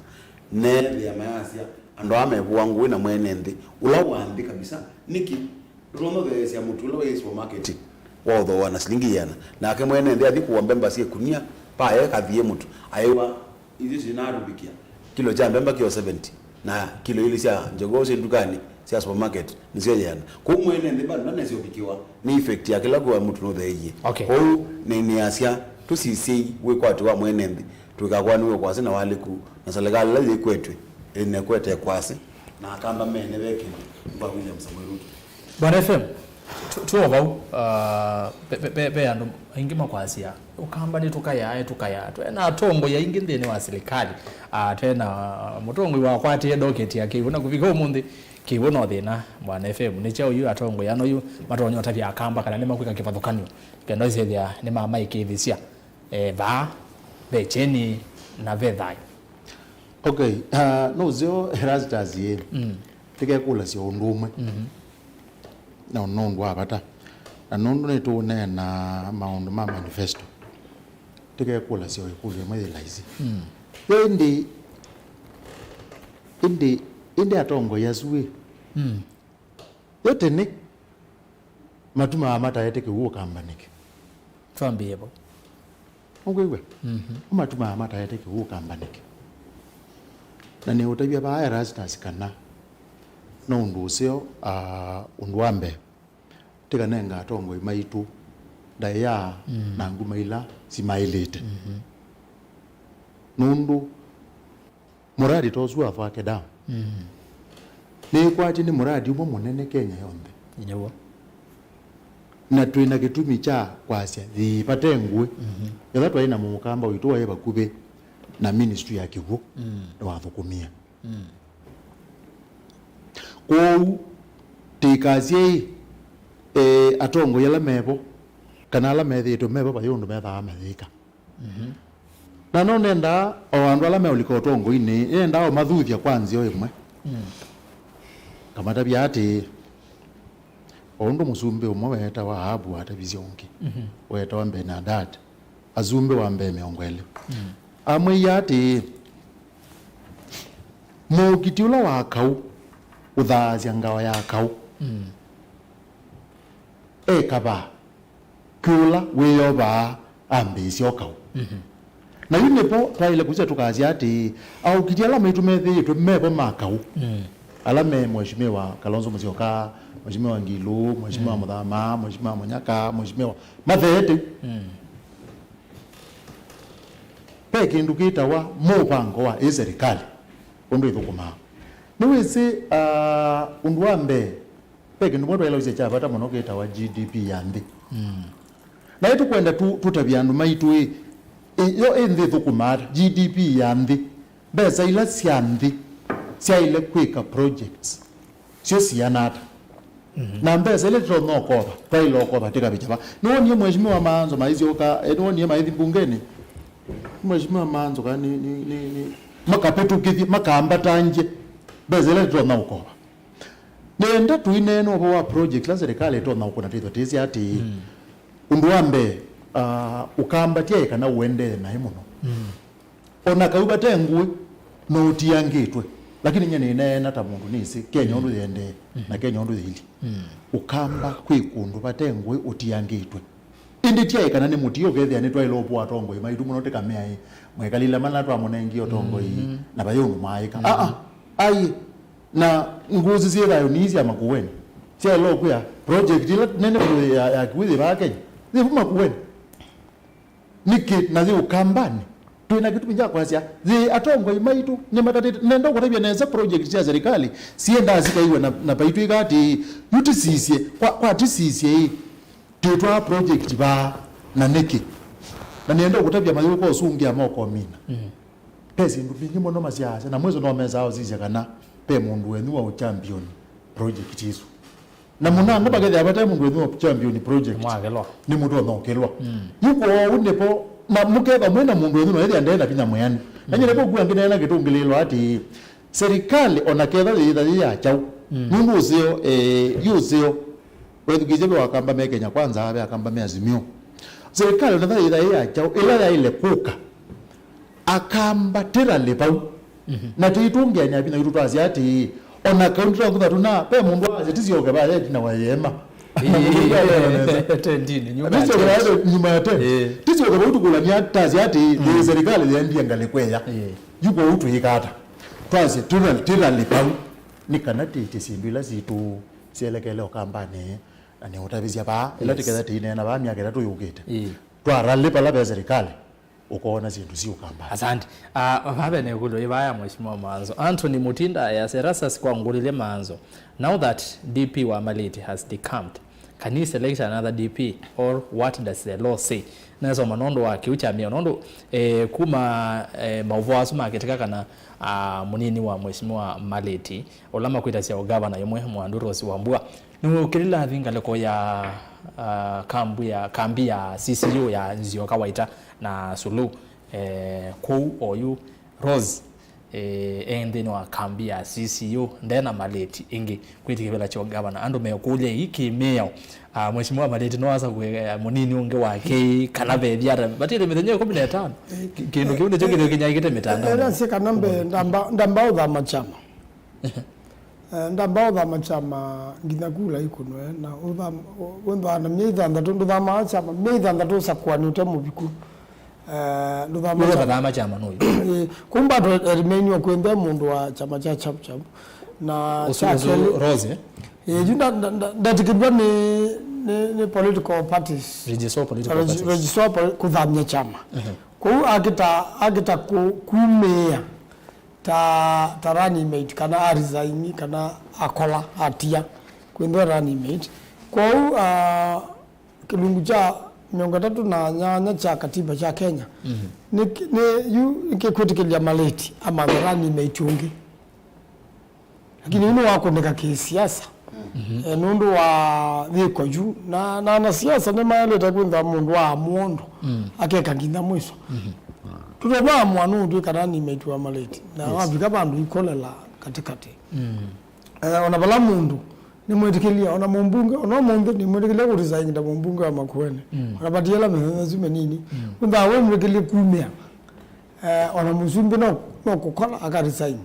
Neethĩa mayasya, andũ aa mevũa ngũĩ na mwene nthĩ, ũla wa nthĩ kabisa, nĩkĩ? Ndũtonya ũtheesya mũtu ũla wĩ supermarket wa ũthooa na silingi ĩana. Nake mwene nthĩ athi kũa mbemba syĩ ĩkunia, paya ĩkathie mũtu. Ayĩwa, ithyĩ tũtinatũvikĩa. Kilo kya mbemba kĩ o seventy, na kilo ilĩ sya njogoo syĩ ndukanĩ sya supermarket nĩsyo yĩana. Kwoou mwene nthĩ bado ndanesa ũvikĩwa nĩ effect ya kĩla kũa mũtu nũtheeie. Okay. Kwoou nĩ, nĩasya tũsisyei wĩkwatyo wa mwene nthĩ, tũikakwaniwe kwasya na walĩku, na serikali ĩla yĩkwetw'e ĩnekwete kwasĩ, na Akamba mene ve kĩndũ kwa William Samoei Ruto. Bwana F M, tu- tuo vau, ah, ve- ve- ve- ve andũ aingĩ makwasya, Ũkamba nĩtũkayaa, tũkayaa. Twena atongoi aingĩ nthĩnĩ wa silikalĩ. Ah, twena mũtongoi wakwatie doketi ya Kĩw'ũ na kũvika ũmũnthĩ, Kĩw'ũ no thĩna, Bwana F M. Nĩ kyaũ yu atongoi ana yu matonya ũtavya Akamba kana nĩmakwĩka kĩvathũkany'o, kenda ĩsethĩa nĩmamaĩkĩĩthĩsya, eh, vaa ve kyeni na ve thayũ? Okay, ah, nũseo Erastus ĩ, mm, tĩkekũlasya ũndũ ũmwe. Mhm. Na nĩ ũndũ wa vata. Na nũndũ nĩtũũneena maũndũ ma manifesto, tĩkekũlasya o ĩkũlyo ĩmwe yĩ laisi. Mm. Yo ĩndĩ, ĩndĩ, ĩndĩ atongoi asu ĩ, mm, yo tene matumaa mataete Kĩw'ũ Ũkamba nĩkĩ? Twambĩĩe vo. Ũkwĩw'a? Mhm. Ũmatumaa mataete Kĩw'ũ Ũkamba nĩkĩ? Na nĩũtavya vaa Erastus kana no ũndũ ũseo, ah, ũndũ wa mbee, tĩkanenga atongoi maitũ ndaĩa, mm, na nguma ila simaĩlĩte. Mhm. Nũndũ mũradi ta ũsu wa Fake Dam, mm, nĩĩkwatye nĩ mũradi ũmwe mũnene Kenya yonthe. Nĩw'o. Na twĩ na kĩtumi kya kwasya, ĩĩ, vate ngũĩ. Mhm. Ĩla twaĩ na Mũkamba witũ waĩ vakuvĩ na ministry ya Kĩw'ũ, mm, nĩwathũkũmie. Mm. Kwoou tĩkasyei, eh, atongoi ala mevo, kana ala methĩĩtwe mevo, vai ũndũ methaa mayĩka. Mhm. Na no nendaa o andũ ala meũlika ũtongoinĩ, nendaa ũmathuthya kwa nzĩa ĩmwe. Mm. Ngamatavya atĩĩ, o ũndũ mũsumbĩ ũmwe weetawa Ahabu watavisye ũngĩ, mhm, weetawa Mbenadadi, asumbĩ wa mbee mĩongo ĩlĩ. Mm. Amwĩie atĩĩ, mũũkiti ũla wa kaũ ũthaasya ngao ya kaũ, mm, e kavaa kwĩ ũla wĩyovaa ambĩĩsya o kaũ. Mhm. Na yu nĩvo twaĩle kũsya tũkasya atĩĩ, aũkiti ala maitũ methĩĩtwe mevo ma kaũ. Mm. Ala me Mheshimiwa Kalonzo Musyoka, Mheshimiwa Ngilu, Mheshimiwa Muthama, Mheshimiwa Munyaka, Mheshimiwa Mathete. Ve kĩndũ kĩtawa mũvango wa ĩ serikali, ũndũ ĩthũkũmaa. Nĩwĩsĩ, ah, ũndũ wa mbee, ve kĩndũ mwe twaĩlausya kya vata mũno kĩtawa G D P ya nthĩ. Na ĩtũkwenda tu, tũtavye andũ maitũ ĩ, ĩ, yo ĩ nthĩ ĩthũkũmaa ata? G D P ya nthĩ, mbesa ila sya nthĩ syaĩle kwĩka projects syo siana ata? Na mbesa ila tũtonya ũkova, twaĩle ũkova tĩkavĩkya va? Nĩwonie Mheshimiwa Maanzo maisyoka, eh, nĩwonie maithi mbungenĩ. Mheshimiwa Maanzo kana nĩ, nĩ, nĩ, nĩ, makavĩtũkĩthye, makambatangye mbesa ila tũtonya ũkova. Nĩenda tũineena ũvoo wa project ila serikali ĩtonya ũkũna twĩthwa twĩsĩ atĩĩ, ũndũ wa mbee, ah, Ũkamba tyaĩ kana ũendee naĩ mũno. O na kau vate ngũĩ, no ũtiangĩtwe. Lakini nyie nĩneena ta mũndũ nĩsĩ Kenya ũndũ yĩendee, na Kenya ũndũ yĩilyĩ. Ũkamba kwĩ kũndũ vate ngũĩ ũtiangĩtwe. Ĩndĩ tyaĩ kana nĩ mũtio ũkethĩa nĩtwaĩle ũpũa atongoi maitũ mũno tĩkamea ĩ, mwekalile mana twamũnengie ũtongoi, na vai ũndũ maaĩka. Aa, ai, na ngũsĩ syĩ thayũ nĩ sya Makueni. Syaĩle ũkwĩa project ĩla nene vyũ ya, ya Kikuyu yĩ vaa Kenya, yĩ vu Makueni. Nĩkĩ na yĩ Ũkambanĩ? Twĩ na kĩtumi kya kwasya, yĩ atongoi maitũ nĩmatatĩte. Nenda ũkũtavya nesa project sya serikali siendaa sikaiwe na, na vaitwĩka atĩĩ, yu tisisye, kwa, kwa tisisye ĩ, twĩtwaa project vaa, na nĩkĩ? Na nĩenda ũkũtavya mayũka ũsũngĩa moko mina. Ve syĩndũ mbingĩ mũno masyaasya, na mwĩso no mesaa ũsisya kana ve mũndũ wenyu wa ũchampion project isu. Na mũnango makethĩa vate mũndũ wenyu wa champion project, mwakelwa, nĩ mũtonya ũkelwa. Yu kwoou nĩvo, na mũkethwa mwĩ na mũndũ wenyu na ethĩa ndee na vinya mwĩani. Na nyie nĩvo ngua ngĩneena kĩtũngĩlĩĩlo atĩĩ, serikali ona ketha yĩtha yĩ ya kyaũ, nũndũ ũseo, eh, yu ũseo, wethukĩĩsye ve Akamba me Kenya Kwanza, ve Akamba me Azimio. Serikali ona ketha yĩtha yĩ ya kyaũ, ĩla yaĩle kũka, Akamba tĩralĩ vau. Na tũitũngĩanĩa vinya witũ twasya atĩĩ, ona kaunti twa ngũtha tũna, ve mũndũ wasya, tisyoke vaya ĩtina wa ĩeema. Na mũndũ ũngĩ akwĩra nesa. Tendini, nyuma ya tisyoke vaya nyuma ya tent. Tisyoke vau tũkũlania tasya atĩĩ, nĩ serikali yendie ngalĩko ĩya. Yu kwoou twĩĩka ata? Twasya tĩralĩ vau. Nĩ kana tĩtye syĩndũ ila sitũ syelekele Ũkambanĩ. Na nĩũtavisya vaa, ĩla tĩketha tĩineena vaa myaka ĩtatũ yũkĩte. Twaralĩ vala ve serikali. Ũkoona syĩndũ syĩ Ũkamba. Asante. Ah, vave na ĩkũlyo ĩvaa ya Mheshimiwa Maanzo. Anthony Mutinda ayasya, Erastus, kwa ngũlĩlye Maanzo, now that D P wa Maliti has decamped, can he select another D P, or what does the law say? Nasoma nũndũ wa kĩu kya mĩao, nũndũ, eh, kuma, eh, maũvoo asu makĩtĩka kana, ah, mũnini wa Mheshimiwa Maliti, ũla makwĩtasya ũgavana yũmwe, Mwandu Rose Wambua, nĩwũkĩlile athi ngalĩko ya, ah, kambu ya, kambi ya C C U ya Nzioka Waita na Suluhu, eh, kũu oyu Rose, eh, e nthĩnĩ wa kambi ya C C U, nde na Maliti ĩngĩ kwĩtĩkĩvĩla kyo gavana. Andũ mekũlya ii kĩmĩao, ah, Mheshimiwa Maliti no asakũe, eh, mũnini ũngĩ wake ii, kana vethi ata, vatĩle mĩthenya ĩkũmi na ĩtano. Kĩ-, kĩndũ kĩu nĩkyo kĩthĩo kĩnyaĩkĩte mĩtandao. Ela sika nambe ndamba, ndamba ũthama kyama. Eh, ndamba ũthama kyama nginya kula ikũnwe, na ũthama, wĩthana myei thanthatũ ndũthamaa kyama, myei thanthatũ ũsakũanĩte mũviku. Eh, ndũthamaa kyama. Ũthama kyama nũyũ. Eh, kumba to elimeiniwa kwĩnthe mũndũ wa kyama kya Chap Chap. Na ũsu, kya ũsu kelĩ, Rose, eh? Eh, yu nda-, nda-, nda-, ndatĩkĩlwa nĩ, nĩ, nĩ political parties. Registrar of political parties. Regi-, registrar of poli-, kũthamya kyama. Kũu akĩta, akĩta kũ-, kumĩĩa ta, ta running mate, kana a resign, kana akola, atia kwĩthwa running mate. Kwoou, ah, kĩlungu kya mĩongo ĩtatũ na nyanya kya katiba kya Kenya nĩ, nĩ, yu nĩkĩkwĩtĩkĩlya Maliti amanthe running mate ũngĩ. Lakini yu nĩwakũnĩka kĩsiasa. Eh, nũndũ wa yĩko yu. Na, na anasiasa nĩmaelete kwĩntha mũndũ wa mũndũ akeka nginya mwiso. Tũtomaamũa nũndũ kana nĩ maitu wa Maliti. Na wavika vandũ ikolela katikati. Eh, ona vala mũndũ nĩmwĩtĩkĩlya, ona mũmbunge, ona ũmũnthĩ nĩmwĩtĩkĩlya kũresign ta mũmbunge wa Makueni. Ona vatiela mĩthenya ĩsu mĩnini. Kwĩntha we mwĩtĩkĩlye kumĩa. Eh, ona mũsumbĩ no, no kũkola aka resign.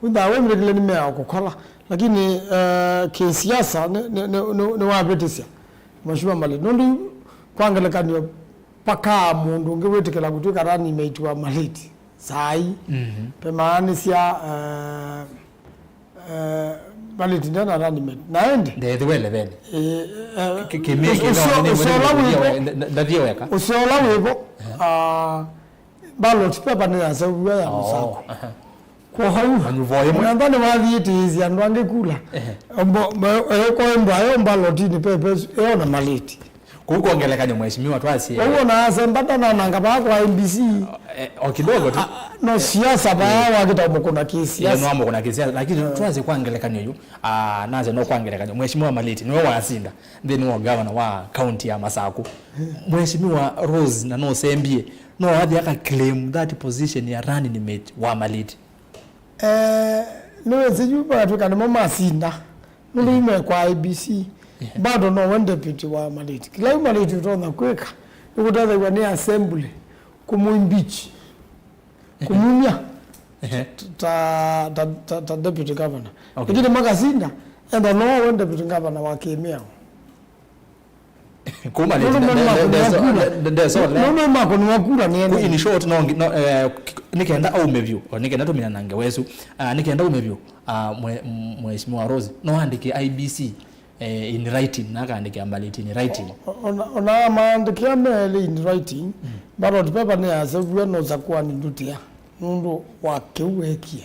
Wĩthaa wĩmĩlĩkĩle nĩ mea kũkola. Lakini, eh, kĩsiasa nĩ, nĩ, nĩ, nĩ, nĩwavĩtĩsya Mheshimiwa Maliti. Nũndũ kwa ngelekany'o, vakaa mũndũ ũngĩ wĩtĩkĩla kũtw'ĩka running mate wa Maliti saa ii. Vemaanĩsya, eh, eh, Ballot ndena running mate. Na ĩndĩ, ndethĩwe level. Eh, eh, kĩmĩkĩndathiĩ weka. Ũseo ũla wĩvo, ah, ballot paper nĩyaseũviw'a ya Mũsakũ. Kwoou, mũnyuvo ĩmwe. Mũnamba nĩwathiĩtĩĩsya andũ angĩ kula. Ehe. Mbo-, mbo-, eh, kwa ĩmbo ayo mbalotini pepe ĩyo na malĩti. Kũu kwa ngelekany'o, mheshimiwa, twasye. Kwoou ona asemba ndanananga vaa kwa I E B C. Eh, o kidogo tu. Ah, no siasa vaa wakĩta mũkũna kĩsiasa. Ĩĩ, no mũkũna kĩsiasa, lakini twasye kwa ngelekany'o yu, ah, nasye no kwa ngelekany'o, mheshimiwa Malĩti nĩwe wasinda nthĩnĩ wa gavana wa kaunti ya Masakũ. Mheshimiwa Rose na nũsembie, no athi aka claim that position ya running mate wa Malĩti. Eh, nĩwĩsĩ yu vakatw'ĩka nĩmo masinda. Nũndũ yu me kwa I E B C. Bado nowe deputy wa Malĩti. Kĩla yu Malĩti ũtonya kwĩka nĩ kũtethaw'a nĩ assembly kũmũ impeach. Kũmumya. Ehe. Ta, ta, ta, ta deputy governor. Okay. Lakini makasinda, enda nowe deputy governor wa kĩmĩao. Kuma nĩ nũndũ nde- nde- nde- nde- nde- nde- so le- nũndũ makũniwa kura nĩ ene. In short, no ngi- no, eh, k- k- nĩkenda aume vyũ, o nĩkenda tũminanange wesu, ah, nĩkenda aume vyũ, ah, mwe- m- mheshimiwa Rose no andĩke I E B C, eh, in writing, na akaandĩkĩa Malĩti in writing. Ona, ona maandĩkĩa melĩ in writing, ballot paper nĩyaseviwe no sakuani ndutĩa. Nũndũ wa kĩu weekie.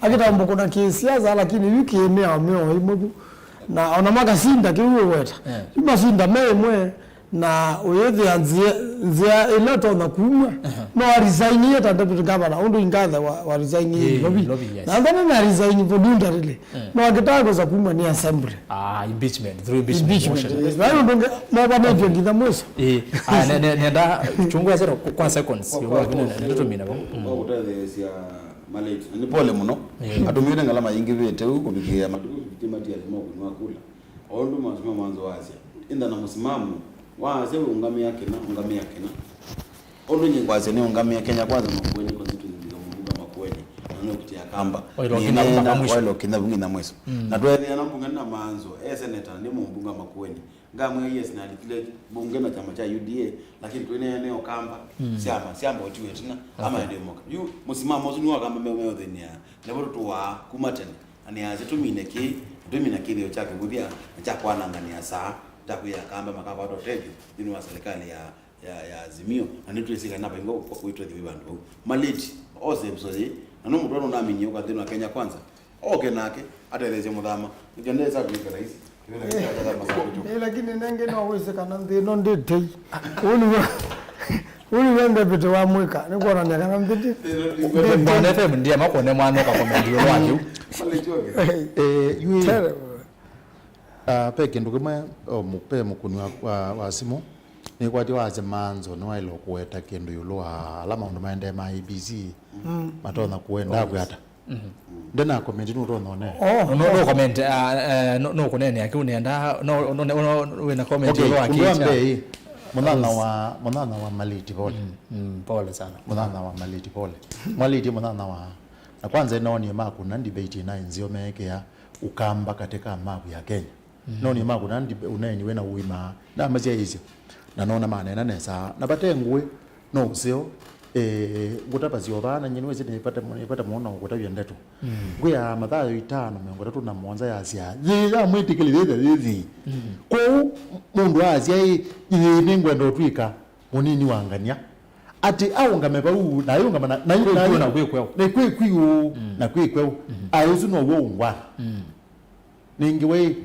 Akĩtambũkũna kĩsiasa, lakini yu kĩmĩao mĩao ĩmwe vu. Na ona makasinda kĩu wĩweta. Yeah. Yu masinda me ĩmwe, na ũyĩthĩa nzĩa, nzĩa ĩla ũtonya kumw'a. Uh-huh. No aresignie ta deputy governor, ũndũ ingathe wa, wa resignie. Yeah, Nairobi. Nairobi, yes. Na then na resign voluntarily. Eh. No akĩtaa kwĩsa kumw'a nĩ assembly. Ah, impeachment, through impeachment motion. Impeachment, yes. Vai ũndũ ũngĩ, movanĩtye nginya mwĩso. Eh, ah, ne- ne- nenda chungwa zero kwa seconds. Kwa- kwa- kwa- nenda tumina vo. Mm. Kwa kũtetheesya Malĩti. Na nĩ pole mũno. Eh. Atũmĩte ngalama yingĩvĩte ũu kũvikĩĩa matukũ fifty matialima ũkũni wa kula. O ũndũ Mheshimiwa Mwanzo wasya, ĩnda na mũsimamo, wasya ũngamĩa kĩna, ũngamĩa kĩna. Ũndũ nyie ngwasya nĩũngamĩe Kenya Kwanza Makueni constituency nĩ mũmbunge Makueni, na nĩũkitĩa Kamba. Wailo Kĩnyavu mpaka mwisho. Wailo Kĩnyavu nginya mwisho. Mm. Na tweethĩa na mbunge na Manzo, e senator, nĩ mũmbunge Makueni. Ngamwĩa yes, na alikile mbunge na kyama kya U D A, lakini twĩneene o Kamba, mm, syama, syama ũtiwe ĩtina, ama, okay, ende moka. Yu, mũsimamo ũsu nĩwa Kamba me- meũthĩnĩa, nĩvo tũtũaa kuma tene. Na nĩasya tũmine kĩĩ, na tũmina kĩthĩo kya kĩvũthya, na kya kwanangany'a saa, kya kwĩa Kamba makakwata ũtethyo nthĩnĩ wa serikali ya ya, ya Azimio, na nĩtwĩsĩ kana vaingwa wĩtwethĩw'e vandũ vau. Malĩti, ose episode ĩĩ, na no mũtwaano naminie ũka nthĩnĩ wa Kenya Kwanza, oke nake, atetheesye mũthama, nĩkenda esa kwĩka rahisi, kĩvĩla kĩtathama saa vĩtũku. Eh, lakini nengĩ no wĩsĩ kana nthĩ ĩno ndĩ tei. Ũu nĩw'o, ũu nĩw'o ndepĩte wa mwĩka, nĩkwonany'a kana nthĩ ndĩ. Mwana F M ndiye makuone mwana ũkakomenti ũlũ wa kĩu. Malĩti oke. Eh, yu ĩ- Terrible. Ah, ve kĩndũ kĩmwe, o, mũ- ve mũkũni wa, wa, wa simũ nĩkwatĩ wasya Manzo nĩwaĩle kũweta kĩndũ ĩũlũ wa ala maũndũ maendee ma I E B C matonya kũenda kwĩ ata. Ndena comment nũtonya ũnea. Oh. No, no comment, ah, eh, no, no kũneenea kĩu nĩenda, no, no, no, no, wĩna comment. Okay, ĩũlũ wa ũndũ wa kĩĩ kya- mbee ĩ, mũthanya wa, mũthanya wa Malĩti pole. Mm, mm, pole sana. Mũthanya wa Malĩti pole. Malĩti mũthanya wa, na kwanza nĩnoonie makũna debate ĩna nzeo meekĩa Ũkamba katĩ ka mavu ya Kenya. Mm. Noonie makũna ndi- ũneeni wĩna ũima, namasyaĩĩsya. Na noona maneena nesa. Na vate ngũĩ, no ũseo, eh, ngũtavasya o vaa, na nyie nĩwĩsĩ nĩ vata, nĩ vata mũno kũtavya ndeto. Mm. Ngwĩ ya Mathayo itano mĩongo ĩtatũ na mũonza yasya, "Yĩĩ yamwĩtĩkĩlĩlĩte yĩthĩ." Mm. Kwoou, mũndũ asya, "Ĩ, yĩĩ nĩngwenda ũtw'ĩka mũnini wa ngania." Atĩ aũngame vau, na ayũngama na, na, kwĩ, na, kwĩ, na kwĩ kweũ. Nĩ kwĩ kwiũ, mm, na kwĩ kweũ. Mm. Aĩ ũsu now'o ũngwana. Mm. Nĩngĩ wei,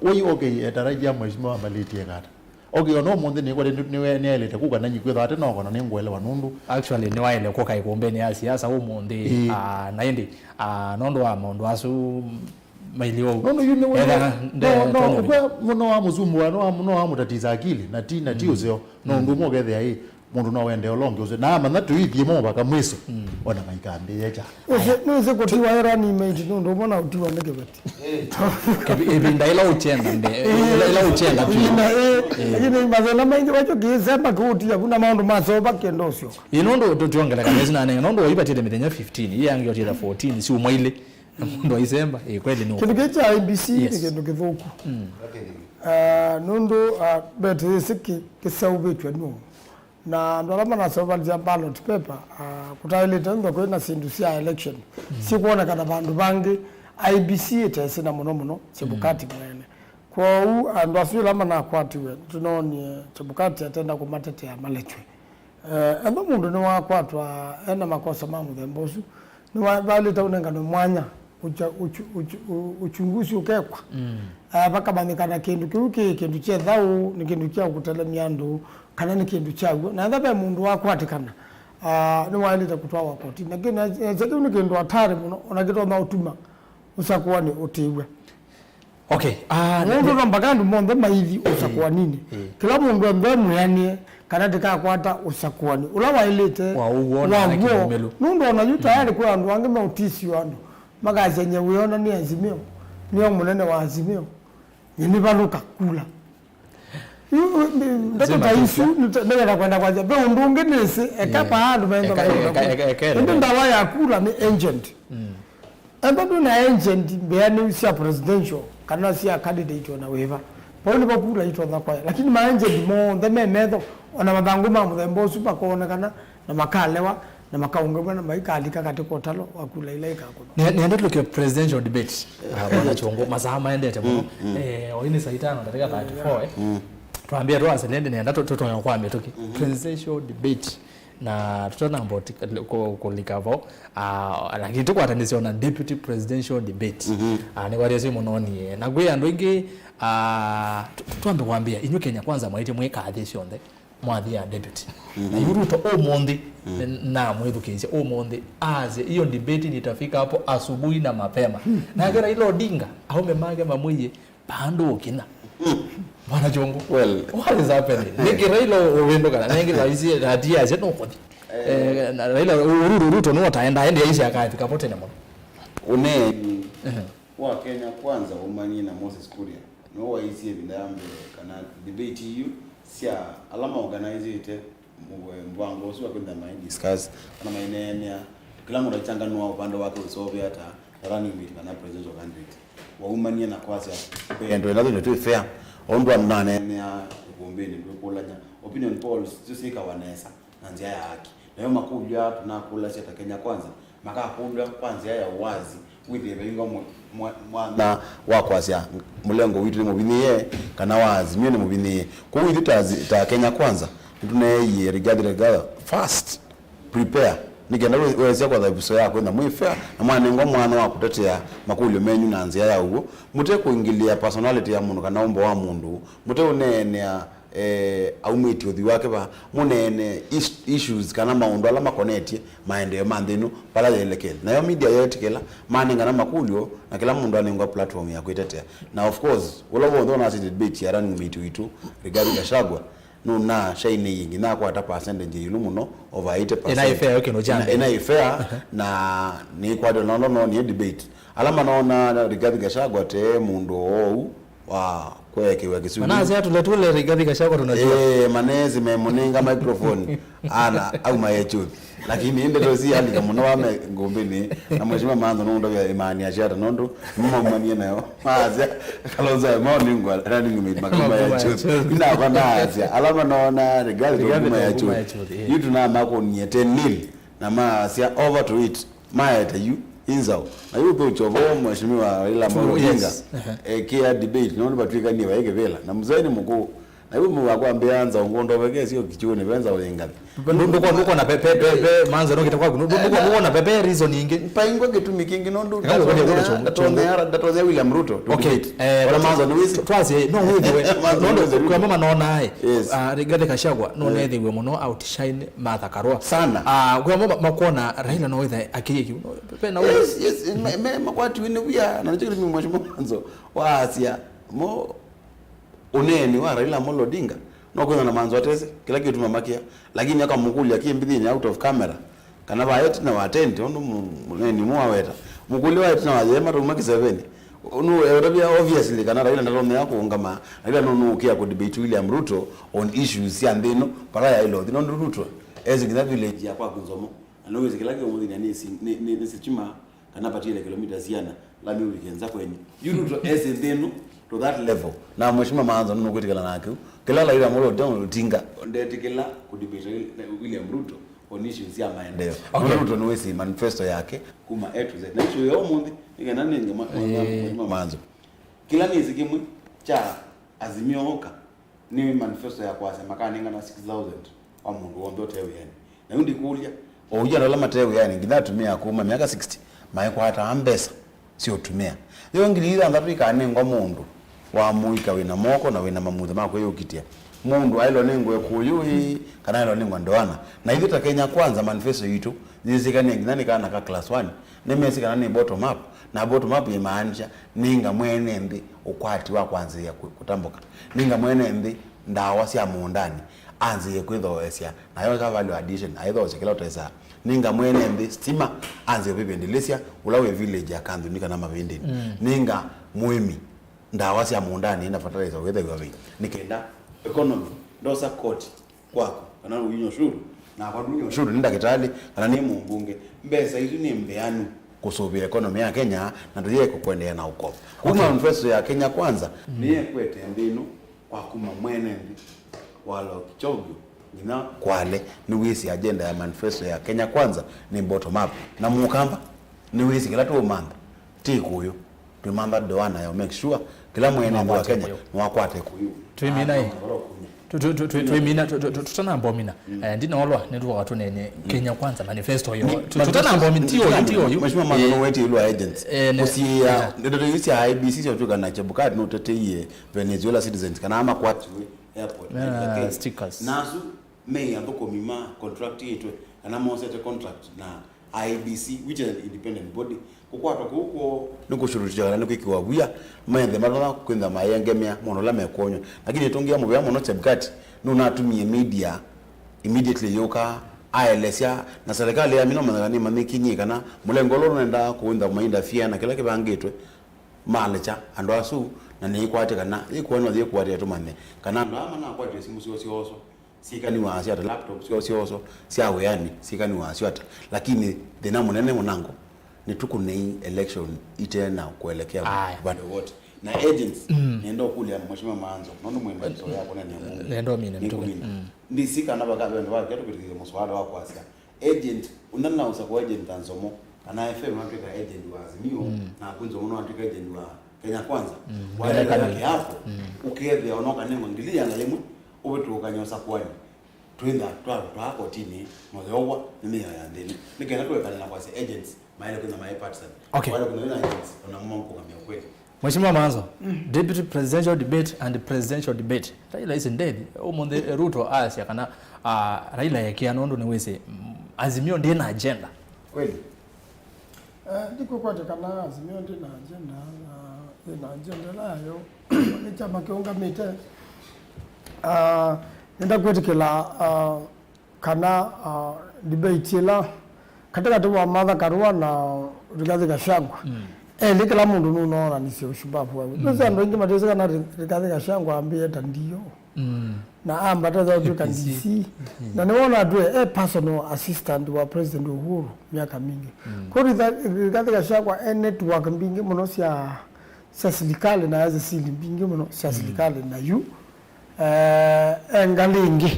wei, okay, etaraithia mheshimiwa Malĩti ekata. Okay, ona ũmũnthĩ nĩkwatĩ nĩ- nĩwe- nĩaĩlĩte kũka nanyi kwĩthwa ate nokona nĩngũelewa nũndũ. Actually, nĩwaĩle kũka ĩkũmbĩnĩ ya siasa ũmũnthĩ, ĩĩ, ah, na ĩndĩ, ah, nũndũ wa maũndũ asu mailio. Nũndũ yu nĩ- etha no- nde- no- no- ũkwĩa mũno wa mũsumbũa, no wa- no wa mũtatisa akili, na ti- na ti, mm, ũseo. No, mm, ũndũ ũmwe ũkethĩa ĩ, mũndũ no wende ũla ũngĩ ũseo. Na amanya tũithie mo mpaka mwiso, mm, ona maikambĩĩa kya. Ũsĩ- nĩũsĩ kũtiwa ĩra ni mate nũndũ ũmwe na ũtiwa nĩ kĩveti. Ĩvi- ĩvinda ĩla ũkyenda nde- ĩla- ĩla ũkyenda tu. Ĩvinda, ĩ, lakini mathĩna maingĩ vacho kĩĩsemba kĩũtia vu na maũndũ masova kĩenda ũsyoka. Ĩ nũndũ tũtiongeleka nesi nanenga nũndũ waivatĩte mĩthenya fifteen, ĩ yangĩ ũtiĩta fourteen, siuma ilĩ. Na mũndũ aisemba, ĩ, kweli nĩ kĩndũ kĩĩ kya I E B C, yes, nĩ kĩndũ kĩthũku. Mm. Ah, nũndũ, ah, betĩĩsĩ kĩ- kĩseũvĩtw'e nũũ. Na andũ ala manaseũvasya ballot paper, ah, kũtaĩlĩte ntho kwĩ na syĩndũ sya election, mm, sikwonekana vandũ vangĩ, I E B C ĩtesĩ na mũno mũno Chebukati mwene. Kwoou andũ asu ĩla manakwatiwe, nĩtũnoonie Chebukati atenda kũmatetea malekye. Eh, ethĩwa mũndũ nĩwakwatwa ena makosa ma mũthemba ũsu, nĩwaĩlĩte ũnenganwe mwanya, ucha-, uchu-, uchu-, u-, uchunguzi ũkekwa. Eh, vakamanyĩkana kĩndũ kĩu kĩ kĩndũ kye thaũ, nĩ kĩndũ kya kũtelemya andũ, kana nĩ kĩndũ kya w'o. Na ethĩwa ve mũndũ wakwatĩkana, ah, nĩwaĩlĩte kũtwawa kotini. Na kĩna-, kĩu nĩ kĩndũ hatari mũno, ona kĩtonya ũtuma ũsakũanĩ ũtĩw'a. Okay. Ah, nũndũ no mpaka andũ monthe maithi ũsakũaninĩ. Kĩla mũndũ onthe mwĩanĩe kana ndĩkakwata ũsakũani ũla waĩlĩte wa ũw'o na w'o. Nũndũ ona yu tayarĩ kwĩ andũ angĩ meũtisiwa andũ makasya nye wĩona nĩ Azimio, nĩo mũnene wa Azimio, nye nĩvalũka kula. Yu ndeto ta isu nĩwenda kwenda kwasya ve ũndũ ũngĩ nĩsĩ eka paa andũ maenda maenda. Ĩndĩ ndawa ya kula nĩ agent. Ethĩwa ndwĩ na agent mbĩanĩu sya presidential kana sya candidate ona wĩva, vau nĩvo kula itonya kwaya. Lakini ma agent monthe me metho, ona mathangũ ma mũthemba ũsu makoonekana na makalewa na makaũngamw'a na maikalika katĩ ka ũtalo wa kula ila ikakũnwa. Nĩ- nĩenda tũlike presidential debate. Ah, Bwana Chongo, masaa maendete mũno. Eh, oyu nĩ saa itano ndatĩka thirty-four, eh. Twambia twaselende nĩenda tũ- tũtonya kwa mĩtũkĩ. Presidential debate. Na tũtanamba ũti- kũ- kũlika vo, ah, lakini tũkwatanĩsya na deputy presidential debate. Ah, nĩkwatĩsye mũno nie. Na kwĩ andũ aingĩ, ah, tũ- twambe kwambĩa, inyu Kenya Kwanza mwaĩtye mwĩ kathĩ syonthe, mwathi ya deputy. Na yu Ruto ũmũnthĩ, namwĩthukĩĩsya ũmũnthĩ, asya, "Hiyo debate nitafika hapo asubuhi na mapema." Nake Raila Odinga, aũme make mamwĩie, Vandũ ũkinya. Bwana Chongo. Well, what is happening? Nĩkĩ Raila ũvĩndũka na nengĩ vaisi atiasya nũkũthi? Eh, na Raila, Uhuru, Ruto nũtaenda, ende aisi akafika vo tene mũno. Ũneeni wa Kenya Kwanza waumanie na Moses Kuria nĩwe waisie ĩvinda ya mbee kana debate iu sya ala maorganizĩte Mũ- mũvango ũsu wa kwĩthĩa mai discuss kana maineenea, kĩla mũndũ aichanganua ũvande wake ũisove ata running mate kana presidential candidate. Waumanie na kwasya, "Kwĩ andũ ĩla twĩ twĩ fair." O ũndũ andũ naneenea ikumbĩnĩ, ndwĩkũlany'a. Opinion polls syo syĩkawa nesa na nzĩa ya haki. Nayo makũlyo aa tũnakũlasya ta Kenya Kwanza, makakũlw'a kwa nzĩa ya uwazi, wĩthĩe vaingwa mwa- mwa- mwanya wa kwasya mũlengo witũ nĩ mũvinyĩĩe kana wa Azimio nĩ mũvinyĩĩe. Kwoou ithyĩ ta Azi- ta Kenya Kwanza nĩtũneeie Rigathi Gachagua first, prepare, nĩ kenda we- weesya kwatha ĩvuso ya kwĩtha mwĩ fair na mwanengwa mwanya wa kũtetea makũlyo menyu na nzĩa ya ũw'o, mũte kũingĩlĩa personality ya mũndũ kana ũmbo wa mũndũ, mũte ũneenea eh, aumĩtye ũthyũ wake va, mũneene is- issues kana maũndũ ala makonetye maendeeo ma nthĩ ĩno vala yaelekele. Nayo media yeetĩkĩla, manengana makũlyo, na kĩla mũndũ anengwa platform ya kwĩtetea. Na of course, ũla w'onthe ũnasya debate ya running mate witũ, Rigathi Gachagua, nũnashainĩie nginya akwata percentage ya ĩũlũ mũno, over eighty percent. Ĩnaĩ fair kĩndũ kya mbee. Ĩnaĩ fair, na nĩkwatĩwa na ũndũ noonie debate. Ala manoona Rigathi Gachagua te mũndũ oou, wa kweekewa kĩsuni. Manasya tule tule Rigathi Gachagua tunajua. Eh, manesi memũnenga microphone. Ana auma e chuthi. Lakini ndeto isu alika mũno wa me ngumbini. Na mheshimiwa Manzo nũndavya imani aciata nũndũ mmaumanie nayo. Masya Kalonzo mao ningwa running mate makauma e chuthi. Ina kwa nasya ala manoona Rigathi tũkuma e chuthi. Yu tunamakonie ten nil. Na masya over to it. Maete yu inzao. Na yu thukyo vo mheshimiwa Raila Amolo Odinga ekĩa debate nũndũ vatwĩkanie vaĩ kĩvĩla na mzee nĩ mũkũũ. Na yu mũva kwambĩa nzao ngũndoveke sio kichũnĩ ve nzao yĩ ngathi. Ndũkona pepe pepe manza nokita kwaku ndũkona pepe reason ingĩ. Paingwa kĩtumi kĩngĩ nũndũ ndatonyea William Ruto. Okay. Ona manza nĩ wisi. Twasye no wĩthĩwe nũndũ kwa mama nonae. Rigathi Gachagua no nethĩwe mũno outshine Martha Karua. Sana. Ah, kwa mama makona Raila no wĩtha akĩyĩkiu. Pena. Yes, yes, me- me- makwatiwe nĩ wia na nĩkyo kĩtumi mheshimiwa Manzo waasya mo ũneeni wa Raila Amolo Odinga no kwĩthwa na Manzo atesĩ kĩla kĩtuma makĩa, lakini akamũkũlya kĩ mbithinĩ out of camera kana vaĩ ĩtina wa tent ũndũ mũ- mũneeni ũmwe waweta mũkũlya wa ĩtina wa yeye matauma kĩsevenĩ. Nũũtavya obviously kana Raila ndatonyea kũũngama. Raila nũnũũkĩa kũdebate William Ruto on issues sya nthĩ ĩno vala yaĩle ũthi nũndũ Ruto esi nginya village ya kwaku Nzomo. Na nũwĩsĩ kĩla kĩũmũthĩnya nĩ si- nĩ- nĩ- nĩ sitima kana patiele kilomita siana lami ũvike nza kwenyu. Yu Ruto esi nthĩ ĩno to that level. Na mheshimiwa Manzo nũnũkwĩtĩkĩla na kĩu kĩla Raila Amolo Odinga ndetĩkĩla kũdebate William Ruto on issues sya maendeleo. Okay. Nũndũ Ruto nĩwĩsĩ manifesto yake kuma A to Z. Na issue ya ũmũnthĩ, nĩ kana nĩ ngema, eh, ngema manzo. Kĩla nĩsĩ kĩmwe kya Azimio oka, nĩ manifesto ya kwasya makanengana six thousand kwa mũndũ w'onthe ũte wĩanĩ. Na yu ndikũlya, o ũyũ andũ ala mate wĩanĩ, nginya atumĩa akũũ ma myaka sixty, maikwataa mbesa sya ũtumĩa. Yo ngili ithanthatũ ikanengwa mũndũ wa mũika wĩna moko na wĩna mamutha ma kwĩyũkitĩa. Mũndũ aĩlwa nĩ ngwe kũyũ ĩ, kana aĩlwa nĩ ngwa ndoana. Na ithyĩ ta Kenya Kwanza, manifesto yitũ yĩsĩkanie nginya nĩ kana ka class one. Nĩmesĩ kana nĩ bottom up, na bottom up yĩmaanisha nĩnga mwene nthĩ ũkwati wa kwanzĩĩa kũ-, kũtambũka. Nĩnga mwene nthĩ ndawa sya mũũndanĩ anzĩĩe kwĩthoosya, nayo ĩka value addition, aĩthoosya kĩla ũtesaa. Nĩnga mwene nthĩ stima anzĩe ũvĩvĩndĩlĩsya ũla wĩ village ya Kanthuni kana Mavĩndĩnĩ. Mm. Nĩnga mũĩmi ndawa sya mũũndanĩ na fertilizer wĩthĩwa vei. Nĩ kenda economy, ndosa koti kwaku, kana uinya ushuru, nakwa ndunya ushuru, nĩ ndakĩtalĩ, kana nĩ mũmbunge. Mbesa isu nĩ mbeanu kũsũvĩa economy ya Kenya, na ndũyĩe kũkwendeea na ũkovu. Kuma manifesto ya Kenya Kwanza, mm, nĩyekwete nthĩ ĩno kwa kuma mwene nthĩ wa Lok Chogio nginya Kwale, nĩwĩsĩ agenda ya manifesto ya Kenya Kwanza nĩ bottom up. Na Mũkamba, nĩwĩsĩ kĩla tũũmantha, ti kũyũ. Twĩmantha ndoana ya make sure kĩla mwene nthĩ wa Kenya nĩwakwata ĩkũyũ. Twĩmina ĩ. Tũ-, tũ-, tũ-, tũ-, twĩmina, tũ-, tũ-, tũ-, tũtanamba ũmina. Mm. Eh, ndinoolwa, nĩtũkoka tũneenye Kenya Kwanza manifesto yo. Tũ-, tũtanamba ũmina, ti oyu, ti oyu. Mheshimiwa Manga, eh, nũwetie ĩũlũ wa agents. Eh, ne-, kũsiĩa, eh, ndeto isu sya I E B C sya ũtwĩka na Chebukati nũteteie Venezuela citizens kana amakwatiwe airport. Ah, stickers. Nasu me athũkũmi ma contract ĩtwe, kana mosete contract na I E B C, which is an independent body. Kũkwatwa kũu kwoo nĩ kũshurutĩwa kana nĩ kwĩkĩwa wia, methe matonya kwĩtha mayengemea maũndũ ala mekwonywa. Lakini nĩtũngĩa mũvea mũno Chebukati, nũnatumie media immediately yũka aelesya, na serikali ya mino manyaka nĩmanyĩkinyie kana mũlengo ũla ũnenda kũwĩtha mainterfere na kĩla kĩvangĩtwe, malekya andũ asu, na nĩikwatya kana yĩkwona yĩkwatya tũmanye kana andũ aa manakwatĩwe simũ syoo syooswa syĩkaniwaa syo ata, laptop syoo syooswa sya wĩanĩ syĩkaniwaa syo ata. Lakini thĩna mũnene mũnango nĩ tũkũnei election ite na kũelekea vandũ wote. Na agents, mm, nenda ũkũlya Mheshimiwa Manzo, nũndũ mwĩ na ĩsoya ya kũnenea mũndũ. Nenda ũmine mĩtũkĩ. Nĩkũmina. Mm. Ndisi kana vakavendwa kĩtũkĩtĩkĩthya mũswada wa kwasya agent, ũnda na ũsakwa agent ta Nzomo, kana F M atwĩka agent wa Azimio, mm, naku Nzomo no atwĩka agent wa Kenya Kwanza. Mm. Waelekea kiapo, mm, ũkethĩa ona ũkanengwa ngili ĩana yĩmwe, ũvĩtũkany'a ũsakwani. Twĩtha twa-, twaa kotini, mayowa nĩ mĩao ya nthĩ ĩno. Nĩ kenda tũekane na kwasya agents maĩle kwĩna maĩ partisan. Okay. Waĩle kwĩna wĩna agents, ona mwa kũkamĩa ũkweli. Mheshimiwa Manzo, mm, deputy presidential debate and presidential debate. Raila is in death. Ũmũnthĩ Ruto asya kana, ah, Raila ekĩa nũndũ nĩwĩsĩ, mm, Azimio ndĩ na agenda. Kweli? Eh, ndikwĩkwatya kana Azimio ndĩ na agenda, na ĩ na agenda ĩla yayo nĩ kyama kĩũngamĩte. Ah, nenda kwĩtĩkĩla, ah, kana, ah, debate ĩla katĩkatĩ wa Martha Karua na Rigathi Gachagua, mm, elĩ kĩla mũndũ nũnoonanisye ũshupavu wawe. Mm. Nũsĩ andũ aingĩ matĩsĩ kana Ri-, Rigathi Gachagua ambĩĩe ta D O. Mm. Na ambata za ũtwĩka D C. D C. Mm. Na nĩwona atwĩe e personal assistant wa President Uhuru myaka mingĩ. Mm. Kwa Rigathi Gachagua e network mbingĩ mũno sya, sya silikalĩ na e sili mbingĩ mũno sya, mm, silikalĩ na yu, eh, e ngalĩ ĩngĩ.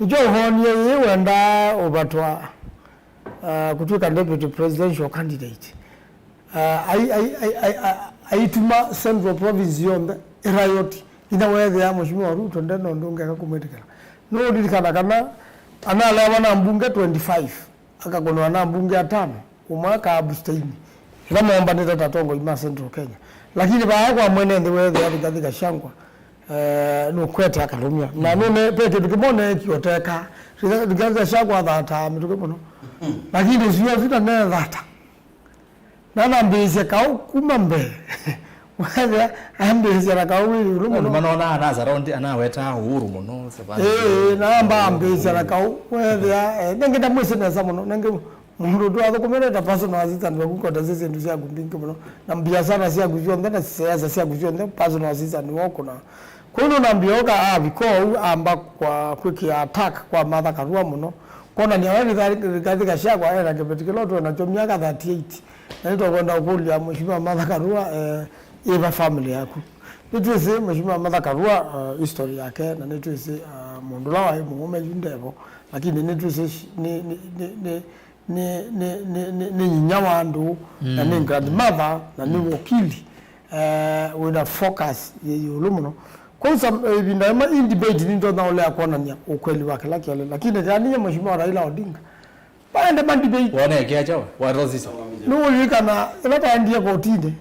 Nĩkyo ũhonie yĩĩ wendaa ũvatwa, ah, kũtw'ĩka deputy presidential candidate. Ah, ai-, ai-, ai-, ai-, a-, aituma Central Province yonthe ĩrayoti. Ina weethĩa Mheshimiwa Ruto nde na ũndũ ũngĩ eka kũmwĩtĩkĩla. Nũũlilikana kana analewa na mbunge twenty-five, akakũnwa na mbunge atano, ũmwe aka abstain. Ĩla moombanĩte ta atongoi ma Central Kenya. Lakini vaya kwa mwene nthĩ weethĩa Rigathi Gachagua, eh, nũkwete akalũmya. Na, mm, nũne, ve kĩndũ kĩmwe neekie ũteka. Rigathi Gachagua athataa mĩtũkĩ mũno. Lakini ũsu yosi na nethata. Na nambĩĩsya kaũ kuma mbee. Wethĩa ambĩĩsya na kaũ wĩ ĩũlũ mũno. Andũ manona ana surround, anaweta Uhuru mũno, Savannah. Ĩĩ, na amba ambĩĩsya na kaũ. Wethĩa, eh, nengĩ ndamwĩsĩ nesa mũno, nengĩ mũndũ ũtũ athũkũmĩte ta personal assistant waku, kota syĩndũ syaku mbingĩ mũno. Na biashara syaku syonthe, na siasa syaku syonthe, personal assistant waku na Kwoou nũnambĩa oka avika ũu amba kwa kwĩkĩa attack kwa Martha Karua mũno, kwonany'a we Rigathi Gachagua ena kĩveti kĩla ũtwĩ nakyo myaka thirty-eight. Na nĩtũkwenda ũkũlya Mheshimiwa Martha Karua, eh, ĩva family yaku? Nĩtwĩsĩ Mheshimiwa Martha Karua, eh, history yake, na nĩtwĩsĩ, ah, mũndũ ũla waĩ mũũme yu ndevo, lakini nĩtwĩsĩ nĩ, nĩ, nĩ, nĩ, nĩ, nĩ, nĩ, nĩ, nĩ nyinya wa andũ, na nĩ grandmother, na nĩ wakili, eh, wĩna focus yĩ ĩũlũ mũno. Kwoou sam-, ĩvinda yĩmwe ĩ debate nĩndonya ũlea kwonany'a ũkweli wa kĩla kĩele, lakini kana niye Mheshimiwa Raila Odinga, vaende ma debate. Wone kĩa kyaũ? Watosisa. Nĩũlilikana ĩla twaendie kotinĩ,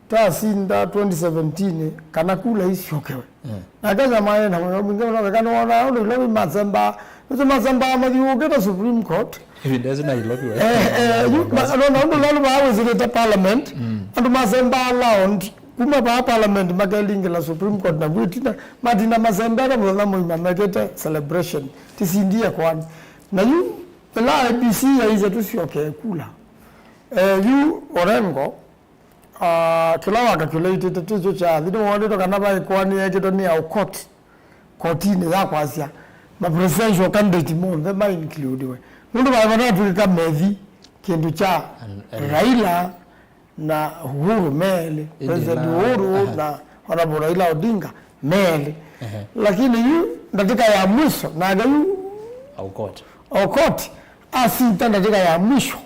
twasinda twenty seventeen kana kula isyokewe. Mm. Nake nyamae na mũyo mwingĩ mũno, kana wona ũndũ ila masemba, nĩsyo masemba mathiũkĩte Supreme Court. Ivinda ĩsu Nairobi we. Eh, eh, yu, ma-, nona ũndũ lalo vaa wĩsĩlĩte parliament, andũ masemba around, kuma vaa parliament makelingĩla Supreme Court na kwĩtina, matinda masembete mũthenya mũima mekĩte celebration, tisindie kwani. Na yu, ĩla I E B C yaisye tũsyokee kula. Eh, yu Orengo, ah, kĩla wa calculated tĩkyo kyathi, nĩwonetwe kana vaĩ koani yekĩtwe nĩ ya ũkoti, kotinĩ ya kwasya ma presidential candidate monthe ma includiwe. Nũndũ vaĩ vanatw'ĩka methi kĩndũ kya An-, an- Raila na Uhuru melĩ, ĩndĩ President na, Uhuru aha, na Honorable Raila Odinga melĩ. Ehe. Lakini yu ndatĩka ya mwisho, nake yu Aukot. Okot asinda ndatĩka ya mwisho.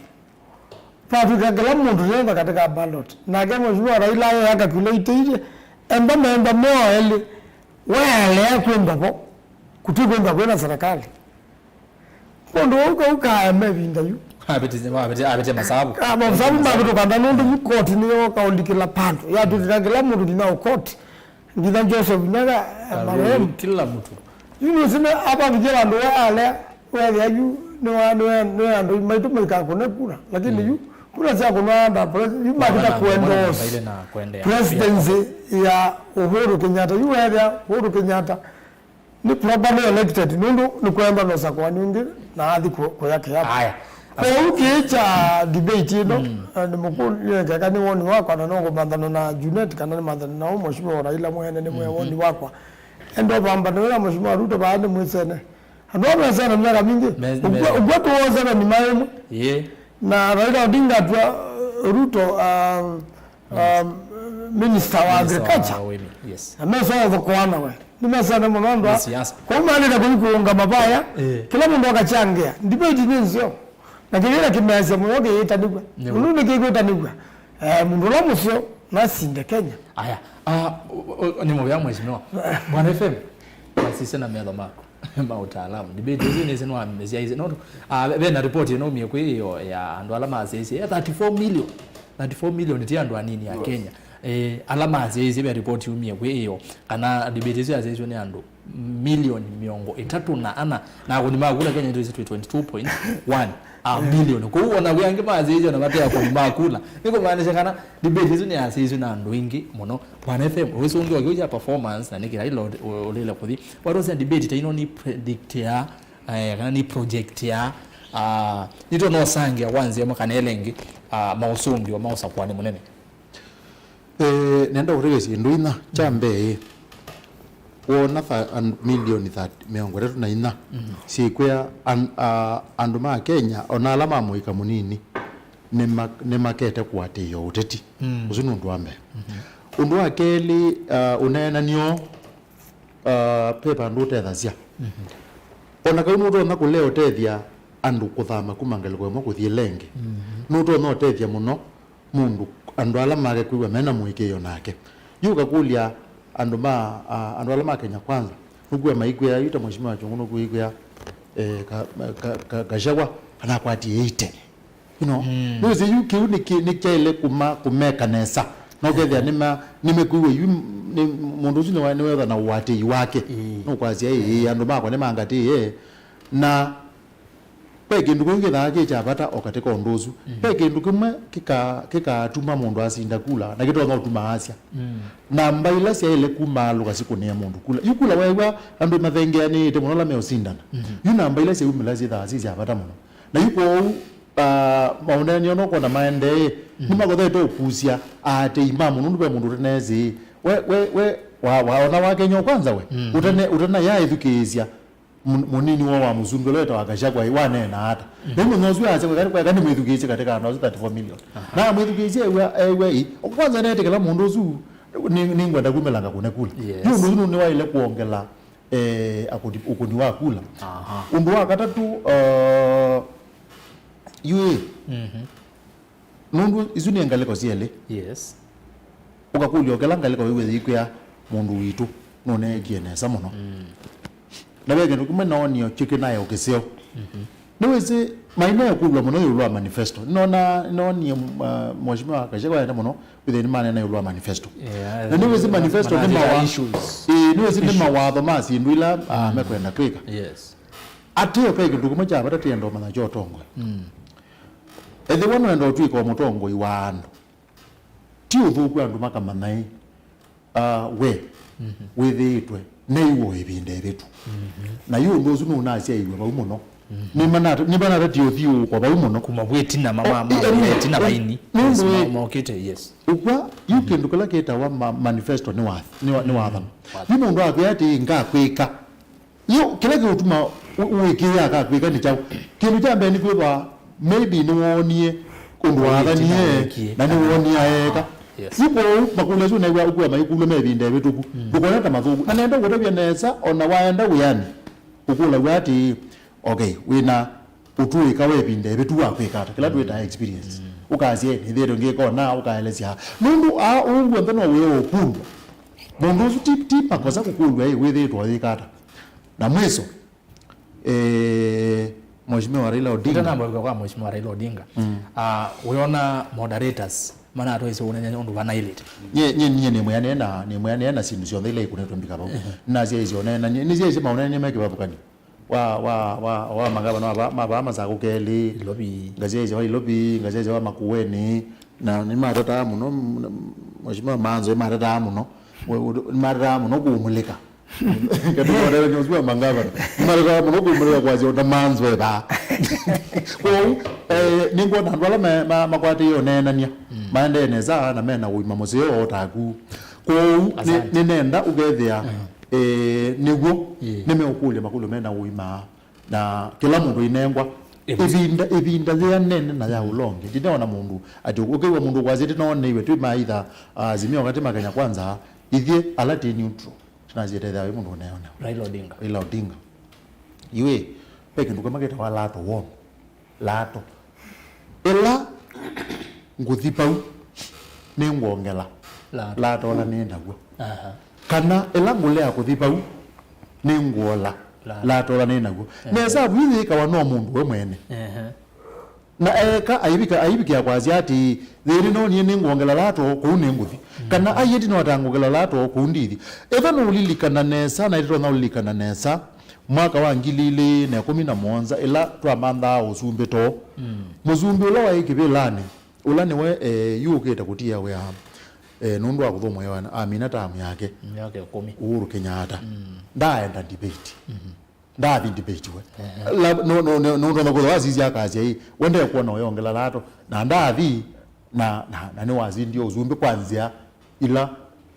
Patw'ĩka kĩla mũndũ nĩenda katika ballot. Nake Mheshimiwa Raila ayo akakulĩitĩilye, enda menda moo elĩ, we alea kwĩmba vo, kũtwĩ kwĩmba kwĩna serikali. Mũndũ ũu kau kaema ĩvinda yu. Abĩtĩte, abĩtĩte, abĩtĩte masavu. Ah, masavu mavĩtũka nda nũndũ yu koti nĩyo kaũlikĩla pandũ. Yatwĩkĩka kĩla mũndũ nginya ũkoti. Nginya Joseph Nyaga, eh, marehemu. Kila mtu. Yu nĩsĩ nĩ apavikie vandũ we ale, wethĩa yu nĩ wa, nĩ wa, nĩ wa andũ maitũ maikakũne kura. Lakini yu, kura sya kũnwa anda, yu makita kuendorse presidency ya Uhuru Kenyatta. Yu wethĩa Uhuru Kenyatta nĩ properly elected, nũndũ nĩ kwenda nosa kwani ũngĩ na athi ku-, kuya kĩapo. Aya. Kwoou kĩĩ kya debate ĩno, eh, nĩ mũkũlye keka nĩ woni wakwa, na no ngũmanthana na Junet kana nĩ manthane na ũũ Mheshimiwa Raila mwene nĩ mwĩa woni wakwa. Enda ũvambane wĩra Mheshimiwa Ruto vaa nĩ mwĩsene. Andũ amesene myaka mingĩ. Me-, ũkw'a, me- ũkw'a tũwosene nĩ maĩmwe. Ĩĩ. Na Raila Odinga atw'a, uh, Ruto, um, um, minister wa agriculture. Wa ũĩmi, yes. Na mesoa ũthũkũana we. Nĩmesene mũno andũ a-, siasa. Kwoou malĩte kũthi kũũngama vaya, eh, kĩla mũndũ akachangĩa. Debate nĩ nzeo. Na kĩvĩla kĩmeasya mũyo kĩyĩtanĩw'a. Nĩw'o. Mũndũ nĩkĩkwĩtanĩw'a. Eh, mũndũ ũla mũseo nasinde Kenya. Aya. Ah, o-, o-, nĩ mũvea mheshimiwa. Bwana F M, wasisye na metho maku ma ũtaalamu. Debate ĩsu nĩsĩ nĩwamĩsyaisye. Nũndũ, ah, ve-, vena report ĩno umie kwĩ ĩyo ya andũ ala masyaisye. Ya thirty-four million. Thirty-four million ti andũ anini a Kenya. Eh, ala masyaisye ve report umie kwĩ ĩyo. Kana debate ĩsu yasyaiswe nĩ andũ milioni mĩongo ĩtatũ na ana, na akũni ma kula Kenya nĩtwĩsĩ twĩ twenty-two point one, a, billion. Kwoou ona kwĩ angĩ masyaisye ona mate akũni ma kula. Nĩ kũmaanisha kana debate ĩsu nĩyasyaiswe na andũ aingĩ mũno. Bwana F M, ũisũngĩwa kĩu kya performance na nĩkĩ Raila ũlĩle kũthi. Watosya debate ta ĩno nĩ predict ya, eh, kana nĩ project ya, ah, nĩtwona ũsangĩa kwa nzĩa ĩmwe kana ĩla ĩngĩ, ah, maũsũngĩwa ma ũsakũani mũnene. Eh, nenda kũtavya syĩndũ inya. Kya mbee, wona tha-, an-, milioni thirty, mĩongo ĩtatũ na inya syĩkwĩa an-, a-, andũ ma Kenya, ona ala ma mũika mũnini, nĩma-, nĩmakete kũatĩĩa ũteti. Ũsu nĩ ũndũ wa mbee. Ũndũ wa kelĩ, ah, ũneenany'o, ah, ve vandũ ũtethasya. Ona kau nũtonya kũlea ũtethya andũ kũthama kuma ngalĩko ĩmwe kũthi ĩla ĩngĩ, nũtonya ũtethya mũno mũndũ, andũ ala make kwĩw'a mena mũĩkĩĩo nake. Yu ũkakũlya andũ ma, a, andũ ala ma Kenya Kwanza, nũkwĩa maikwĩa, yu ta Mheshimiwa Chungu nũkwĩkwĩa, eh, ka, ka, ka, Gachagua, kana akwatie ĩte. You know? Nĩwĩsĩ yu kĩu nĩ kĩ-, nĩkyaĩle kuma, kũmeka nesa. Na ũkethĩa nĩma-, nĩmekwĩw'a yu nĩ, mũndũ ũsu nĩwe, nĩwetha na ũatĩi wake. Nũkwasya, "Ĩĩ, andũ makwa nĩmangatĩĩe." Na ve kĩndũ kĩngĩ kĩthaa kĩ kya vata o katĩ ka ũndũ ũsu. Ve kĩndũ kĩmwe kĩka-, kĩkatuma mũndũ asinda kula, na kĩtonya ũtuma asya. Namba ila syaĩle kumaalũka sikũnĩe mũndũ kula. Yu kula weew'a andũ mathengeanĩĩte mũno ala meũsindana. Yu namba ila syaumĩla syĩthaa syĩ sya vata mũno. Na yu kwoou, ah, maũneenany'o nũkwona maendee, nĩmakothete ũkusya aatĩi ma mũno, nũndũ ve mũndũ ũteneesĩ. We, we, we, wa, waona wa Kenya Kwanza we? Ũtene-, ũtanayaĩthukĩĩsya. Mũ-, mũnini woo wa mũsumbĩ ũla wĩtawa Gachagua waneena ata? Na yu mũthenya ũsu asya, "Kweka, kweka nĩmwĩthukĩĩsye katĩ ka andũ asu thirty-four million." Na amwĩthukĩĩsye ew'a, ew'a ĩ, o kwanza neetĩkĩla mũndũ ũsu nĩ, nĩngwenda kumĩlanga kũne kula. Yes. Yu ũndũ ũsu nĩ, nĩwaĩle kwongela eh, akundi, ukundi wa kula. Aha. Ũndũ wa katatũ, uh, yu ĩ, mhm, nũndũ isu nĩ ngalĩko syelĩ. Yes. Ũkakũlya o kĩla ngalĩko wĩw'e yĩkwĩa mũndũ witũ nũneekie nesa mũno. Mm. Na ve kĩndũ kĩmwe noonie kĩkĩ naĩ o kĩseo. Mhm. Nĩwĩsĩ maineekũlw'a mũno ĩũlũ wa manifesto. Nona, noonie, uh, Mheshimiwa Gachagua enda mũno, wĩthĩe nĩmaneena ĩũlũ wa manifesto. Yeah, na nĩwĩsĩ manifesto nĩ mawa-, issues. Ĩĩ, nĩwĩsĩ nĩ mawatho ma syĩndũ ila, ah, mekwenda kwĩka. Yes. Ateo ve kĩndũ kĩmwe kya vata tĩenda ũmanya kya ũtongoi. Mm. Ethĩwa nũenda ũtw'ĩka o mũtongoi wa andũ, ti ũthũku andũ makamanya ĩ, ah, we, mhm, wĩthĩĩtwe neiwe o ĩvinda ĩvĩtu. Mhm. Na yu ũndũ ũsu nũnasyaĩw'e vau mũno. Mhm. Nĩmanata-, nĩmanatatie ũthiũũko vau mũno. Kuma vwĩ tina ma-, ma-, ma-, ĩtina vaini. Nũndũ yes, ĩ, ma-, mokĩte, yes. Ũkw'a, yu kĩndũ kĩla kĩtawa ma-, manifesto nĩ wa-, nĩ wa-, nĩ wathano. Wathano. Yu mũndũ akwĩa atĩ, "Ngakwĩka." Yu kĩla kĩũtuma ũ-, ũĩkĩĩa akakwĩka nĩ kyaũ? Kĩndũ kya mbee nĩ kwĩthwa maybe nĩwoonie ũndũ wathanie, na nĩwoonie aeka. Yes. Yu kwoou makũlyo asu new'a ũkwĩa maikũlw'a me ĩvinda ĩvĩtũku. Mm. Ndũkone ta mathũku. Na nenda ũkũtavya nesa, o na waenda wĩanĩ, ũkũlaw'a atĩĩ, "Okay, wĩna ũtũĩka wa ĩvinda ĩvĩtu wa kwĩka ata?" Kĩla twĩtaa experience. Mm. Ũkasya, "Ĩ, nĩthĩĩtwe ngĩka ũna," ũkaelesya. Nũndũ aa ũu w'onthe no wĩo ũkũlw'a. Mũndũ ũsu ti, ti makosa kũkũlw'a, "Ĩ, wĩthĩĩtwe ũyĩka ata?" Na mwiso, eh, Mheshimiwa Raila Odinga. Ũtanamba kwa Mheshimiwa Raila Odinga. Mm. Ah, wĩona moderators manatwaisye ũneenany'a ũndũ vanaĩlĩte. Nye, nye, nye nĩmwĩanĩe na, nĩmwĩanĩe na syĩndũ syonthe ila ikunĩtwe mbika vau. Ehe. Nĩnasyaĩsye ũneenany'a, nĩsyaĩsye maũneenany'a me kĩvathũkany'o. Wa, wa, wa, wa magavana ma, ma, ma Masakũ kelĩ. Ilovi. Ngasyaĩsye wa Ilovi, ngasyaĩsye wa Makueni. Na nĩmatataa mũno, m-, Mheshimiwa Manzo, nĩmatataa mũno. We, we, nĩmatataa mũno kũmulĩka. Katĩ wa ũneenany'a ũsu wa mangavana. Nĩmatataa mũno kũmulĩka kwasya ũta Manzo e vaa. Kwoou, eh, nĩngwona andũ ala me-, ma-, makwatĩĩe ũneenany'a. Mm. Maendee nesa na mena ũima mũseo o taku. Kwoou, nĩ-, asante, nĩnenda ũkethĩa, mm, eh, nĩw'o, ĩĩ, nĩmeũkũlya makũlyo mena ũima. Na kĩla mũndũ ainengwa ĩvinda, ĩvinda, ĩvinda yĩanene na ya ũlonge. Ndinewona mũndũ atĩ ũkĩw'a mũndũ ũkwasya ĩtĩ nooneiwe twĩ maitha, ah, Azimio katĩ ma Kenya Kwanza, ithyĩ ala twĩ neutral, tũnasya ĩtethĩawa ĩ mũndũ ũneona. Raila Odinga. Raila Odinga. Yu ĩ, ve kĩndũ kĩmwe kĩtawa lato won. Lato. Ĩla ngũthi vau, nĩngwongela lato, lato ũla nĩ naw'o. Aha. Kana ĩla ngũlea kũthi vau, nĩngũola lato, lato ũla nĩ naw'o. Ehe. Nesa vu yĩkawa no mũndũ we mwene. Ehe. Na eka aivika, aivikĩa kwasya atĩ, "Thĩnĩ no niĩ nĩngwongela lato, kũu nĩngũthi." Mm. Kana aiĩti no atangũkĩla lato, kũu ndithi. Ethwa nũũlilikana nesa, na ĩtĩtonya ũlilikana nesa, mwaka wa ngili ilĩ na ĩkũmi na mũonza, ĩla twamanthaa ũsumbĩ too. Mm. Mũsumbĩ ũla waĩ kĩvĩlanĩ, ũla nĩwe, eh, yu ũkĩte kũtia wĩa, eh, nũndũ wa kũthũmũĩwa amina taamu yake. Myaka ĩkũmi. Uhuru Kenyatta. Mm. Ndaaenda debate. Mhm. Ndaathi debate we. Ehe. La, no, no, no, no, no, kwĩthĩwa asisya akasya ĩ, we ndekwona ũyongela lato. Na ndaathi, na, na, na nĩwasindie ũsumbĩ kwa nzĩa ila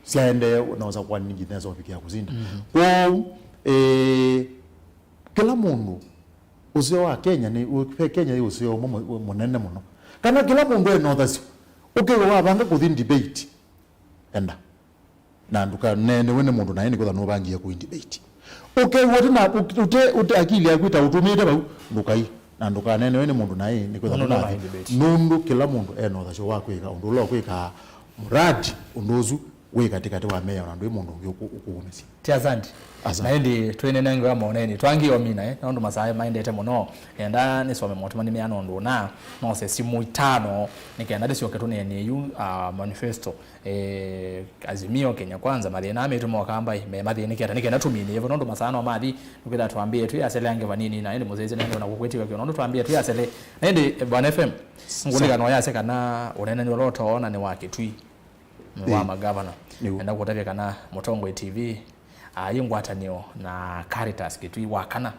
syaendee, na ũsakũani nginya nesa ũvikĩa kũsinda. Mhm. Kwoou, eh, kĩla mũndũ Ũseo wa Kenya nĩ, ve Kenya yĩ ũseo ũmwe mũ-, mũnene mũno. Kana kĩla mũndũ ena ũthasyo. Ũkew'a wavanga kũthi debate, enda. Na ndũkaneenewe nĩ mũndũ naĩ nĩkwĩthwa nũvangie kũi debate. Ũkew'a ũte na, ũte, ũte akili yaku ĩtaũtũmĩĩte vau, ndũkai. Na ndũkaneenewe nĩ mũndũ naĩ nĩkwĩthwa ndũnathi. Nũndũ kĩla mũndũ ena ũthasyo wa kwĩka ũndũ ũla ũkwĩkaa mũradi ũndũ ũsu wĩ katĩkatĩ wa mĩao na ndwĩ mũndũ ũngĩ ũkũ-, ũkũũmĩsya. Ti asante. Asante. Na ĩndĩ twĩnenange wa maoneni. Twangĩe o mina, eh, nũndũ masaa maendete mũno. Enda nĩsome motuma nĩ meana ũndũ ũna. Nose simũ itano, nĩ kenda tũsyoke tũneenee yu, ah, manifesto. Eh, Azimio, Kenya Kwanza, mathĩna metũ moka mbai, me mathĩnĩkĩte. Nĩ kenda tũmine vo, nũndũ masaa no mathi, nũkwĩtha twambĩe twĩ asele angĩ vanini, na ĩndĩ mũsese nende ona kũkwĩtiwa kĩo. Nũndũ twambĩe twĩ asele. Na ĩndĩ, eh, Bwana F M, sawa, ngũlikana yase kana ũneenani ũla ũtoona nĩ wa Kitui. Wa, ĩĩ, magavana. Nĩguo. Enda kũtavya kana Mũtongoi T V, ah, yĩ ngwatanĩo na Caritas Kitui wa kana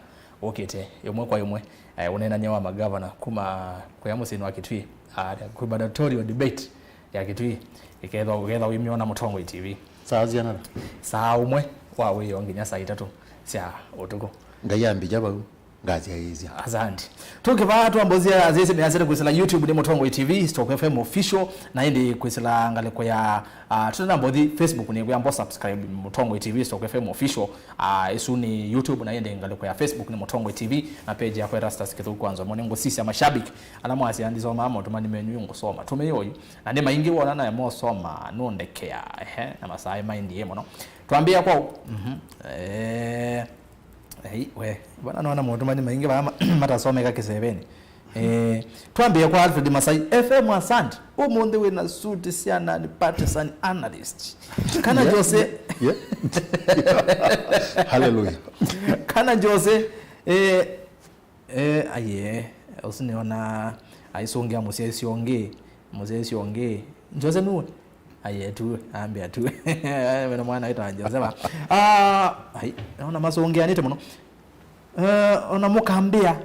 ũkĩte ĩmwe kwa ĩmwe, eh, ũneenany'a wa magavana kuma kũya mũsyĩnĩ wa Kitui, ah, gubernatorial debate ya Kitui ĩkethwa, ũkethwa wĩmyona Mũtongoi T V. Saa siana? Saa ũmwe wa wĩoo nginya saa itatũ sya ũtukũ. Ngai ambĩkya vau. Ngasyaĩĩsya. Asante. Tũkĩvaa twambũzia azĩsĩ measĩte kwĩsĩla YouTube nĩ Mũtongoi T V, Stock F M Official, na ĩndĩ kwĩsĩla ngalĩko ya, ah, tũtana mbothi Facebook nĩ kwĩamba subscribe Mũtongoi T V, Stock F M Official, ah, ĩsu nĩ YouTube, na ĩndĩ ngalĩko ya Facebook nĩ Mũtongoi T V, na page yakwa Erastus Kĩthũku Wanzomo. Nĩ ngũsisya mashabiki ala mwasya ndisomaa motũmani menyu ngũsoma. Tũmĩe ũyu, na nĩ maingĩ wona naye mosoma nũndekea, ehe, na masaĩ maendie mũno. Twambĩa kwau. Mhm. Eh, Ei, we, bwana nona motũmani maingĩ vaa ma- matasomeka kĩseveni. Eh, twambĩe kwa Alfred Masai, F M asante. Ũmũnthĩ wĩna suti sya nani partisan analyst. Kana Yeah, Jose, yeah, yeah. Hallelujah. Kana Jose, eh, eh, aye, ũsu nĩona aisũngĩa mũsyaĩsya ũngĩ, mũsyaĩsya ũngĩ. Jose nue? Aye tu, ambĩa tu. Wena mwana wĩtawa Joseph. Ah, ai, ona masũngĩanĩte mũno. Eh, ona mũkambĩa,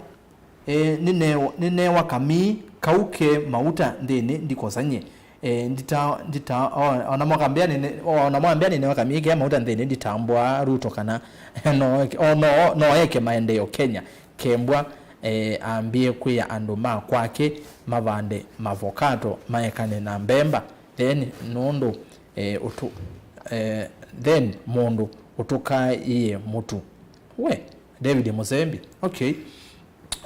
eh, nĩnewa, nĩnewa kamii kau ke mauta nthĩnĩ ndikosany'e. Eh, ndita, ndita, o- ona mũkambĩa nĩne, o- ona mwambĩa nĩnewa kamii ke mauta nthĩnĩ nditambũa Ruto kana no, o- no, no eke maendeeo Kenya. Kembwa, eh, ambie kwĩa andũ ma kwake mavande mavokato maekane na mbemba, then nũndũ, eh, ũtũ, eh, then mũndũ ũtũkaĩe mũtu. We, David Mũsembi. Okay.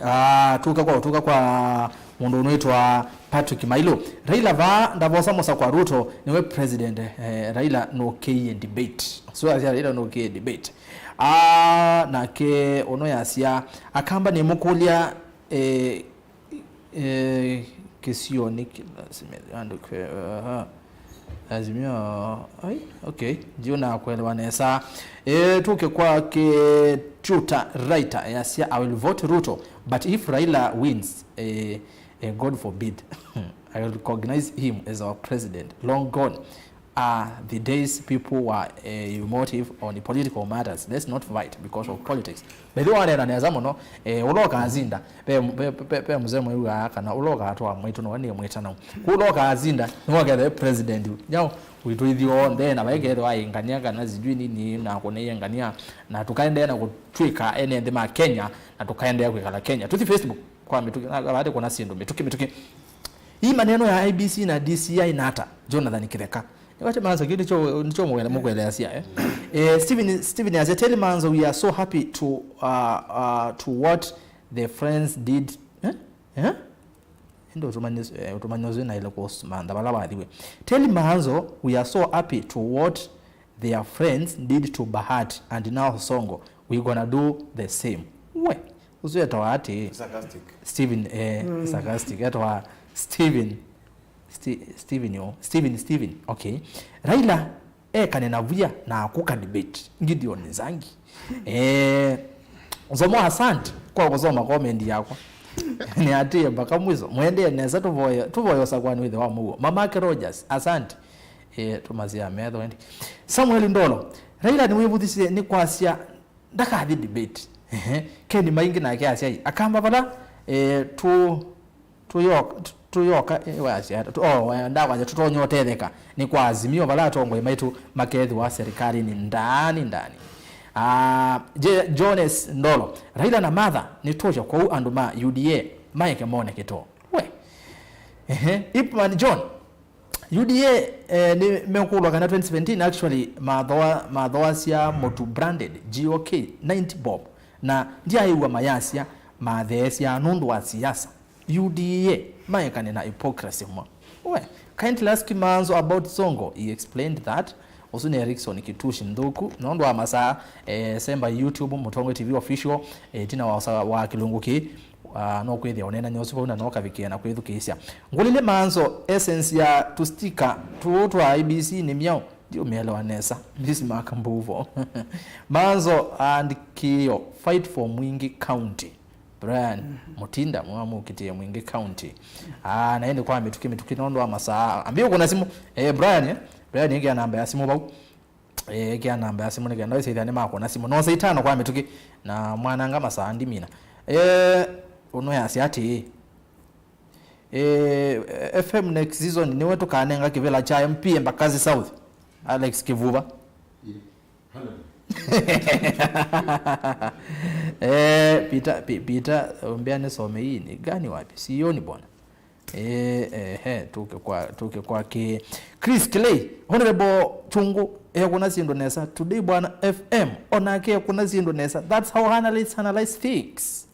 Ah, tuka kwa, tuka kwa mũndũ ũnwĩtwa Patrick Mailo. Raila vaa ndavosa mũsa kwa Ruto, nĩwe president, eh, Raila nũkĩie debate. So, asya Raila nũkĩie debate. Ah, nake ũno yasya, Akamba nĩmũkũlya, eh, eh, kĩsionĩ kĩ-, lazima andũ kwe-, aha. Lazima, ai, okay, ndiũ na kuelewa nesa. Eh, tuke kwa ke tutor writer yasya, I will vote Ruto, but if Raila wins, eh, eh, God forbid, I will recognize him as our president. Long gone are the days people were, eh, emotive on political matters. Let's not fight because of politics. By the way, wanena nesa mũno, eh, ũla ũkasinda, pe, pe, pe, pe mzee mwĩw'aa kana ũla ũkatwaa mwaitũ nĩwe nĩ mwĩtanau. Ũla ũkasinda, nĩwe ũkethĩwa president. Nyau, witũ ithyonthe, na vaikethĩwa aĩ ngania kana sijui nini, na kũnĩie ngania, na tũkaendeea na kũtw'ĩka ene nthĩ ma Kenya, na tũkaendeea kwĩkala Kenya. Tũthi Facebook. Kwa mĩtũkĩ, na vate kũna syĩndũ mĩtũkĩ, mĩtũkĩ. Ii maneno ya I B C na D C I nata, Jonathan Kĩtheka? Nĩwate maasa kĩu nĩkyo, nĩkyo mũwele-, mũkweleasya, eh? Eh, Stephen, Stephen asya, "Tell Manzo we are so happy to, uh, uh, to what the friends did." Eh? Eh? Ĩndĩ ũtũmanyĩsyo, eh, ũtũmanyĩsyo naĩle kũmantha vala wathiwe. "Tell Manzo we are so happy to what their friends did to Bahati and now Sonko, we gonna do the same." We, ũsu etawa atĩ? Sarcastic. Steven, eh, mm, sarcastic. Etawa Steven. Ste-, Steven yo. Steven, Steven. Okay. Raila ekane na vuya na akuka debate. Gideon Nzangi. Eh, Zomo, asante kwa kusoma comment yakwa. Nĩ atĩe mpaka mwiso. Mwendee nesa, tuvoyo, tuvoyo sakwani withe wa mũuo. Mamake Rogers, asante. Eh, tumasya metho endi. Samuel Ndolo, Raila nĩwĩvũthisye nĩ kwasya ndakathi debate. Ehe. Ken Maingi nake asya, Akamba vala, eh, tu, tuyoka, tu, tuyoka, eh, wasya, tu, oh, eh, ndakwasya tũtonya ũtetheka nĩ kwa Azimio vala atongoi maitũ makethĩwa serikalini ndani ndani. Ah, Je-, Jones Ndolo, Raila na Martha nĩ tosha, kwoou andũ ma U D A maeke mone kĩtoo. We. Ehe. Ipman John, U D A, eh, nĩ mekũlwa kana twenty seventeen actually mathoa-, mathoasya mũtu branded G O K ninety bob, na ndyaaĩw'a mayasya matheesya nũndũ wa siasa. U D A maekane na hypocrisy mwa. We, kindly ask Manzo about Sonko. He explained that. Ũsu nĩ Erickson Kitushi Nthuku. Nũndũ wa masaa, eh, semba YouTube, Mũtongoi T V Official, eh, ĩtina wa ũsa wa kĩlungu kĩĩ, ah, no kwĩthĩa ũneenany'a ũsu vau na no kavikĩe na kwĩthukĩĩsya. Ngũlilye Manzo, essence ya tũstika tũũ twa I B C nĩ myaũ? Ndiũmĩelewa nesa. Bismarck Mbuvo. Manzo and Kĩo, fight for Mwingi County. Brian Mutinda, mwa mũkĩtĩe Mwingi County. Ah, na ĩndĩ kwa mĩtũkĩ, mĩtũkĩ nũndũ wa masaa. Ambie ũkũna simũ. Eh, Brian, eh? Brian, ĩkĩa namba ya simũ vau. Eh, ĩkĩa namba ya simũ nĩ kenda wĩsĩthĩa nĩ makũna simũ. No saa itano kwa mĩtũkĩ, na mwananga masaa ndimina. Eh, ũno yasya atĩĩ. Eh, F M next season nĩwe tũkanenga kĩvĩla kya M P Embakasi South, Alex Kivuva. Eh, Peter, Pe-, Peter, mbea nisome hii ni gani wapi? Sioni bwana. Eh, eh, eh, tuke kwa, tuke kwake. Chris Clay, Honorable Chungu, eh, kuna sindu nesa. Today bwana F M, onake kuna sindu nesa. That's how analysts analyze things.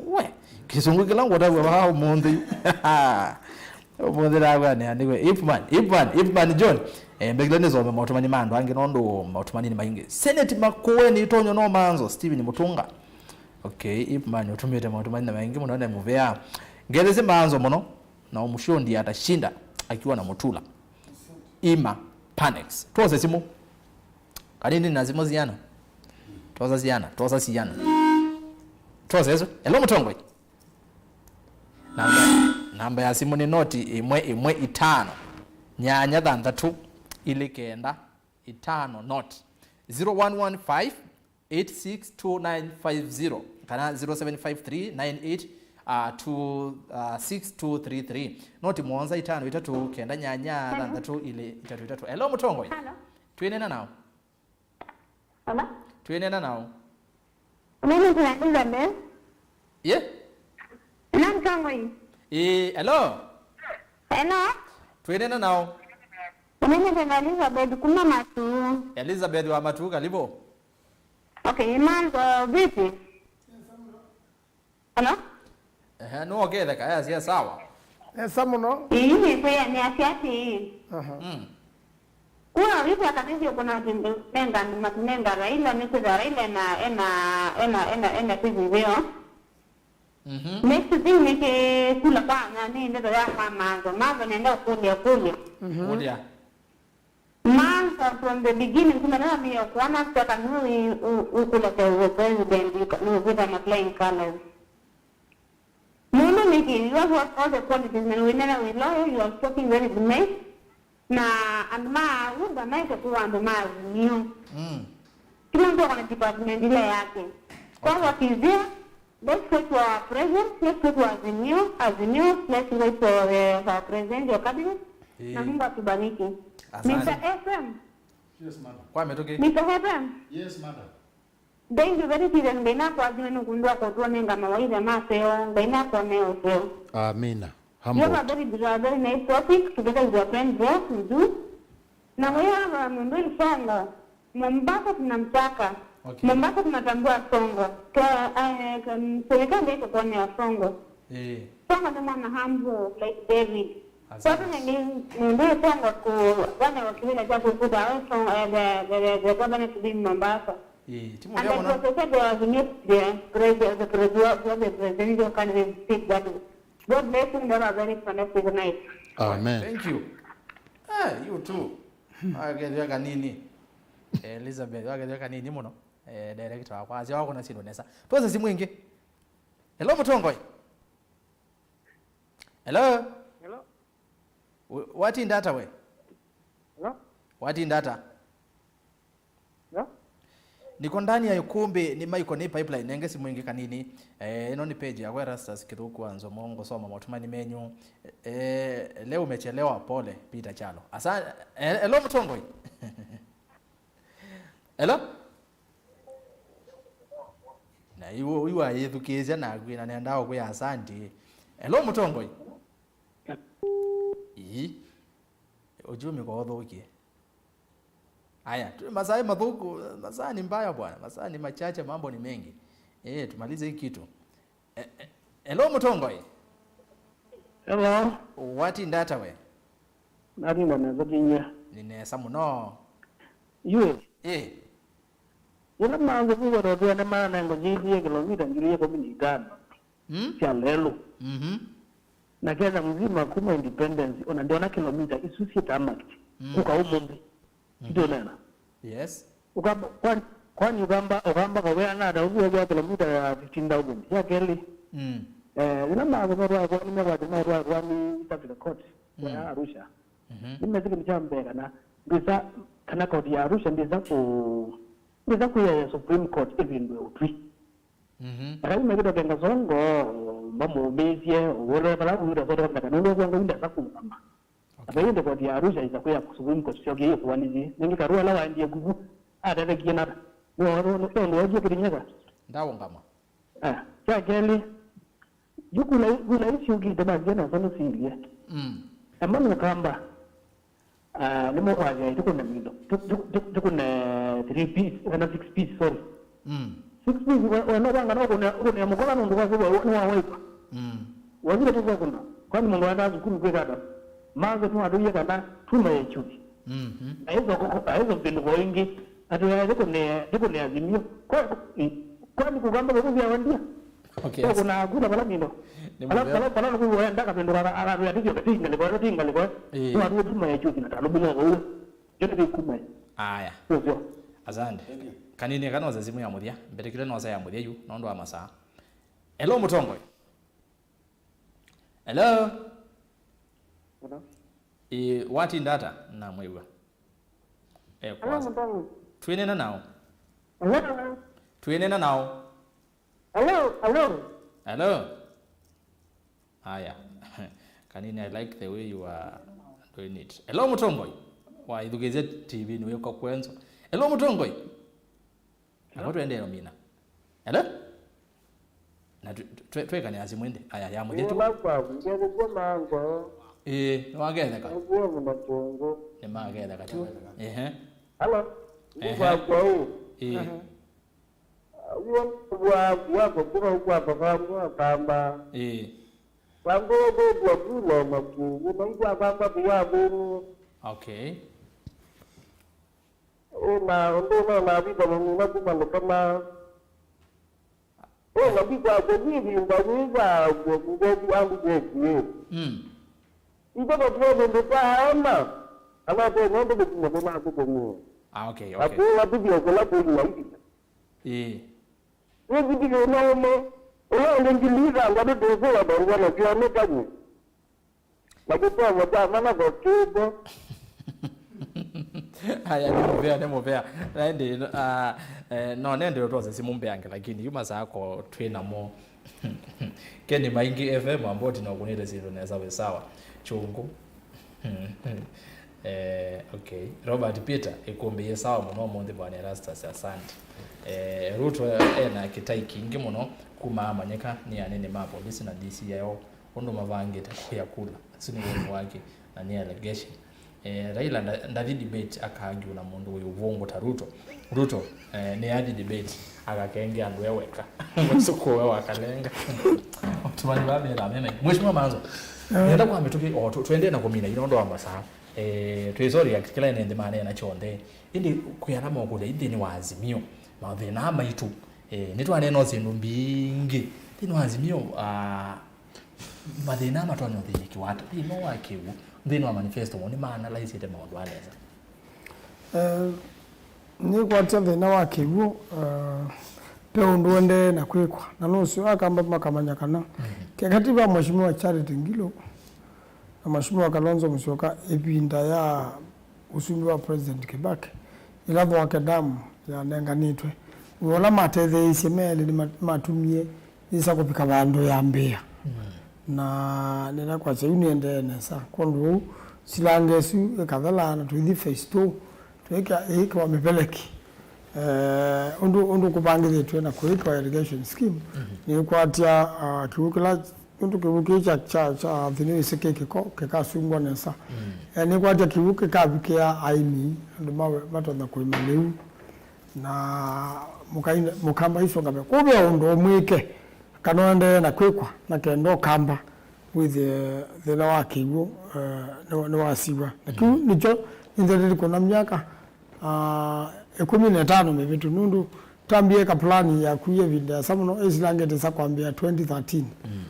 We, kisungu kila ngwatagwa vaa umunthi. Umunthi nagwa ni andiwe. Ipman, Ipman, Ipman John. Eh, mbekile nisome mautumani ma andu angi nondu mautumani ni maingi. Senate Makueni Itonyo no manzo, Steven Mutunga. Okay, Ipman utumite mautumani na maingi muno ne muvea. Ngethesye manzo muno na umushio ndiye atashinda akiwa na Mutula. Ima Panex. Tuose simu. Kanini na simu ziana. Tuosa ziana, tuosa ziana. Tuose eso. Hello Mutongoi. Namba, namba ya simu ni noti imwe imwe itano nyanya thanthatũ ili kenda itano noti. Zero one one five eight six two nine five zero kana zero seven five three nine eight two six two three three. Noti mũonza itano itatũ kenda nyanya thanthatũ ili itatũ itatũ. Hello Mutongoi. Hello. Twinena nao. Hello? Twinena nao. Mimi ni Elizabeth. Ye? Nani Mutongoi? Eh, hello. Hello? Twinena nao. Mimi ni Elizabeth kuma Matu. Elizabeth wa Matu, karibu. Okay, mambo vipi? Hello? Ehe, nũoketheka, ayasya sawa. Nesa mũno. Ĩĩ, nĩkwĩa, nĩasya atĩĩ. Aha. Mm. Kũla ũyũ aka nĩthiĩ kũna tũnenga, matũnenga Raila, nĩkwĩthwa Raila ena, ena, ena, ena, ena kĩvuvĩo. Mhm. Next thing nĩkĩkula kwa anya, nĩ ndeto ya kwa Manzo. Manzo nenda ũkũlya, kũlya. Mhm. Kũlya. Manza from the beginning, kuma nĩwambĩĩe kũona kũtaka nũũ ũkũlekya ũw'o president, nũkwĩthwa na flying colors. Nũndũ nĩkĩ? You have all the qualities, na wĩnena wĩ loyal, you are talking very nice. Na andũ ma Uda maĩte kũwa andũ ma Azimio. Mm. Kila mtu ako na department ile yake. Kwa hivyo, okay, kizia, let's go to our president, let's go to Azimio, Azimio, let's go to the, our presidential cabinet. Eh. Na Mungu atubariki. Asante. Mister F M. Yes, madam. Kwa metoke. Mister F M. Yes, madam. Thank you very serious. Ngai nakwathime nũkũndũ wa kũtũnenga mawaitha ma seo. Ngai nakwonee ũseo. Amina. You have a very, a very nice topic together with your friend there, Mzu. Na we have a Mumbai Songo. Mombasa tunamtaka. Okay. Mombasa tunatambua Songo. Kwa, eh, kan-, serikali yetu kuonea Songo. Eh. Songo ni mwana humble like David. Asante. Kwa hivyo ni, ni ndio Songo ku, wana wa kivile cha kukuta, eh, Songo, eh, the, the, the, the governor to be in Mombasa. Eh, timu. And ya it mwana was also the, the, the, the, the, the presidential candidate speak that God bless you, have a very productive night. Amen. Thank you. Eh, you too. Wakethĩa kanini. Eh, Elizabeth, wakethĩa kanini mũno. Eh, director wakwa, asya wako na sindu nesa. Tuosa simu ingi. Hello, Mutongoi. Hello. Hello. W-, watinda ata we? Hello. Watinda ata? Hello. Niko ndani ya ukumbi, ni Michael, ni Pipeline. Nenge simu ingi kanini. Eh, ino ni page ya Erastus Kithuku wa Nzomo, ngusoma motuma ni menyu. Eh, leo umechelewa, pole, Peter Chalo. Asa, eh, hello, Mutongoi. Hello? Na iwo, iwa yithukizia na kwina nenda kwĩ asante. Hello, Mutongoi. Ii. Uchumi kwa uthukie. Aya, tu-, masaa mathuku, masaa ni mbaya bwana, masaa ni machache, mambo ni mengi. Eh, tumalize hii kitu. Eh, eh, hello, Mutongoi. Hello. Watinda ata we? Natinda nesa, tinya. Ni nesa mũno. Yue. Eh. Yĩla maanza kuwa totwene maana nengo jĩthie kilomita ngili ikũmi na itano. Mm? Sya lelũ. Mhm. Na Kenya mzima kuma independence, ona ndiona kilomita isu syĩ tarmac. Mm. Kuka ũmũnthĩ. Mhm. Ndiũnena. Yes. Ũkamba, kwani, kwani ũkamba, ũkamba kawĩa nata ũthuethwa kilomita ya fifteen thousand? Ya kelĩ. Mm. Eh, yĩla maatho metwaĩkwa nĩ mekwatĩ metwaĩkwa nĩ East Africa Court, mm, ya Arusha. Mhm. Nĩmesĩ kĩndũ kya mbee kana ndwĩsa, kana koti ya Arusha ndĩsa kũ-, ndĩsa kwĩa ya Supreme Court ĩvĩndũe ũtwi. Mhm. Aka yu mekĩta kenga Songo, mamũũmĩĩsye, ũwolwe vala wĩw'ĩta sote kabisa, kana ũndũ ũkwanga wĩndasa kũũngama. Okay. Ata ĩndĩ koti ya Arusha ĩsa kwĩa Supreme Court syokĩie kũanĩsye. Nĩngĩ Karua ala waendie kuku, atethekie nata? Nĩ wa-, nĩ, nĩ ũndũ wookie Kĩrĩnyaga? Ndaũngama. Eh. Kya kelĩ, yu kula, kula isyũkĩte manzia nesa nĩsiilye. Mm. Ema nũkamba, ah, nĩmũkwasya tũkũne mĩndo. Tũ-, tũ-, tũ-, tũkũne three piece, kana six piece, sorry. Mm. Six piece, we, we no vanga no kũne, kũne mũkola nũndũ kwasya we, nĩwawaikwa. Mm. Wazile tũkũna. Kwani mũndũ aendaa sukulu kwĩka ata? Maze nĩwatwĩie kana tuma ya chuthi. Mhm. Aizo, aizo vindu kwa wingi. Ati ya ndiko ne, ndiko ne azimio. Kwa, kwani kukamba kwa ya wandia? Okay. Kwa kuna kuna bala mindo. Nĩ ala mũtheo. Bala bala kwa ya ndaka vindu kwa ala ya tio katinga liko, katinga liko. Eh. Kwa ndio tuma ya chuthi na talubu na kwa. Yote ni kuma. Aya. Sio, sio. Asante. Kanini kana oza simu ya mũthya. Mbere kile noza ya mũthya yu, nondo wa masaa. Hello, Mũtongoi. Hello? Hello? Ĩ, watinda ata? Namwĩw'a. E, hello, kwasa. Mũtongoi. Twĩnena nao. Hello? Twĩnena nao. Hello, hello. Hello? Aya. Kanini, I like the way you are doing it. Hello, Mũtongoi. Wa ithukĩzya T V nĩ wĩka kwenzo. Hello, Mũtongoi. Nako twendee ũmina. Hello? Na twe-, twe-, twekane ya simu ĩndĩ. Aya, ya mũthya tu. Nĩma kwaku, ngekũkũma ngoo. Ĩĩ, nĩwaketheka. Nĩkuo mũno kĩongo. Nĩmaketheka tu. Ehe. Hello? Ehe. Kwaku ũu. Ĩĩ. Aha. Uo kwaku wako kuma ukwamba kamba. Ĩĩ. Kwangu ũthũkua kula makuvu, na ukwamba kuwa vũnũ. Okay. Ĩna ũndũ ũnona vita mũmina kuma ndũkama. Ĩna vita kũthi vinda vĩva kũthi andu kũkuĩ. Mm. Ithe vatuwa vindu taama. Kana tena ndũ kũkuma kũna kũkũmia. Ah, okay, okay. Akuwa tuvia kula kũi maiti. Ĩĩ. Wĩthikile na ũmwe. Ũla ũndũ ngili ithangatũ tũkũwa ndongwa na syonekany'e. Na kĩtovo kya mana kũkĩte. Aya, nĩ mũvea, nĩ mũvea. Na ĩndĩ, ah, eh, no nende ũtwose simu mbeange, lakini yu masaa ko twĩ namo. Keni Maingi F M, Amboti na ũkũnĩte syĩndũ nesa, wĩ sawa. Chungu. Eh, okay. Robert Peter, ĩkũmbĩ yĩ sawa mũno ũmũnthĩ, Bwana Erastus, asante. Eh, Ruto ena kĩtai kingĩ mũno kuma amanyĩka nĩ anene ma polisi na D C I O. Ũndũ mavangĩte kũya kula, asu nĩ woni wake, na nĩ allegation. Eh, Raila nda-, ndathi debate akaargue na mũndũ wĩ ũvũngũ ta Ruto. Ruto, eh, nĩ athi debate, akakenge andũ e weka. Mũsũkũ we wakalenga. Tumani ba mena mena. Mheshimiwa Manzo, eh, nenda kwambe tuki, o, tu-, tuendee na kũmina ino ndo wa masaa. Eh, twĩ sorry ya kila ene nthĩ maneena kyonthe. Ĩndĩ kwĩ ala mokũlya, ĩndĩ nĩ wa Azimio. Mathĩna maitũ. Eh, nĩtwaneena syĩndũ mbingĩ. Thĩna wa Azimio, ah, mathĩna matonya ũthĩnĩkĩwa ata? Thĩna wa kĩw'ũ, nthĩnĩ wa manifesto woo nĩmaanalyzĩte maũndũ aa nesa? Eh, nĩkwatya thĩna wa kĩw'ũ, eh, ve ũndũ ũendee na kwĩkwa, na nũseo akamba makamanya kana, mhm, kekati va Mheshimiwa Charity Ngilu na Mheshimiwa Kalonzo Musyoka ĩvinda ya ũsumbĩ wa President Kibaki, ĩla Thwake Dam yanenganĩtwe, wĩa ũla matetheeisye me elĩ nĩmatumie yĩsa kũvika vandũ yambĩĩa. Mm. Na nĩla kwasya yu nĩendee nesa. Kwondũ ũu, silanga ĩsu ĩkathela na tũithi phase two, tũĩka ĩĩkĩwa mĩveleki. Eh, ũndũ, ũndũ kũvangĩthĩtw'e na kũĩkĩwa irrigation scheme, mhm, nĩkwatya, ah, kĩw'ũ kĩla Nũndũ kĩw'ũ kĩĩ kya, kya, kya nthĩ nĩwĩsĩ kĩ kĩko, kĩkasungwa nesa. Mm. Eh, nĩkwatya kĩw'ũ kĩkavikĩa aĩmi, andũ mawe matonya kũĩma lĩu, na mũkaine-, mũkamba isonga mbee. Kũu ve ũndũ ũmwĩke, kana ũendee na kwĩkwa, na kenda ũkamba wĩthĩe thĩna wa kĩw'ũ, eh, nĩ-, nĩwasiw'a. Na kĩu, mm, nĩkyo nĩnzendete kũna myaka, ah, ĩkũmi na ĩtano mĩvĩtu, nũndũ twambie ĩka plan yaku ĩvinda ĩasa mũno, ĩsilangĩte sa kwambĩĩa twenty thirteen. Mm.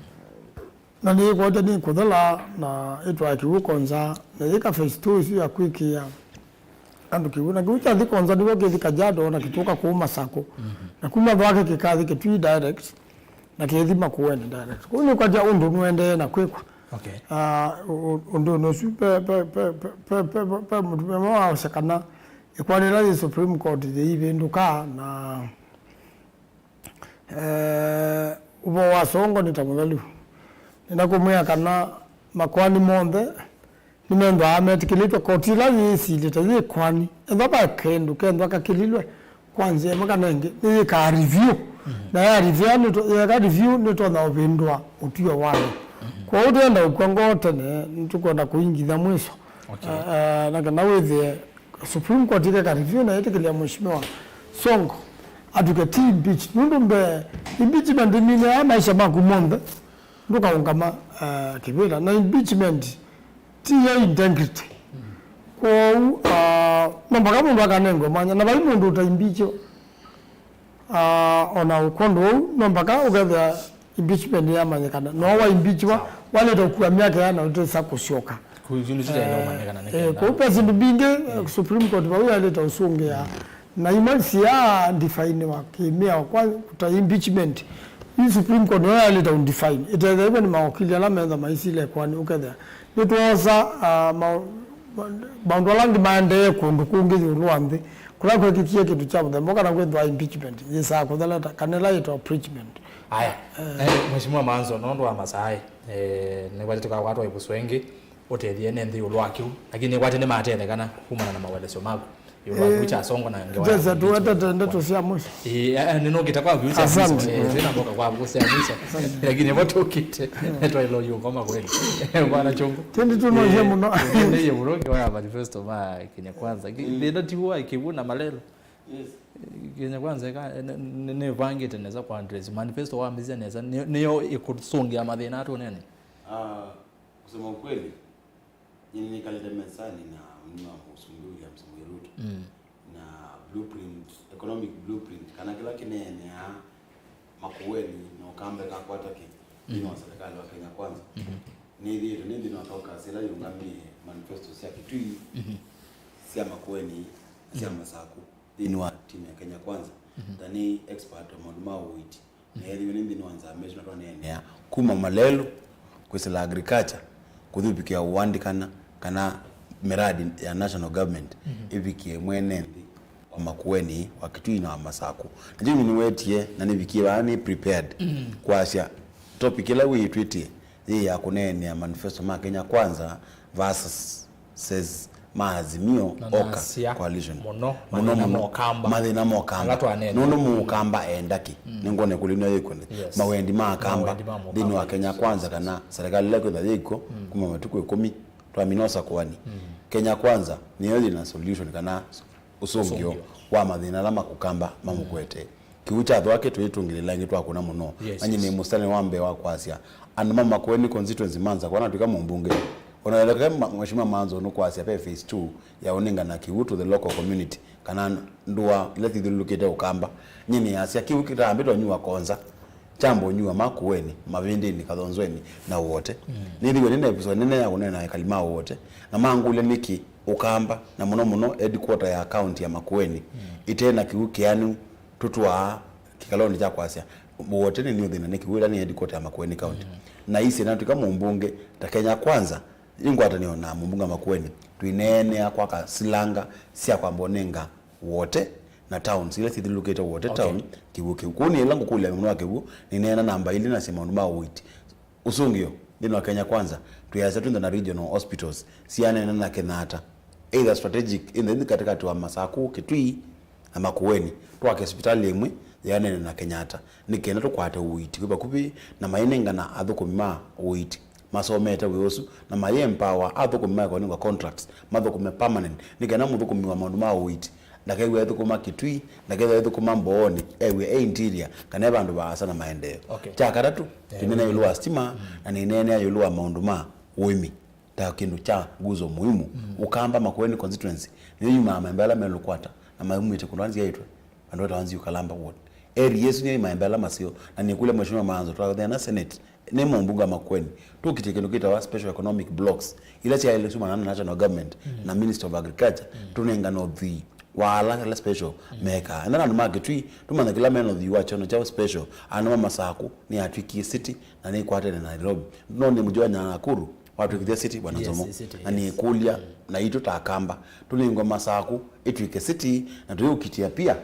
Na nĩĩkwete nĩkũthela na ĩtwae kĩw'ũ Konza, na yĩka phase two ĩsu ya kwĩkĩĩa andũ kĩw'ũ. Na kĩw'ũ kyathi Konza nĩw'o kĩthi Kajiado na kĩtũka kũu Masako. Mhm. Na kuma Thwake kĩkathi Kitui direct, na kĩthi Makueni direct. Kũu nĩkwatya ũndũ nũendee na kwĩkwa. Okay. Ah, ũ-, ũ-, ũndũnĩ ũsu pe, pe, pe mũtumĩa ũmwe waosya kana ĩkoani ĩla yĩ Supreme Court yĩivĩndũka, na, eh, ũvoo wa Songo nĩ ta mũthelu. Nĩnakũmwĩa kana makoani monthe nĩmethĩawa metĩkĩlĩtwe koti ĩla yĩsilĩte yĩ koani. Ethwa va kĩndũ kethwa kakĩlilwe, kwa nzĩa ĩmwe kana ĩngĩ, nĩyĩkaa review. Na ya review, nĩtũ-, yeka review, nĩtonya ũvĩndũa ũtw'ĩo wayo. Kwoou twenda ũkw'a ngoo tene, nĩtũkwenda kũingĩthya mwĩso. Okay. Ah, ah, na kana wĩthĩe Supreme Court ĩkeka review na ĩtĩkĩlya Mheshimiwa Sonko atw'ĩke ti impeach. Nũndũ mbee, impeachment ĩminĩaa maisha maku monthe, ndũkaũngama, ah, kĩvĩla. Na impeachment ti ya integrity. Kwoou, ah, no mpaka mũndũ akanengwe mwanya, na vai mũndũ ũtaimbichwa. Ah, ona kwondũ ũu, no mpaka ũkethĩa impeachment yamanyĩkana. No waimbichiwa, walĩte ũkua myaka ĩana ũtesa kũsyoka. Kũu nĩ sitena ũmanyĩkana nĩ eh, kenda. Kũu pe syĩndũ mbingĩ, eh, Supreme Court vau yaĩlĩte ũsũngĩa. Na imwe siaa ndifainiwa kĩmĩao kwa ta impeachment. Ĩ Supreme Court nĩyo yaĩlĩte undefine. Ĩtetheew'e nĩ mawakili ala metha maisile kwani ũkethĩa. Nĩtwoosa, ah, ma-, ma-, maũndũ ala angĩ maendee kũndũ kũngĩ ĩũlũ wa nthĩ. Kũla kwekĩkie kĩndũ kya mũthemba kana kwĩthwa impeachment, yĩsaa kũtheleta, kana ĩla yĩtawa preachment. Aya. Eh, Mheshimiwa Manzo, nũndũ wa masaa, eh, nĩkwatĩtũka kwatwa ĩvuso ĩngĩ, ũtethie ene nthĩ ĩũlũ wa kĩu, lakini nĩkwatĩ nĩmatethekana kumana na maũelesyo maku ĩũlũ wa kĩu kya Sonko na ngewa ya Jeza, impeachment. Tuwetete ndeto sya mwisho. Eh, eh, nĩnũkĩte kwa view sya mwisho. Asante. Eh, sina mboka kwa view sya mwisho. Asante. Lakini vo tũkĩte, twaĩlwa yũkoma kweli. Bwana Chungu. Tindi tunozie mũno. Eh, nĩye mũno ngewa ya manifesto ma Kenya Kwanza. Ki-, thĩna ti wa kĩw'ũ na malelo. Yes. Kenya Kwanza ĩka, nĩ, nĩ, nĩvangĩte nesa kwa address. Manifesto wambĩsya nesa, nĩ, nĩyo ĩkũsũngĩa mathĩna atũnene. Ah, kusema ukweli, nyie nĩkalĩte mesani na mũnini wa mũsumbĩ William Samoei Ruto. Mm. Na blueprint, economic blueprint, kana kĩla kĩneeneaa Makueni na Ũkamba ĩkakwata kĩ, nthĩnĩ wa serikali wa Kenya Kwanza. Mhm. Nĩthĩĩtwe nĩ nthĩnĩ wa caucus ĩla yĩũngamĩe manifesto sya Kitui, mhm, sya Makueni, sya, mhm, Masaku. Nthĩnĩ wa timu ya Kenya Kwanza, mhm, ta nĩ expert wa maũndũ ma ũiiti. Mhm. Na ethĩwe nĩ nthĩnĩ wa nzama ĩsu na twaneenea kuma malelũ kwĩsĩla agriculture, kũthi ũvikĩa ũandĩkana kana miradi ya national government, mhm, ĩvikĩe mwene nthĩ wa Makueni, wa Kitui na wa Masaku. Na Jimmy nĩwetie na nĩvikie vaa nĩ prepared, mhm, kwasya topic ĩla wĩtwĩtie yĩ ya kũneenea manifesto ma Kenya Kwanza versus ma Azimio, na Oka, nasya coalition. Mũno, mũno, mathĩna mũno, ma Ũkamba. Mathĩna ma Ũkamba. Ala twaneenea. Nũndũ Mũkamba enda kĩ? Mm. Nĩngwona ĩkũlyo ĩno yĩkw'o nthĩ. Yes. Mawendi ma Akamba. Mawendi ma Mũkamba. Nthĩnĩ wa Kenya Kwanza kana serikali ĩla kwĩtha yĩkw'o, mm, kuma matukũ ĩkũmi, twamina ũsakũani. Mm. Kenya Kwanza nĩyo yĩna solution kana ũsũngĩo, ũsũngĩo wa mathĩna ala ma Ũkamba mamũkwete. Kĩw'ũ kya Thwake tũitũngĩlĩla ĩngĩ twakũna mũno. Yes, na nyie nĩ mũsitani wa mbee wa kwasya andũ ma Makueni constituency manza kwanatw'ĩka mũmbunge. Ona ĩla ma-, Mheshimiwa Manzo nũkwasya ve phase two ya ũnengana kĩw'ũ to the local community, kana ndũa ila ithyũlũlũkĩte Ũkamba. Nyie nĩasya kĩw'ũ kĩtambĩtwe nyua Konza, kyamba ũnyua Makueni, Mavĩndĩnĩ, Kathonzweni na Wote. Mm. Nĩthĩwe nĩ na episode nene ya kũneena ekali ma Wote, na mangũlya nĩkĩ Ũkamba, na mũno mũno headquarter ya county ya Makueni, mm, ĩte na kĩw'ũ kĩanu tũtwaa kĩkalonĩ kya kwasya Wote nĩ nĩũthĩna nĩ kĩw'ũ ĩla nĩ headquarter ya Makueni County. Mm. Na isi natw'ĩka mũmbunge ta Kenya Kwanza, ĩ ngwatanĩo na mũmbunge wa Makueni, twĩneenea kwaka silanga sya kwamba ũnenga Wote na towns ila syĩthyũlũlũkĩte Wote, okay, town, kĩw'ũ kĩu. Kwoou nĩ ĩla ngũkũlya mũno wa kĩw'ũ, nĩneena namba ilĩ na sya maũndũ ma ũiiti. Ũsũngĩo, nthĩnĩ wa Kenya Kwanza, twĩasya twĩnthe na regional hospitals syaneena na Kenyatta, either strategic, in the, katikati wa Masaku, Kitui, na Makueni, twake sivitalĩ ĩmwe yaneene na Kenyatta, nĩ kenda tũkwate ũiiti kwĩ vakuvĩ na mainengana athũkũmi ma ũiiti masomete wĩa ũsu, na mayĩ empower athũkũmi maĩkwa nĩngwa contracts, mathũkũme permanent, nĩ kenda mũthũkũmi wa maũndũ ma ũiiti ndakew'e athũkũma Kitui, ndakew'e athũkũma Mbooni, ew'e e interior, kana e vandũ vaasa na maendeeo. Okay. Kya katatũ, eh, tũnene ĩũlũ wa stima, mm, na nĩneenea ĩũlũ wa maũndũ ma ũĩmi ta kĩndũ kya nguzo muhimu. Mm. Ũkamba Makueni constituency nĩyo yumaa maembe ala me Lũkwata na maumĩte kũndũ ala nzyaĩtwe, andũ etawa Nziu Kalamba ward. Area ĩsu nĩyo maembe ala maseo, na nĩkũlya Mheshimiwa Manzo, twathĩana Senate, nĩ mũmbunge wa Makueni, tũkitie kĩndũ kĩtawa special economic blocks, ila syaĩle sumana na national government, mm, na Ministry of Agriculture, mm, tũnengane ũthwii wa ala, ala special, mm, mekaa. Enda na andũ ma Kitui, tũmanya kĩla mena ũthwii wa kyono kyaũ special, andũ ma Masaku, nĩ atwĩkie city, na nĩ kwatene na Nairobi. No nĩ mũjua nya Nakuru, watwĩkĩthya city, Bwana Nzomo. Yes, city, na yes. Nĩkũlya, mm, naitũ ta Akamba, tũnengwe Masaku, ĩtwĩke city, na tũyũkitia pia,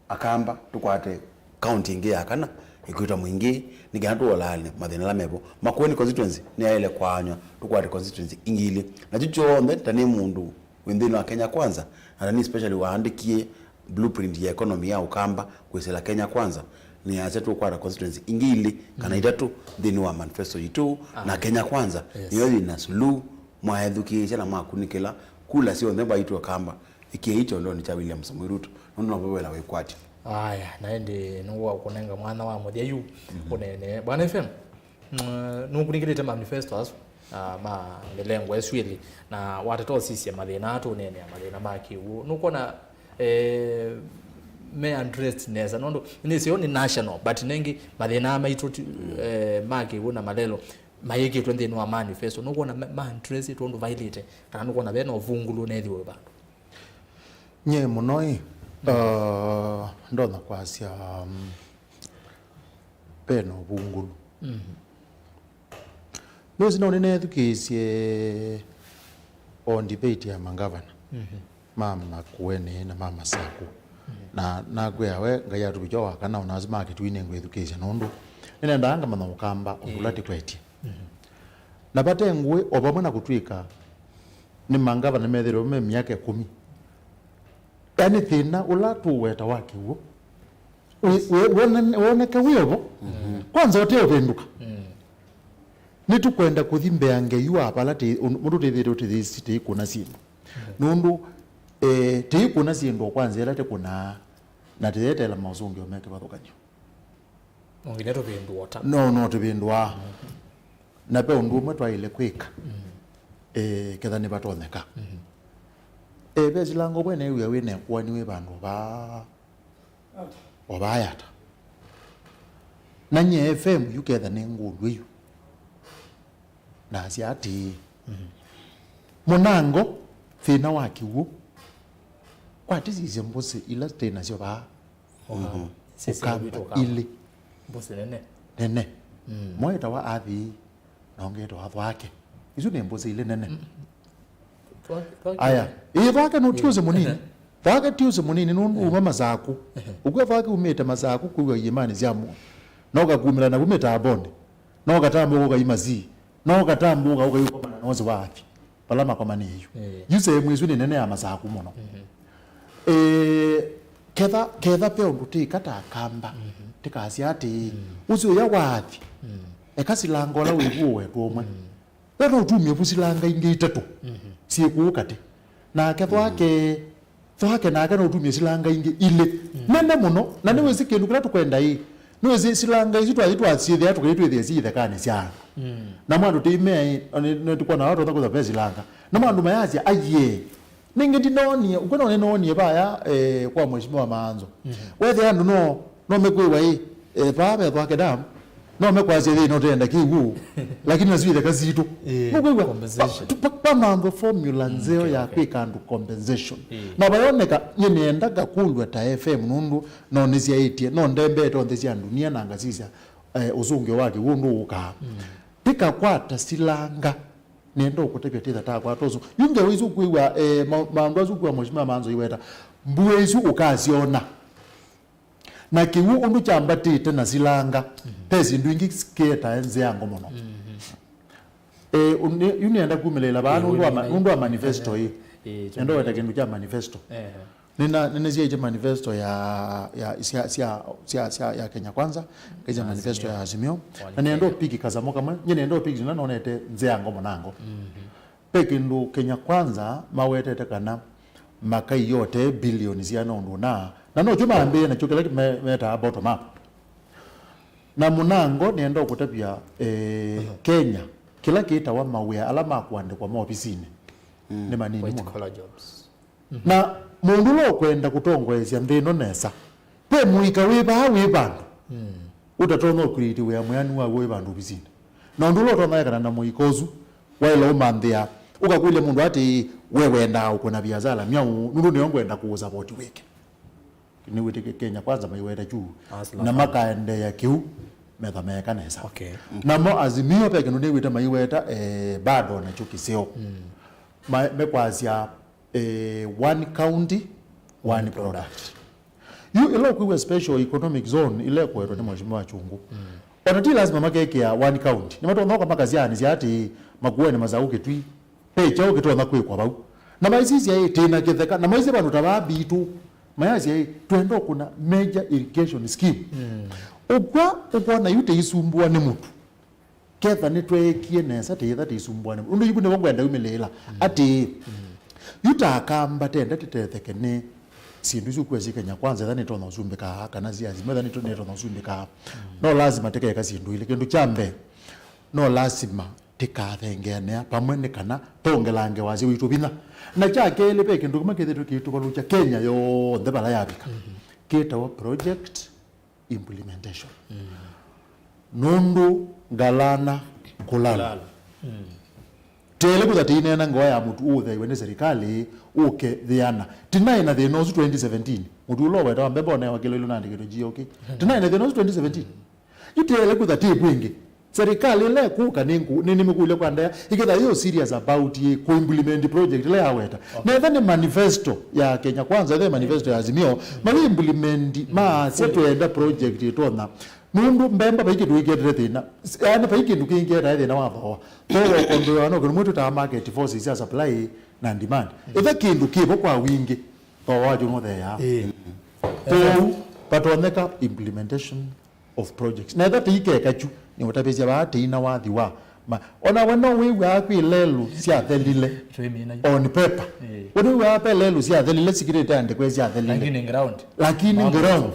Akamba, tũkwate kaunti ĩngĩ ya kana, ĩkwĩtwa Mwingĩ, nĩ kana tũolaane mathĩna ala mevo. Makueni constituency nĩyaĩle kwaanywa, tũkwate constituency ingĩ ilĩ. Na kyu kyonthe, ta nĩ mũndũ wĩ nthĩnĩ wa Kenya Kwanza, na ta nĩ especially waandĩkie blueprint ya economy ya Ũkamba kwĩsĩla Kenya Kwanza, nĩyasya tũkwata constituency ingĩ ilĩ kana itatũ nthĩnĩ wa manifesto yitũ, na Kenya Kwanza nĩyo yĩna suluhu. Mwaethukĩĩsya na mwakunĩkĩla kula syonthe mbaitũ Akamba, ĩkĩai kyondonĩ kya William Samoei Ruto, nũndũ novo wĩla wĩkwatyo. Aya, na ĩndĩ nĩngũkũnenga mwana wa mũthya yu ũneenee. Bwana F M, mm, nũkunĩkĩlĩte manifesto asu, ah, ma mĩlengo ĩsu ĩlĩ, na watata ũsisye mathĩna aa tũneenea, mathĩna ma kĩw'ũ. Nũkwona, eh, me addressed nesa, nũndũ nĩseo nĩ national, but nengĩ mathĩna aa maitũ ti, eh, ma kĩw'ũ na malelo mayĩkĩtwe nthĩnĩ wa manifesto. Nũkwona ma, ma addressĩtwe ũndũ vaĩlĩte, kana nũkwona ve na ũvungũlu ũneethĩwa wĩ vandũ? Nyie mũno ĩ, uh, ndonya kwasya, um, ve na ũvungũlu. Nũsĩ no nĩneethukĩĩsye o debate ya mangavana ma Makueni na ma Masaku. Na nakwĩa we, Ngai atuvikya wa kana ona asu ma Kĩtui nĩngwĩthukĩĩsya nũndũ nĩnendaa ngamanya Ũkamba ũndũ ũla tĩkwetye. Na vate ngũĩ o vamwe na kũtw'ĩka nĩ mangavana methĩrwe me myaka ĩkũmi. Yaani thĩna ũla tũweta wa kĩw'ũ wĩ, wĩ, wone-, woneke wĩ ovo. Kwanza ũte ũvĩndũka. Nĩtũkwenda kũthi mbea Ngai wa vala tĩ-, ũndũ tĩthĩte ũtĩthĩsi tĩikũna syĩndũ. Nũndũ, eh, tĩikũna syĩndũ o kwanza ĩla tĩkũnaa, na tĩyeteela maũsũngĩo me kĩvathũkany'o. No nginya tũvĩndũa ta. No, no tũvĩndũaa. Na ve ũndũ ũmwe twaĩle kwĩka, eh, ketha nĩvatonyeka. Eh, ve silanga ũmwe neew'a wĩ na ĩkũani wĩ vandũ vaa, o vaa yata. Na nyie F M yu ketha nĩ ngũlw'e yu. Nasya atĩĩ, mũnango, thĩna wa kĩw'ũ, kwatĩsisye mbũsĩ ila twĩ nasyo vaa. Ũkamba ilĩ. Mbũsĩ nene. Nene. Mwa ĩtawa Athi, na ũngĩ ĩtawa Thwake. Isu nĩ mbũsĩ ilĩ nene. Aya, ĩĩ Thwake no ti ũsĩ mũnini. Thwake ti ũsĩ mũnini nũndũ uma Masaku. Ũkw'a Thwake umĩte Masaku kwĩw'a iĩmanĩ sya mũo. Na ũkakumĩla na kuma Mitambonĩ. Na ũkatambũka ũkaima Sii. Na ũkatambũka ũkaiũkomana na ũsĩ wa Athi. Vala makomanĩe yu. Ĩĩ. Yu sehemu ĩsu nĩ nene ya Masaku mũno. Eh, ketha, ketha ve ũndũ tĩka ta Akamba, tĩkasya atĩĩ, ũsĩ ũya wa Athi, eka silanga ũla wĩvuo wetu ũmwe. We no ũtumie vu silanga ingĩ itatũ syĩ kũu katĩ. Nake Thwake, Thwake nake no ũtumie silanga ingĩ ilĩ. Nene mũno, na nĩwĩsĩ kĩndũ kĩla tũkwenda ĩ. Nĩwĩsĩ silanga isu twathi twasyĩthĩa tũkaitwĩthĩa syĩ ithekanĩ sya andũ. Na mwandũ tĩimea ĩ, nĩtũkwona watonya kũtha ve silanga. Na mwandũ mayasya, aiee. Nĩngĩ ndinonie, ũkwona nĩnonie vaya, eh, kwa Mheshimiwa Maanzo. Wethĩa andũ no, no mekwĩwa ĩ, eh, vaa vethwa Kedam, no mekwasya thĩna ũtenda kĩw'ũ, lakini nasu itheka sitũ. Ĩĩ, nũkwĩw'a, compensation. Pa, pa, pa Maanzo formula nzeo ya kwĩka andũ compensation. Ĩĩ. Na vayoneka, nyie nĩenda ngakulw'a ta F M nũndũ no nĩsyaĩtye, no ndembete onthe sya ndunia na ngasisya, eh, ũsũngĩo wa kĩw'ũ ũndũ ũkaa. Tĩkakwata silanga. Nĩenda ũkũtavya tĩtha takwata ũsu. Yu ngewa isu ũkwĩw'a, eh, ma-, maũndũ asu ũkwĩw'a Mheshimiwa Maanzo iweta. Mbua isu ũkasyona. Na kĩw'ũ ũndũ kyambatĩte na silanga, ve syĩndũ ingĩ kĩetae nzĩango mũno. Eh, yu nĩenda kumĩlĩĩla vaa nũndũ wa ma-, nũndũ wa manifesto ĩ. Nĩenda weta kĩndũ kya manifesto. Nĩna, nĩnĩsyaĩtye manifesto ya, ya, sya, sya, sya, sya, ya Kenya Kwanza, ngaĩtya manifesto ya Azimio, na nĩenda ũpiki kasamũ kamwe, nyie nĩenda ũpiki na nonete nzĩa ngo mũnango. Ve kĩndũ Kenya Kwanza mawetete kana makaiyote bilioni siana ũndũ na, na nokyo maambĩĩe nakyo kĩla me-, metaa bottom up. Na mũnango nĩenda ũkũtavya, eh, Kenya, kĩla kĩtawa mawĩa ala ma kũandĩkwa maovisinĩ nĩ manini mũno. White collar jobs. Na mũndũ ũla ũkwenda kũtongoesya nthĩ ĩno nesa, ve mũika wĩ vaa wĩ vandũ ũtatonya ũcreate wĩa mwĩanu waw'o wĩ vandũ ovisinĩ. Na ũndũ ũla ũtonya ekana na mũika ũsu, waĩla ũmanthĩa, ũkakũlya mũndũ atĩĩ, we wendaa ũkũna viasala myaũ, nũndũ nĩyo ngwenda kũũsavoti wĩke. Nĩwĩtĩkĩe Kenya Kwanza maiweta kyu. Hustler na Fund. Makaendeea kĩu, metha meeka nesa. Okay. Namo Azimio ve kĩndũ nĩwĩte maiweta, eh, bado nakyo kĩseo. Ma-, mekwasya, eh, one county, one product. Yu ĩla ũkwĩw'a special economic zone ila ĩkũetwe nĩ Mheshimiwa Chungu. Ona ti lazima makekĩa one county. Nĩmatonya ũka makasyaanĩsya atĩ Makueni, Masaku, Kitui, ve kyaũ kĩtonya kwĩkwa vau. Na maisisya ĩ, tĩ na kĩtheka, na maisye vandũ ta vaa mbitũ, Mayasya ĩ, twenda ũkũna major irrigation scheme. Ũkw'a ũkwona yu tĩisumbũa nĩ mũtu. Ketha nĩtweekie nesa tĩyĩtha tĩisumbũa nĩ mũtu. Ũndũ yu nĩvo ngwenda umĩlĩĩla. Atĩĩ, yu ta Akamba tenda tĩtetheke nĩ syĩndũ isu kwesi Kenya Kwanza etha nĩtonya ũsumbĩkaa, kana sya Azimio etha nĩto-, nĩtonya ũsumbĩkaa. No lasima tĩkeka syĩndũ ilĩ. Kĩndũ kya mbee, no lasima tĩkathengeanĩa vamwe nĩ kana tongelange wasya witũ vinya. Na kya kelĩ, ve kĩndũ kĩmwe kĩthĩtwe kĩitũvalũkya Kenya yonthe vala yavika. Kĩtawa project implementation. Nũndũ ngalana kũlala. Tele kũtha tĩineena ngoa ya mũtu ũũtheaiwe nĩ serikali, ũkethĩana. Tinaĩ na thĩna ũsu twenty seventeen. Mũtu ũla ũwetawa mbembe onewa kĩlo ilo nandĩkĩtwe G O K. Tinaĩ na thĩna ũsu twenty seventeen. Yu tele kũtha tĩ kwĩngĩ. Serikali ĩla ĩkũka nĩ nĩmĩkũlya kwa ndea, ĩketha yo serious about ĩ kũ implement project ĩla yaweta. Netha nĩ manifesto ya Kenya Kwanza, etha nĩ manifesto ya Azimio, mayi implement, maasya twenda project ĩtonya. Nũndũ mbemba vai kĩndũ kĩngĩetete thĩna. Yaani vai kĩndũ kĩngĩetae thĩna wa thooa. Thooa ũkondũĩwa no kĩndũ mwe twĩtaa market forces ya supply na demand. Etha kĩndũ kĩvo kwa wingĩ, thooa wakyo nũtheeaa. Kwoou, vatonyeka implementation of projects. Na etha tĩikeka kyu, nĩũtavĩsya vaa tĩina wathi wa ma. Ona we no wĩw'aa kwĩ lelũ syathelile on paper. We nĩwĩw'aa ve lelũ syathelile sikĩlĩte andĩkwe syathelile. Lakini ground. Lakini ground.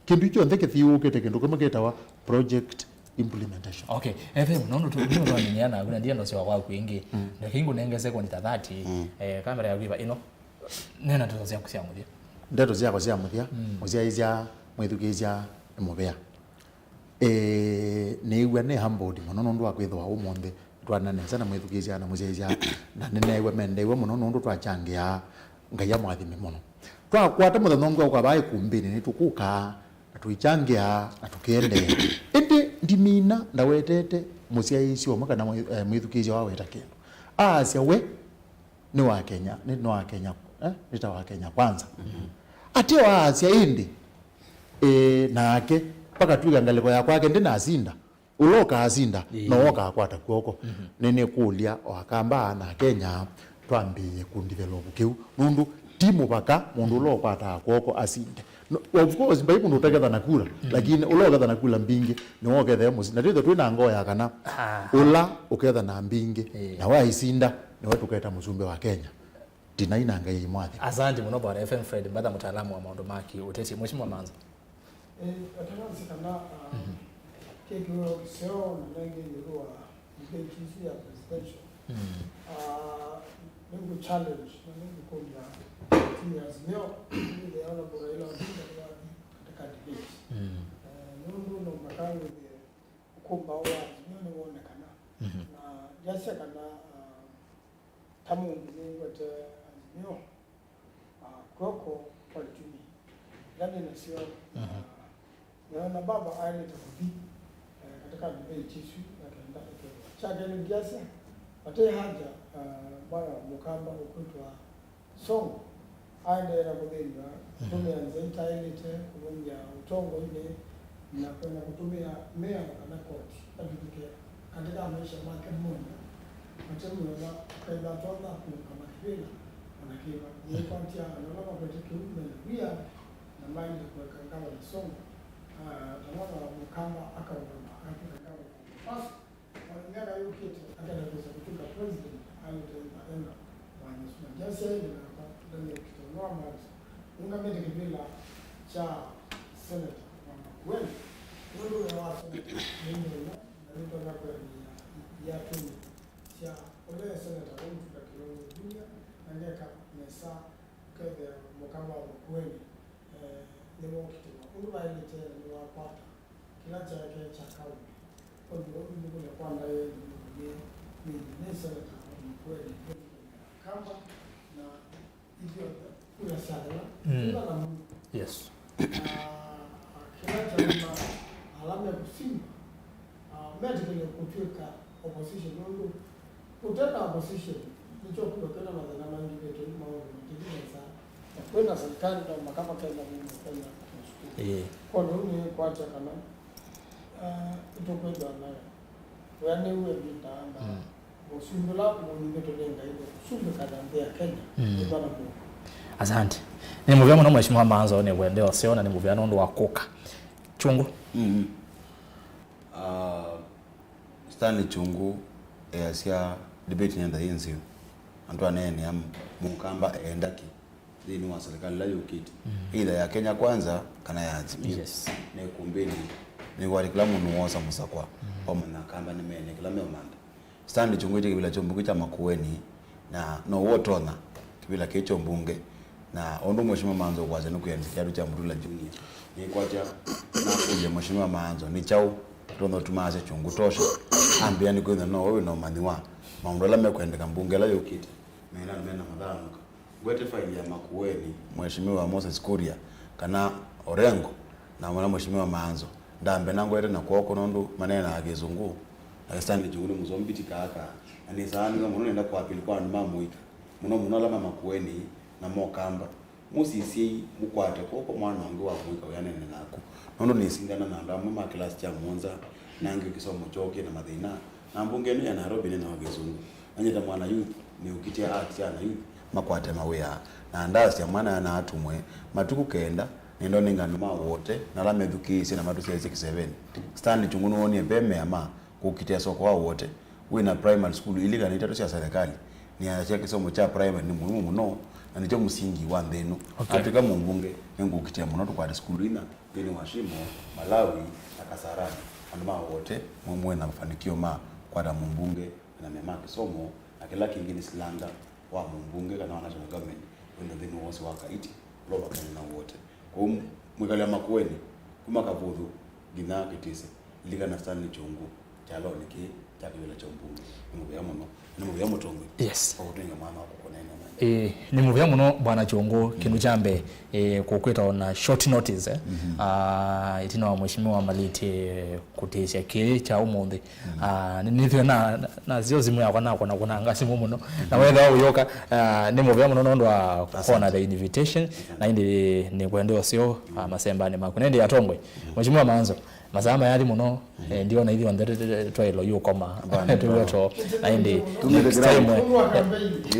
Kĩndũ kyonthe kĩthiũũkĩte kĩndũ kĩmwe kĩtawa project implementation. Okay, F M, nũndũ tũmĩnĩana naku na ndienda ũsyoka kwaku ĩngĩ. Ndeke ingũnenge sekondi ta thirty, eh, kamera yaku ĩva ĩno. Neena ndeto syaku sya mũthya. Ndeto syakwa sya mũthya, mũsyaĩĩsya, mwĩthukĩĩsya nĩ mũvea. Ĩĩ, nĩĩw'a nĩ humbled mũno nũndũ wa kwĩthĩwa ũmũnthĩ twanena nesa na mwĩthukĩĩsya na mũsyaĩĩsya, na nĩneew'a mendeew'a mũno nũndũ twakyangĩaa. Ngai amũathime mũno. Twakwata mũthenya ũngĩ wa kwa vaa ĩkumbĩnĩ, nĩtũkũkaa na tũikyangĩaa na tũkĩendeea. Ĩndĩ ndimina ndawetete mũsyaĩĩsya ũmwe kana mwĩ-, eh, mwĩthukĩĩsya waweta kĩndũ. Aasya we nĩ wa Kenya, nĩ, nĩ wa Kenya, eh, nĩ ta wa Kenya Kwanza. Atĩ waasya ĩndĩ, eh, nake, pakatw'ĩka ngalĩko ya kwake ndĩnasinda, ũla ũkaasinda, no ũkaakwata kw'oko. Nĩnĩkũlya o Akamba na Akenya twambĩĩe kũndivelovu kĩu, nũndũ ti mũvaka mũndũ ũla ũkwataa kw'oko asinde. No, of course, mbai mũndũ ũteketha na kura, lakini ũla ũketha na kura mbingĩ, nĩwe ũkethea mũsinda. Na twĩthwa twĩ na ngoo ya kana, ũla ũketha na mbingĩ, na waĩsinda, nĩwe tũketa mũsumbĩ wa Kenya. Ndinai na Ngai aimwathima. Asante mũno Bwana F M Fred Mbatha, mũtaalamu wa maũndũ ma kĩũteti. Mheshimiwa Manzo. Eh, atanasi kana, ah, kĩkĩo kĩseo na nenge ĩũlũ wa debate isu ya presidential. Ah, nĩngũ challenge na nĩngũkũlya timu ya Azimio, nĩthĩa ona Raila Odinga nĩwathi katika debate. Eh, nũndũ no makawĩthĩe ũkũmbaũ wa Azimio nĩwonekana. Na ndiasya kana, ah, ta mũndũ nĩngwete Azimio, ah, kw'oko kwa itumi ila nĩ nasyo. Ah, nĩona baba aĩlĩte kũthi, eh, katika debate isu na kenda ĩkethwa. Kya kelĩ ndiasya, vate haja, ah, bwana Mũkamba ũkwĩtwa Songo aendeea na kũthĩnw'a, kũtũmĩa nzĩa itaĩlĩte, kũvũngya ũtongoinĩ, na kwenda kũtũmĩa mĩao kana koti avithũke katika maisha make monthe. Mate mwĩona akethwa atonya kũũngama kĩvĩla o na kĩva. Yĩkwatya andũ ala makwete kĩu mena wia na maĩle kũeka ngavana Songo, ah, ta mwana wa Mũkamba akaũngama akatw'ĩka ngavana wa Mombasa. Ona myaka yũkĩte, akenda kwĩsa kũtw'ĩka president, aĩlĩte ĩtha ena mwanya ũsu. Na ndiasya ĩndĩ nakwa, Daniel Kitoo Noa Mwanza, nũngamĩte kĩvĩla kya seneta wa Makueni. Nũndũ wĩa wa seneta nĩ mũnene, na nĩtonya kũendeea iatũnĩ sya ũla seneta ũmũtunga Kilonzo Junior, na ngeka nesa ũkethĩa Mũkamba wa Makueni, eh, nĩwokitĩwa. Ũndũ vaĩlĩte nĩwakwata kĩla kyaeke kya kaũnĩ. Ũndũ ũũ nĩkũlya kwa ndaĩa nĩ nĩ nĩ seneta wa Makueni, Benjamin Akamba, na ithyonthe kura syathela, mm, kura na mũndũ. Yes. Na kĩla kyauma ala mekũsinda, ah, metĩkĩle kũtw'ĩka opposition, nũndũ ũte na opposition, nĩkyo kwĩthwa kwĩna mathĩna maingĩ, vetũ maũndũ matĩthi nesa. Na kwĩna serikali, no mũhaka makenda mũndũ kwenda kũsukuma. Ĩĩ. Kwoou nĩkwatya kana, ah, nĩtũkwĩthwa na wĩanĩu ĩvinda na, mm, ũsumbĩ ũla mũnini tũnengaĩwe kũsumbĩka na nthĩ ya Kenya, mm, kwĩthwa na mũndũ. Asante. Nĩ mũvea mũno Mheshimiwa Maanzo, nĩ wende ũseo na nĩ mũvea nũndũ wa kũka. Kyũngũ. Mm. Ah, Stanley Kyũngũ easya debate nenda yĩ nzeo. Andũ aneenea Mũkamba eenda kĩ nthĩnĩ wa serikali ĩla yũkĩte. Mm. Either ya Kenya Kwanza kana ya Azimio. Yes. Nĩ kumbĩnĩ nĩ wali kĩla mũndũ wosa mũsakwa. Mm. Wamanya Akamba nĩ mene kĩla meũmantha. Stanley Kyũngũ aĩtye kĩvĩla kya ũmbunge kya Makueni, na no we ũtonya kĩvĩla kĩĩ kya ũmbunge, na ũndũ Mheshimiwa Maanzo ũkwasya nĩkwĩanĩsya kĩatũ kya Mutula Junior, nĩkwatya nakũlya Mheshimiwa Maanzo nĩ kyaũ kĩtonya ũtuma asya Kyũngũ tosha, ambĩa nĩ kwĩthwa no we wĩna ũmanyi wa maũndũ ala mekwendeka mbunge ĩla yũkĩte, mena mena mathanũka. Ngwete faili ya Makueni, Mheshimiwa Moses Kuria, kana Orengo, na mwana Mheshimiwa Maanzo. Ndambe na ngwete na kwoko nũndũ maneenaa Kĩsũngũ, na Stanley Kyũngũ nĩ mũsomi ti kaka, na nĩsaa nĩwe mũno nenda kũapili kwa andũ ma mũika, mũno mũno ala ma Makueni na Mokamba. Mũsisyei, mũkwate kwoko mwana ũngĩ wa mũika ũya aneene naku, nũndũ nĩsindana na andũ amwe ma kĩlasi kya mũonza, na angĩ kĩsomo kyoo kĩ na mathĩna, na mbunge ĩno ya Nairobi nĩnawa Kĩsũngũ. Nanyie ta mwana youth, nĩũkitĩa act sya ana youth makwate mawĩa, na ndasya mwana na atumwe matukũ kenda, nĩndonenga andũ ma Wote na ala methukĩĩsye na matũsyaĩĩsye kĩseveni. Stanley Kyũngũ nĩwoonie ve mea ma kũkitĩa soko wa Wote wĩ na primary school ilĩ kana itatũ sya serikali. Nĩasya kĩsomo kya primary nĩ mũimũ mũno na nĩkyo mũsingi wa nthĩ ĩno. Okay. Atw'ĩka mũmbunge, nĩngũkitĩa mũno tũkwate sukulu inya nthĩnĩ wa Shimo, Malawi, na Kasarani. Andũ ma Wote mwĩ mwĩ na mafanikio ma kwata mũmbunge na mea ma kĩsomo, na kĩla kĩngĩ nĩ silanga wa mũmbunge kana wa national government wĩ na nthĩnĩ wa ũsĩ wa Kaiti ũla ũvakany'e na Wote. Kwoou mwĩkalĩle Makueni kuma Kavuthu nginya Kĩtĩsĩ, lilikana Stanley Kyũngũ kyalonĩ kĩĩ kya kĩvĩla kya ũmbunge. Nĩ mũvea mũno. Nĩ mũvea mũtongoi. Yes. Kwa kũtwĩnga mwana wa kũkũneenea maendeeo. Ĩĩ, nĩ mũvea mũno Bwana Kyũngũ, kĩndũ kya mbee, eh, kũkwĩta on a short notice, eh. Mhm. Ah, ĩtina wa Mheshimiwa malĩtye kũtĩĩsya kĩĩ kya ũmũnthĩ. Mhm. Ah, nĩ- nĩthĩwe na, na, nasyo simũ yakwa nakona kũnanga simũ mũno. Na wethĩwa ũyũka, ah, nĩ mũvea mũno nũndũ wa Asante. Kuona the invitation. Asante. Na ĩndĩ nĩkwenda ũseo, ah, masembanĩ maku. Na ĩndĩ atongoi. Mhm. Mheshimiwa Maanzo, masaa mayathi mũno, eh, ndiona ithyonthe twaĩlwa yu ũkoma. Hapana, hapana. Tũw'o to, na ĩndĩ next time, eh,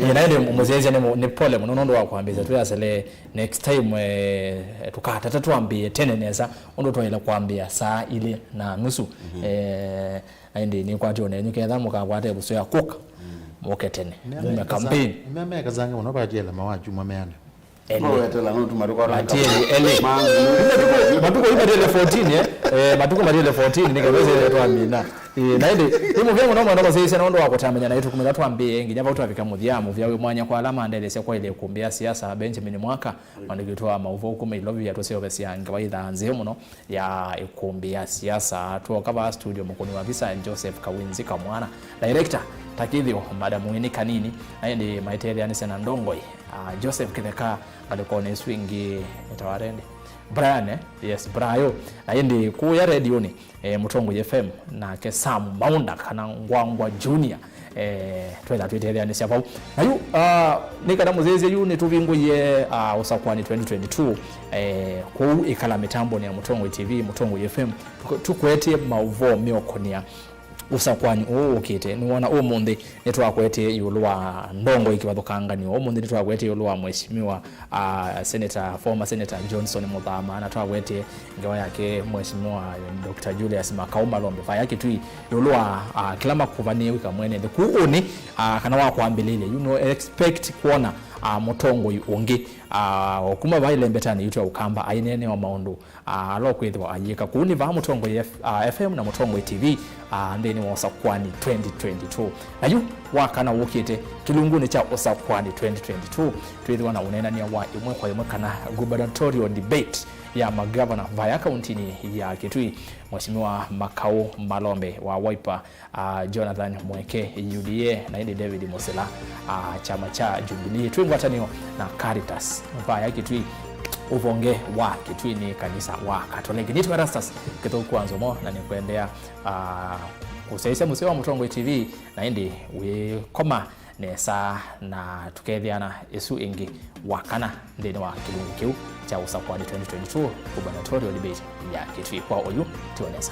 eh, na ĩndĩ mũsyaĩĩsya nĩ mũ- nĩ pole mũno nũndũ wa kwambĩĩsya twĩ asele. Next time, eh, tũkatata twambĩĩe tene nesa, ũndũ twaĩle kwambĩĩa saa ilĩ na nusu. Mhm. Eh, na ĩndĩ nĩkwatyo nenyu ketha mũkakwate kũsũĩa kũka, mm, mũke tene. Mume campaign. Nĩmekazange mũno vakyela mawakyuma meana. Elĩ. Mawetela no tuma tukora. Matieli, elĩ. Matukũ, matukũ yu matieli fourteen, eh? Eh, matukũ matieli fourteen, nĩ kĩvese twamina. Eh, na ĩndĩ, nĩ mũvea mũno mũno kũsĩsya nũndũ wa kũtamenya na ĩtukũ mĩla twambĩĩe nginya vau twavika mũthya, mũvea wĩ mwanya kwa ala mandelesya kwa ile ĩkumbi ya siasa, Benjamin Mwaka, mwandĩki witũ wa maũvoo kuma Ilovi, atũseũvasya ngewa ithaa nzeo mũno ya ĩkumbi ya siasa. Twoka vaa studio, mũkũni wa visa Joseph Kawinzi Kamwana, director Takithio, Madam Winnie Kanini, na ĩndĩ maitetheanĩsya na ndongoi, ah, Joseph Kĩtheka, ngalĩkonĩ ĩsu ĩngĩ ĩtawa rendi Brian, eh? Yes, Brayo. Na ĩndĩ kũya redioni, eh, Mũtongoi F M, nake Sam Maunda kana Ngwangwa Junior. Eh, twetha twĩtetheanĩsya vau. Na yu, ah, nĩ kana mũsyaĩĩsya yu nĩtũvingũie, ah, ũsakũani twenty twenty-two, eh, kwoou ĩkala mĩtambonĩ ya Mũtongoi T V, Mũtongoi F M, tũk- tũkũetee maũvoo meũkũnĩa ũsakũani ũũ ũkĩte. Nĩwona ũmũnthĩ nĩtwakũetee ĩũlũ wa ndongoi kĩvathũkanganyo. Ũmũnthĩ nĩtwakũetee ĩũlũ wa Mheshimiwa, ah, Senator, former Senator Johnson Mũthama, na twakũetee ngewa yake Mheshimiwa Doctor Julius Makau Malombe vaya Kitui, ĩũlũ wa, ah, kĩla makũvanĩe wĩka mwene nthĩ. Kũu ũnĩ, ah, kana wa kwambĩlĩlya, you know, expect kwona, ah, mũtongoi ũngĩ, ah, o kuma vaa ĩlembetanĩ yitũ ya Ũkamba, aineenewa maũndũ, ah, ala ũkwĩthĩwa ayĩka. Kũu nĩ vaa Mũtongoi F-, ah, F M na Mũtongoi T V, ah, nthĩnĩ wa ũsakũani twenty twenty-two. Na yu, wakana wũkĩte, kĩlungunĩ kya ũsakũani twenty twenty-two, twĩthĩwa na ũneenany'a wa ĩmwe kwa ĩmwe kana gubernatorial debate ya magavana vaya kauntinĩ ya Kitui, Mheshimiwa Makau Malombe wa Wiper, ah, Jonathan Mweke, U D A, na ĩndĩ David Musila, ah, kyama kya Jubilee, twĩ ngwatanĩo na Caritas vaya Kitui, ũvonge wa Kitui nĩ kanisa wa Katoleki. Nĩtwa Erastus Kĩthũku wa Nzomo, na nĩkwendea, ah, kũsyaĩĩsya mũseo wa Mũtongoi T V, na ĩndĩ wĩkoma nesa, na tũkethĩana ĩsu ĩngĩ wakana nthĩnĩ wa kĩlungu kĩu kya ũsakũani twenty twenty-two gubernatorial debate ya Kitui. Kwa oyu, tiwa nesa.